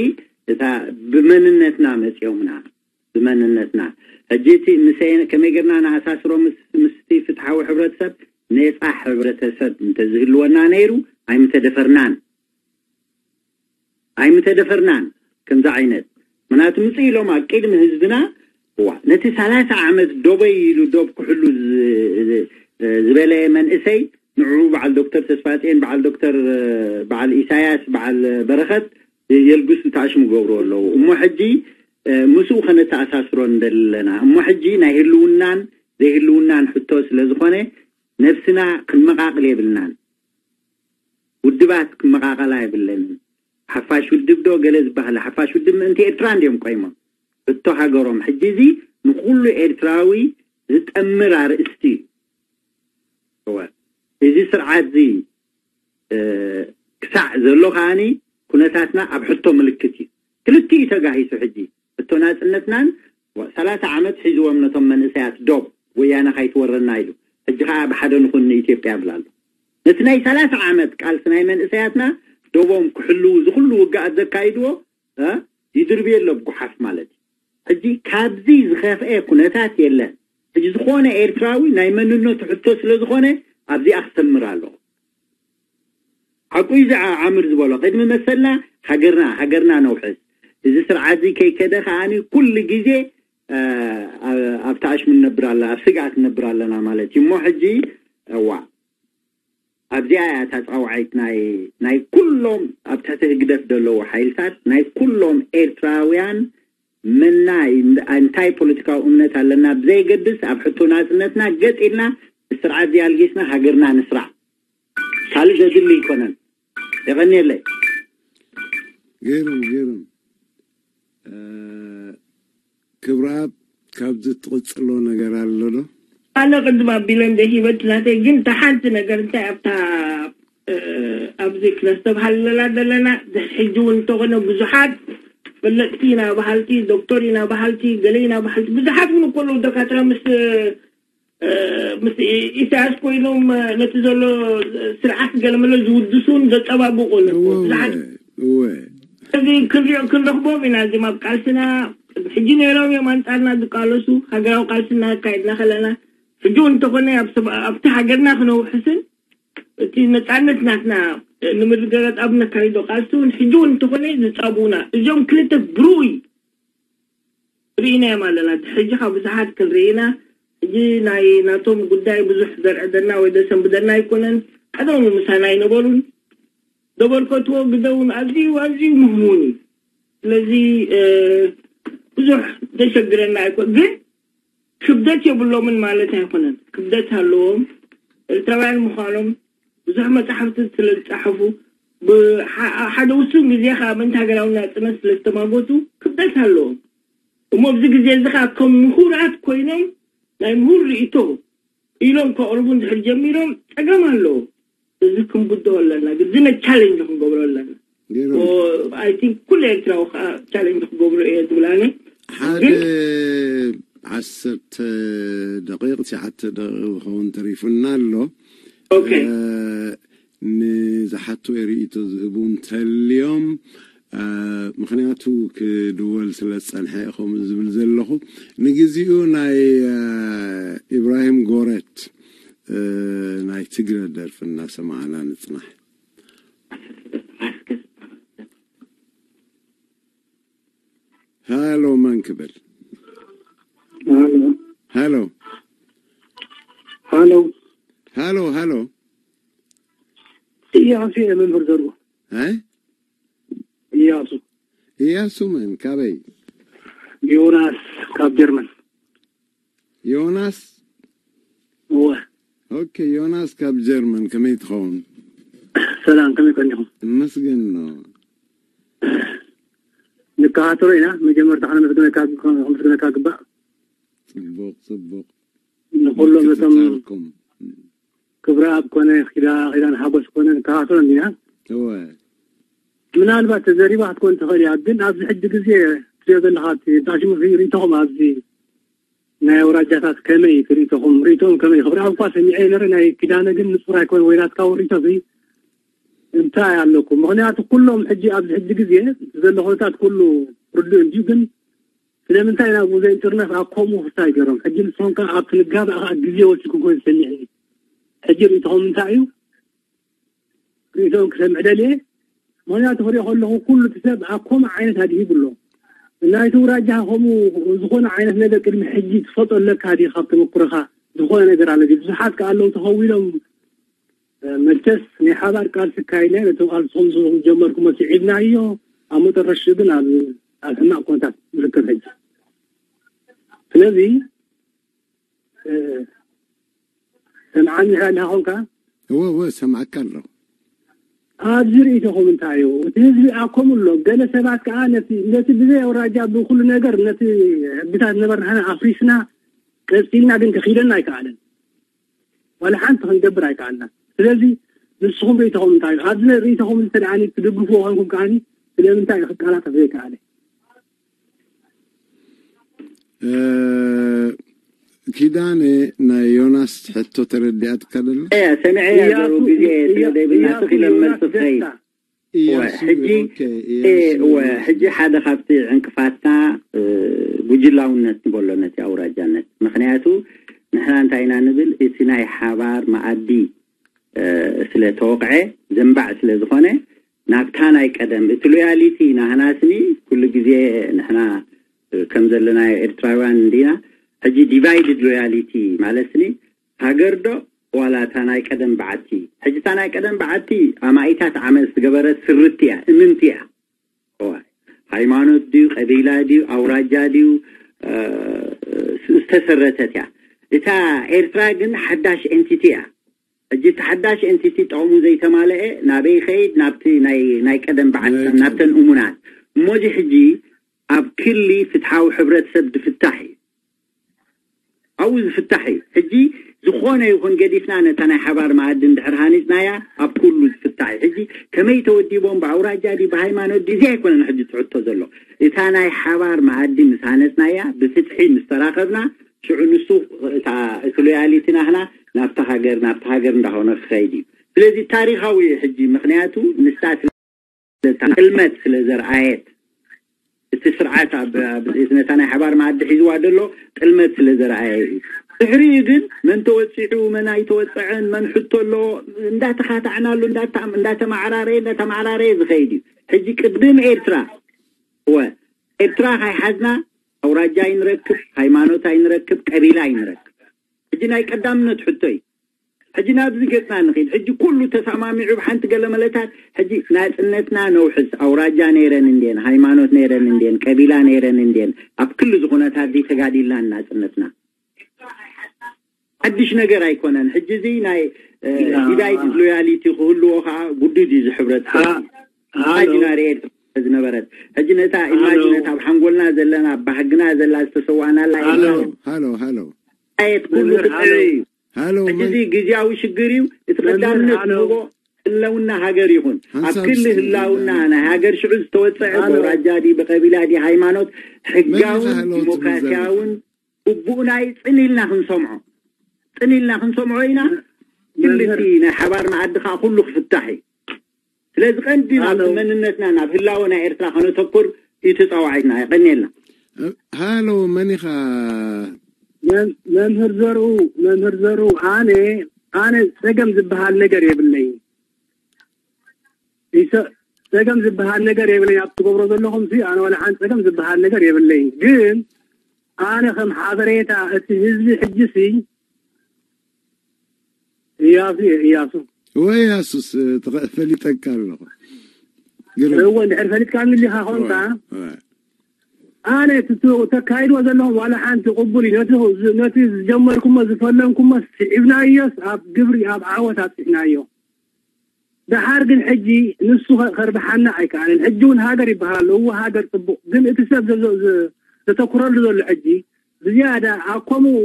እታ ብመንነትና መጺኦምና፣ ብመንነትና። ሕጂ እቲ ምሰ-፣ ከመይ ጌርና ንኣሳስሮ ምስ፣ ምስቲ ፍትሓዊ ሕብረተሰብ፣ ነጻ ሕብረተሰብ እንተዝህልወና ነይሩ ኣይምተደፈርናን። ኣይምተደፈርናን። ከምዚ ዓይነት ምናቱ ምጽእ ኢሎም ኣብ ቅድሚ ህዝብና፣ እዋ፣ ነቲ ሰላሳ ዓመት ዶበይ ኢሉ ዶብ ክሕሉ ዝ-፣ ዝበለ መንእሰይ፣ ንዕኡ በዓል ዶክተር ተስፋጽዮን፣ በዓል ዶክተር፣ በዓል ኢሳያስ፣ በዓል በረኸት የልግሱ፣ ተኣሽሙ ገብሩ ኣለዉ። እሞ ሕጂ ምስኡ ከነተኣሳስሮ እንደለና። እሞ ሕጂ ናይ ህልውናን ዘይህልውናን ሕቶ ስለ ዝኾነ ነብስና ክንመቓቕል የብልናን። ውድባት ክመቓቐላ የብለንን። ሓፋሽ ውድብ ዶ ገለ ዝበሃል፣ ሓፋሽ ውድብ ምእንቲ ኤርትራ እንድዮም ቆይሞም። ሕቶ ሃገሮም ሕጂ እዚ ንኩሉ ኤርትራዊ ዝጠምር ኣርእስቲ እዩ። እወ፣ እዚ ስርዓት እዚ፣ እ፣ ክሳዕ ዘሎ ከኣኒ ኩነታትና ኣብ ሕቶ ምልክት እዩ። ክልቲኡ ተጋሂሱ ሕጂ። ሕቶ ናጽነትናን ሰላሳ ዓመት ሒዝዎም ነቶም መንእሰያት ዶብ ወያነ ካይትወረና ኢሉ። ሕጂ ከኣ ብሓደ ንኹን ንኢትዮጵያ ይብል ኣሎ። ነቲ ናይ ሰላሳ ዓመት ቃልሲ ናይ መንእሰያትና ዶቦም ክሕልዉ ዝኹሉ ውግኣት ዘካይድዎ፣ እ፣ ይድርብዮ ኣሎ ብጉሓፍ ማለት እዩ። ሕጂ ካብዚ ዝኸፍኤ ኩነታት የለን። ሕጂ ዝኾነ ኤርትራዊ ናይ መንነቱ ሕቶ ስለ ዝኾነ ኣብዚኣ ክሰምር ኣለዎ። ሓቁ እዩ እዚ ዓ-፣ ዓምር ዝበሎ። ቅድሚ መሰልና ሃገርና፣ ሃገርና ነውሕስ። እዚ ስርዓት እዚ ከይከደ ከኣኒ ኩሉ ግዜ፣ እ፣ ኣብ፣ ኣብ ተኣሽሙ ንነብር ኣለ-፣ ኣብ ስግኣት ንነብር ኣለና ማለት እዩ። እሞ ሕጂ፣ እዋ፣ ኣብዚኣ እያ እታ ጻውዓይት ናይ፣ ናይ ኩሎም ኣብ ትሕቲ ህግደፍ ዘለዉ ሓይልታት፣ ናይ ኩሎም ኤርትራውያን መናይ እንታይ ፖለቲካዊ እምነት ኣለና ብዘየገድስ ኣብ ሕቶ ናጽነትና ገጥ ኢልና ስርዓት እዚ ኣልጊስና ሃገርና ንስራዕ። ካልእ ዘድሊ ኣይኮነን። የቐንየለይ። ገይሩም፣ ገይሩም። እ፣ ክብረኣብ፣ ካብዚ ትቕጽሎ ነገር ኣሎ ዶ? ኣነ ቅድም ኣቢለ እንደ ሂበት ናተይ ግን እታ ሓንቲ ነገር እንታይ ኣብታ ኣብዚ ክነስተብሃለላ ዘለና ድሕሪ ሕጂ እውን እንተኾነ ብዙሓት ፈለጥቲ ኢና በሃልቲ፣ ዶክተር ኢና በሃልቲ፣ ገለ ኢና በሃልቲ ብዙሓት እውን እኮ ኣለዉ። ደካትራ ምስ ምስ ኢሳያስ ኮይኖም ነቲ ዘሎ ስርዓት ገለመለ ዝውድሱን ዘጠባብቑ ኣለዉ ብዙሓት። እዚ ክንሪኦ ክንረኽቦም ኢና። እዚም ኣብ ቃልስና ሕጂ ነይሮም እዮም ኣንጻርና ዝቃለሱ። ሃገራዊ ቃልሲ እናካየድና ከለና ሕጂ እውን እንተኾነ ኣብቲ ሃገርና ክነውሕስን እቲ ነጻነት ናትና ንምርግጋጽ ኣብ ነካይዶ ቃልሲ እውን ሕጂ እውን እንተኾነ ዝጻቡና እዚኦም ክልተ ብርኡይ ርኢናዮም ኣለና። ሕጂ ካብ ብዙሓት ክንርኢ ኢና። ሕጂ ናይ ናቶም ጉዳይ ብዙሕ ዘርዕደና ወይ ዘሰንብደና ኣይኮነን። ቀደም ምሳና ኣይነበሩን። ዘበርከትዎ ግደ እውን ኣዝዩ ኣዝዩ ምህሙን እዩ። ስለዚ ብዙሕ ዘሸግረና ኣይኮን፣ ግን ክብደት የብሎምን ማለት ኣይኮነን። ክብደት ኣለዎም። ኤርትራውያን ምዃኖም ብዙሕ መጻሕፍቲ ስለ ዝጸሓፉ፣ ሓደ ውሱን ግዜ ከዓ ምእንቲ ሃገራዊ ናጽነት ስለ ዝተማጎቱ ክብደት ኣለዎም። እሞ ኣብዚ ግዜ እዚ ከዓ ከም ምሁራት ኮይኖም ናይ ምሁር ርእይቶ ኢሎም ከቕርቡ እንድሕር ጀሚሮም ጸገም ኣለዎ። እዚ ክንብድሆ ኣለና፣ ግድነ ቻሌንጅ ክንገብሮ ኣለና። I think ኩሉ ኤርትራዊ ከዓ ቻሌንጅ ክገብሮ እየ ዝብል ኣነ። ሓደ ዓሰርተ ደቂቕ ትሽዓተ ደቂቕ ክኸውን ተሪፉና ኣሎ። ንዝሓቱ ርእይቶ ዝህቡ እንተልዮም፣ ምኽንያቱ ክድወል ስለ ዝጸንሐ እየ ከምኡ ዝብል ዘለኹ። ንግዚኡ ናይ ኢብራሂም ጎረት ናይ ትግረ ደርፊ እናሰማዕና ንጽናሕ። ሃሎ፣ መን ክብል? ሃሎ። ሃሎ። ሃሎ። ሃሎ፣ ሃሎ። እያሱ እየ፣ መምህር ዘርኡ። እ? እያሱ። እያሱ መን? ካበይ? ዮናስ ካብ ጀርመን። ዮናስ? እወ። ኦኬ፣ ዮናስ ካብ ጀርመን፣ ከመይ ትኸውን? ሰላም፣ ከመይ ቀኒኹም? እመስገን ነው። ንከታተሎ ኢና። መጀመርታ ከነመስግነካ፣ ከነመስግነካ ግባእ። ጽቡቕ፣ ጽቡቕ። ንኹሎም እቶም ምክትታልኩም። ክብረኣብ ኮነ፣ ኪዳ-፣ ኪዳነ ሓጎስ ኮነ ንከታተሎ ኢና። እወ። ምናልባት ተዘሪባ ክትኮን ትኽእል እያ፣ ግን ኣብዚ ሕጂ ግዜ ትሪኦ ዘለኻ እቲ ብጣዕሚ ሪ-፣ ሪኢቶኹም ኣብዚ ናይ ኣውራጃታት ከመይ ትሪኢቶኹም? ሪኢቶኹም ከመይ? ክብረኣብ እኳ ሰሚዐ ነይረ፣ ናይ ኪዳነ ግን ንጹር ኣይኮነ ወይ ናትካ እውን ሪኢቶ እዚ እንታይ ኣለኩም? ምኽንያቱ ኩሎም ሕጂ ኣብዚ ሕጂ ግዜ ዘሎ ኩነታት ኩሉ ርዱእ እንድዩ፣ ግን ስለምንታይ ናብ ጉዞ ኢንተርነት ኣብ ከምኡ ክስታይ ገይሮም? ሕጂ ንስኹም ከ ኣብ ክንጋባእ ከኣ ግዜ ወሲድኩም ኮይኑ ዝሰሚዕ እዩ። ሕጂ ርእይቶኹም እንታይ እዩ? ርእይቶኹም ክሰምዕ ደልየ። ምኽንያቱ ክሪኦ ከለኹ ኩሉ እቲ ሰብ ኣብ ከምኡ ዓይነት ኣድሂቡ ኣሎ። ናይቲ ውራጃ ከምኡ ዝኾነ ዓይነት ነገር ቅድሚ ሕጂ ትፈልጦ ኣለካ ድዩ ካብ ተመኩሮኻ? ዝኾነ ነገር ኣሎ ድዩ? ብዙሓት ከኣ ኣለዉ ተኸዊሎም መቸስ ናይ ሓባር ቃልሲ ኣካይድና ነቶም ቃልስኹም ዝጀመርኩሞ ስዒብናዮ፣ ኣብ መጠረሽትኡ ግን ኣብ ኣብ ሕማቕ ኩነታት ንርከብ ሕጂ። ስለዚ ሰምዓኒ ኢኻ ኣለኻ ኮንካ? እወ እወ፣ ሰምዓካ ኣለኹ። ኣብዚ ርእይቶኹም እንታይ እዩ? እቲ ህዝቢ ኣብ ከምኡ ኣሎ። ገለ ሰባት ከኣ ነቲ ነቲ ብዘይ ኣውራጃ ብኹሉ ነገር ነቲ ሕግታት ዝነበርና ኣፍሪስና ቀጺልና ግን ክኺደና ኣይከኣለን። ዋላ ሓንቲ ክንገብር ኣይከኣልናን። ስለዚ ንስኹም ርእይቶኹም እንታይ እዩ? ኣብዚ ርእይቶኹም እንተ ደኣ ትድግፍዎ ኮንኩም ከኣ ስለምንታይ እዩ ክቀላጠፍ ዘይከኣለ? ኪዳነ፣ ናይ ዮናስ ሕቶ ተረዲኣትካ ደሎ? ሰሚዐያ ዘሩ ግዜ ስለ ዘይብልና ስኺለ መልሲ ክኸይድ ሕጂ ሕጂ ሓደ ካብቲ ዕንቅፋትና ጉጅላውነት ንበሎ ነቲ ኣውራጃነት። ምኽንያቱ ንሕና እንታይ ኢና ንብል፣ እቲ ናይ ሓባር መኣዲ ስለ ተወቕዐ ዘንባዕ ስለ ዝኾነ ናብታ ናይ ቀደም እቲ ሎያሊቲ ናህናስኒ ኩሉ ግዜ ንሕና ከም ዘለናዮ ኤርትራውያን እንዲና። ሕጂ ዲቫይድድ ሎያሊቲ ማለትኒ ሃገር ዶ ዋላ እታ ናይ ቀደም በዓቲ? ሕጂ እታ ናይ ቀደም በዓቲ ኣማኢታት ዓመት ዝገበረት ስርቲ እያ፣ እምንቲ እያ። እዋይ፣ ሃይማኖት ድዩ፣ ቀቢላ ድዩ፣ ኣውራጃ ድዩ ዝተሰረተት እያ። እታ ኤርትራ ግን ሓዳሽ ኤንቲቲ እያ። ሕጂ እቲ ሓዳሽ ኤንቲቲ ጠቕሙ ዘይተማለአ ናበይ ይኸይድ? ናብቲ ናይ ቀደም በዓቲ ናብተን እሙናት። እሞዚ ሕጂ ኣብ ክሊ ፍትሓዊ ሕብረተሰብ ዝፍታሕ እዩ። ኣብኡ ዝፍታሕ እዩ። ሕጂ ዝኾነ ይኹን ገዲፍና ነታ ናይ ሓባር መኣዲ እንድሕር ሃኒፅናያ ኣብ ኩሉ ዝፍታሕ እዩ። ሕጂ ከመይ ተወዲቦም፣ ብኣውራጃ ድዩ ብሃይማኖት ድዩ፣ እዚ ኣይኮነን ሕጂ ትሕቶ ዘሎ። እታ ናይ ሓባር መኣዲ ምስ ሃነፅናያ፣ ብፍትሒ ምስ ተራኸብና፣ ሽዑ ንሱ እታ እቲ ሎያሊቲ ናህና ናብታ ሃገር ናብታ ሃገር እንዳኾነ ክኸይድ እዩ። ስለዚ ታሪኻዊ እዩ ሕጂ፣ ምኽንያቱ ንሳ ስለ ጥልመት ስለ ዘርኣየት፣ እቲ ስርዓት ኣብ ኣብ ነታ ናይ ሓባር መኣዲ ሒዝዋ ዘሎ ጥልመት ስለ ዘርኣየ እዩ። ድሕሪኡ ግን መን ተወፂዑ መን ኣይተወፀዐን መን ሕቶ ኣሎ እንዳተኻታዕናሉ እንዳተማዕራረየ እንዳተማዕራረየ ዝኸይድ እዩ። ሕጂ ቅድም ኤርትራ እወ ኤርትራ ካይሓዝና ኣውራጃ ኣይንረክብ፣ ሃይማኖት ኣይንረክብ፣ ቀቢላ ኣይንረክብ። ሕጂ ናይ ቀዳምነት ሕቶ እዩ። ሕጂ ናብዚ ገጽና ንኺድ። ሕጂ ኩሉ ተሰማሚዑ ብሓንቲ ገለ መለታት፣ ሕጂ ናጽነትና ነውሕስ፣ ኣውራጃ ነይረን እንድየን፣ ሃይማኖት ነይረን እንድየን፣ ቀቢላ ነይረን እንድየን፣ ኣብ ክሉ ዝኹነታት እዚ ተጋዲልና ናጽነትና። ሓድሽ ነገር ኣይኮነን። ሕጂ እዚ ናይ፣ እ፣ ዲቫይድ ሎያሊቲ ክህልዎ ኸዓ ጉዱድ እዩ። ዝሕብረት ኢማጂናሪ ኤርትራ ዝነበረት። ሕጂ ነታ ኢማጂነት ኣብ ሓንጎልና ዘለና፣ ኣብ ባህግና ዘላ ዝተሰዋእናላ ሃሎ፣ ኤርትራ ሃሎ፣ ሃሎ። ኣየት ኩሉ ክትዕብ እዩ። ሃሎ፣ ሕጂ መን እዚ ግዝያዊ ሽግር እዩ። እቲ መምህር ቀዳምነት ሃሎ። ንህቦ ህልውና ሃገር ይኹን። ኣብ ሓንሳብ ክሊ እስቲ ህላውና ናይ ሃገር ሽዑ ዝተወፀዐ ሃሎ። ብኣውራጃ ድዩ፣ ብቀቢላ ድዩ፣ ሃይማኖት፣ ሕጋውን መን ኢኻ ሃሎ ትብል ዲሞክራሲያውን ዘለኻ? ግቡእና እዩ። ጽን ኢልና ክንሰምዖ። ጽን ኢልና ክንሰምዖ ኢና። መ-፣ ክልቲ መምህር ናይ ሓባር መኣዲ ከዓ ኩሉ ክፍታሕ እዩ። ስለዚ ቀንዲ ናብ ሃሎ። መንነትና፣ ናብ ህላወ ናይ ኤርትራ ከነተኩር እዩ ተጻዋዒትና። የቐንየልና። ሃሎ፣ መን ኢኻ? መም-፣ መምህር ዘርኡ፣ መምህር ዘርኡ፣ ኣነ፣ ኣነ ጸገም ዝበሃል ነገር የብለይን። ይሰ-፣ ጸገም ዝበሃል ነገር የብለይን። ኣብ ትገብሮ ዘለኹም ሲ፣ ኣነ ዋላ ሓንቲ ጸገም ዝበሃል ነገር የብለይን። ግን ኣነ ከም ሓበሬታ እቲ ህዝቢ ሕጂ ሲ፣ እያሱ እየ፣ እያሱ። ወይ እያሱስ፣ ተኸ-፣ ፈሊጠካ ኣለኹ። ግርም። እወ፣ እንድሕር ፈሊጥካኒ እንዲኻ ኾንካ፣ እወ፣ እወ። ኣነ እቲ ት-፣ ተካይድዎ ዘለኹም ዋላ ሓንቲ ቅቡል እዩ። ነቲ፣ ነቲ ዝጀመርኩሞ ዝፈለምኩሞ ስዒብናዮስ ኣብ ግብሪ፣ ኣብ ዓወት ኣብፂሕናዮ። ደሓር ግን ሕጂ ንሱ ከ-፣ ከርብሓና ኣይከኣለን። ሕጂ እውን ሃገር ይበሃል ኣሎ። እወ፣ ሃገር ጽቡቕ። ግን እቲ ሰብ ዘ-፣ ዘ-፣ ዘ-፣ ዘተኩረሉ ዘሎ ሕጂ ብዝያዳ ኣብ ከምኡ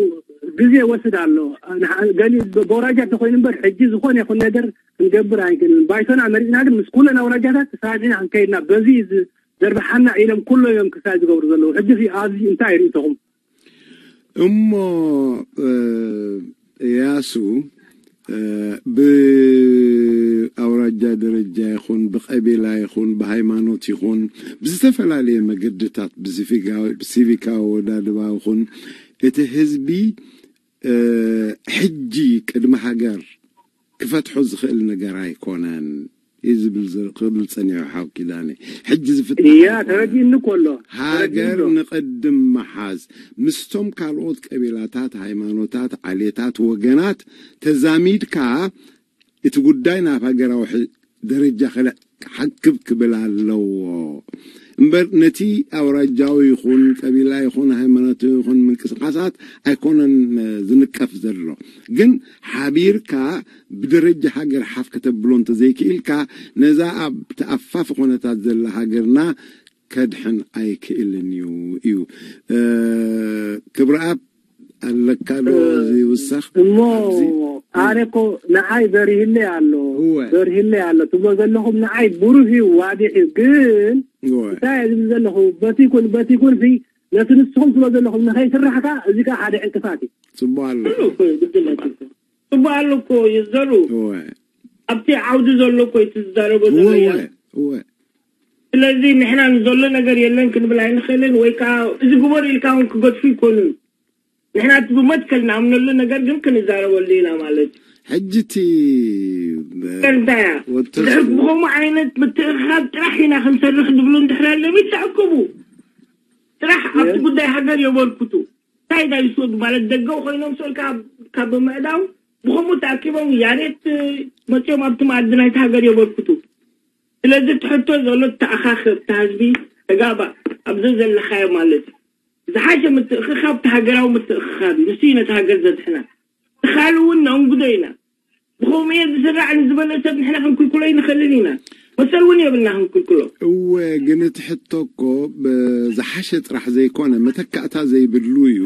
ግዜ ይወስድ ኣሎ። ንዓ-፣ ገሊኡ ብ-፣ በውራጃ እንተኾይኑ እምበር፣ ሕጂ ዝኾነ ይኹን ነገር ክንገብር ኣይክእልን። ባይቶና መሪጽና ግን ምስ ኩለን ኣውራጃታት ተሰማሚዕና ክንከይድና፣ በዚ እዩ ዝ-፣ ዘርብሓና ኢሎም ኩሎም እዮም ክሳይ ዝገብሩ ዘለዉ። ሕጂ እዚ ኣብዚ እንታይ ርእይቶኹም? እሞ፣ እ፣ እያሱ፣ እ፣ ብኣውራጃ ደረጃ ይኹን፣ ብቀቢላ ይኹን፣ ብሃይማኖት ይኹን፣ ብዝተፈላለየ መገድታት፣ ብሲቪካ-፣ ብሲቪካዊ ኣወዳድባ ይኹን፣ እቲ ህዝቢ፣ እ፣ ሕጂ ቅድሚ ሃገር ክፈትሖ ዝኽእል ነገር ኣይኮነን እዩ ዝብል ዘ-፣ ክብል ጸኒሑ ሓው ኪዳነ። ሕጂ ዝፍትሕ እያ፣ ኣይኮነን። ተረዲእኒ እኮ ኣሎ። ሃገር ተረዲእኒ ኣሎ። ንቕድም ምሓዝ፣ ምስቶም ካልኦት ቀቢላታት፣ ሃይማኖታት፣ ዓሌታት፣ ወገናት ተዛሚድካ እቲ ጉዳይ ናብ ሃገራዊ ሕ-፣ ደረጃ ከልዕ ሓክብ ክብል ኣለዎ። እምበር ነቲ ኣውራጃዊ ይኹን ቀቢላ ይኹን ሃይማኖት ይኹን ምንቅስቃሳት ኣይኮነን፣ እ፣ ዝንቀፍ ዘሎ። ግን ሓቢርካ ብደረጃ ሃገር ሓፍ ከተብሎ እንተዘይክኢልካ፣ ነዛ ኣብ ተኣፋፊ ኩነታት ዘላ ሃገርና ከድሕን ኣይክእልን እዩ፣ እዩ። እ፣ ክብረኣብ ኣለካ ዶ እ፣ ዝውሰኽ እሞ ኣብዚ? ኣነ እኮ ንዓይ በሪህለይ ኣሎ፣ እወ። በሪህለይ ኣሎ ትብሎ ዘለኹም ንዓይ ብሩህ እዩ፣ ዋዲሕ እዩ። ግን እወ። እንታይ እየ ዝብል ዘለኹ፣ በቲ ይኩን፣ በቲ ይኩን ሲ፣ ነቲ ንስኹም ትብሎ ዘለኹም ንኸይስራሕካ፣ እዚ ከኣ ሓደ ዕንቅፋት እዩ። ጽቡቕ ኣሎ። ኩሉ እኮ እዩ፣ ግድነት እዩ። ጽቡቕ ኣሎ እኮ እዩ ዘሩ። እወ። ኣብቲ ዓውዲ ዘሎ እኮ እዩ ትዛረቦ እወ፣ ዘለያ። እወ፣ እወ። ስለዚ ንሕና ንዘሎ ነገር የለን ክንብል ኣይንኽእልን፣ ወይ ከኣ እዚ ግበሩ ኢልካ እውን ክገድፉ ይኮኑን። ንሕና እቲ ብመትከል ንኣምነሉ ነገር ግን ክንዛረበሉ ኢና ማለት እዩ። ሕጂ እቲ፣ እ፣ እንታይ እያ? ወተሱ- ድሕር ብኸምኡ ዓይነት ምትእኽኻብ ጥራሕ ኢና ክንሰርሕ ዝብሉ እንድሕር ኣለዉ ይተኣከቡ። ጥራሕ ኣብቲ የ- ጉዳይ ሃገር የበርክቱ። እንታይ ዳይ ስወድ ማለት ደገው ኮይኖም ስወድ ካብ፣ ካብ ብምዕዳው ብኸምኡ ተኣኪቦም ያሬት መጺኦም ኣብቲ መኣዲ ናይቲ ሃገር የበርክቱ። ስለዚ እቲ ሕቶ ዘሎ ተኣኻኸብ፣ እታ ህዝቢ ተጋባእ፣ ኣብዚ ዘለኻዮ ማለት እዩ። ዝሓሸ ምትእኽኻብ እቲ ሃገራዊ ምትእኽኻብ እዩ። ንሱ እዩ ነቲ ሃገር ዘድሕና። ንኻልእ እውን ነእንግዶ ኢና። ብኸምኡ እየ ዝስራዕ ንዝበለ ሰብ ንሕና ክንክልክሎ ኣይንኽእልን ኢና። መሰል እውን የብልና ክንክልክሎ። እወ፣ ግን እቲ ሕቶ እኮ ብ-፣ ዝሓሸ ጥራሕ ዘይኮነ፣ መተካእታ ዘይብሉ እዩ።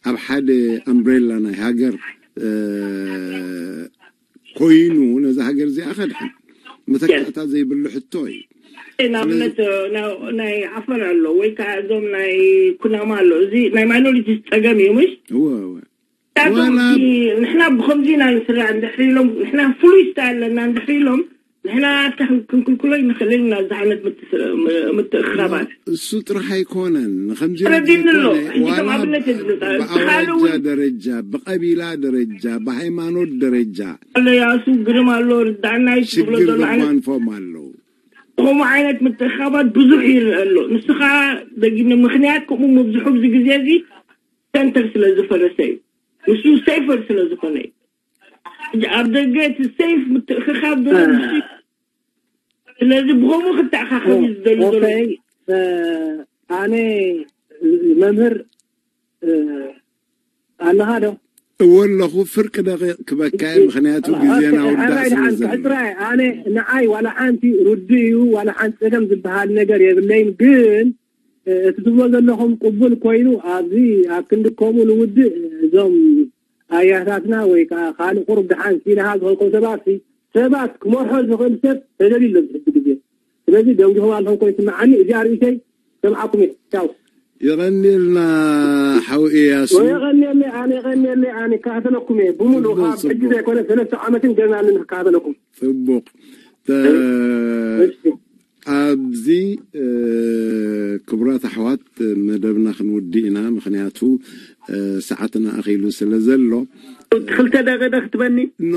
ኣብ ሓደ ኣምብሬላ ናይ ሃገር እ፣ ኮይኑ ነዛ ሃገር እዚኣ ከድሕን መተካእታ ዘይብሉ ሕቶ እዩ። ንኣብነት ናይ ዓፈር ኣሎ ወይ ከዓ እዞም ናይ ኩናማ ኣሎ። እዚ ናይ ማይኖሪቲስ ፀገም እዩ ምሽ? እወ እወ ንሕና ብከምዚ ኢና ንስራዕ እንድሕር ኢሎም፣ ንሕና ፍሉይ ስታይ ኣለና እንድሕር ኢሎም፣ ንሕና ክንክልክሎ ይንኽእል ኢና። እዚ ዓይነት ምትእኽኻባት እሱ ጥራሕ ኣይኮነን። ንከምዚ ተረዲኒ ኣሎ። ዋላ ኣብነት ብኣውራጃ ደረጃ፣ ብቀቢላ ደረጃ፣ ብሃይማኖት ደረጃ ኣሎ። ያሱ ግርም ኣሎ። ርዳእና እዩ ትብሎ ሽግር ዘሎ ዓይነት ዘጓንፎም ኣለዉ። ከምኡ ዓይነት ምትእኽኻባት ብዙሕ ይረአ ኣሎ። ንስኻ ደጊም ምኽንያት ከምኡ ምብዝሑ ኣብዚ ግዜ እዚ ሰንተር ስለ ዝፈረሰ እዩ። ንሱ ሴፈር ስለ ዝኾነ እዩ። ኣብ ደገ እቲ ሴፍ ምትእኽኻብ ዘሎ ንሱ እዩ። ስለዚ ብኸምኡ ክተኣኻኸብ እዩ ዝደሊ ዘሎ። ኦኬ፣ እ፣ ኣነ መምህር፣ እ፣ ኣለኻ ዶ? እወ ኣለኹ። ፍርቂ ደቂቕ ክበካ እየ፣ ምኽንያቱ ግዜና ውዳእ ሕራይ ስለ ደሓን ዘሎ። ክሕጽራ እየ። ኣነ ንዓይ ዋላ ሓንቲ ርዱእ እዩ ዋላ ሓንቲ ጸገም ዝበሃል ነገር የብለይን። ግን እ፣ እቲ ትብሎ ዘለኹም ቅቡል ኮይኑ ኣብዚ ኣብ ክንዲ ከምኡ ንውድእ እዞም ኣያታትና ወይ ከዓ ካልእ ቁሩብ ደሓን ሲናሃ ዝኾንኩም ሰባት ሲ ሰባት ክመርሖ ዝኽእል ሰብ ተደልዩ ኣሎ ዝሕዚ ግዜ። ስለዚ ደንጊኹም ኣለኹም ኮይኑ ይስምዓኒ። እዚኣ ርእይተይ ሰምዓኩም እየ። ቻው። የቐንየልና ሓው እያሱ። የቐንየለይ ኣነ፣ የቐንየለይ ኣነ፣ ይከታተለኩም እየ ብሙሉእ። ካብ ሕጂ ዘይኮነ ሰለስተ ዓመትን ገና ንከታተለኩም። ጽቡቕ። ተ- ኣብዚ እ፣ ክቡራት ኣሕዋት መደብና ክንውድእ ኢና፣ ምኽንያቱ እ፣ ሰዓትና ኣኺሉ ስለ ዘሎ። ክልተ ደቂቕ ክትበኒ ኖ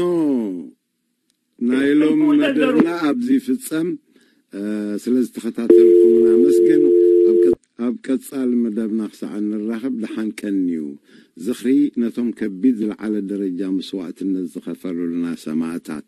ናይ ሎም መደብና ኣብዚ ፍጸም። እ፣ ስለ ዝተኸታተልኩምና ኣመስግን። ኣብ ቀ- ኣብ ቀጻሊ መደብና ክሳዕ እንራኸብ ደሓን ቀንዩ። ዝኽሪ ነቶም ከቢድ ዝለዓለ ደረጃ መስዋእትነት ዝኸፈሉልና ሰማእታት።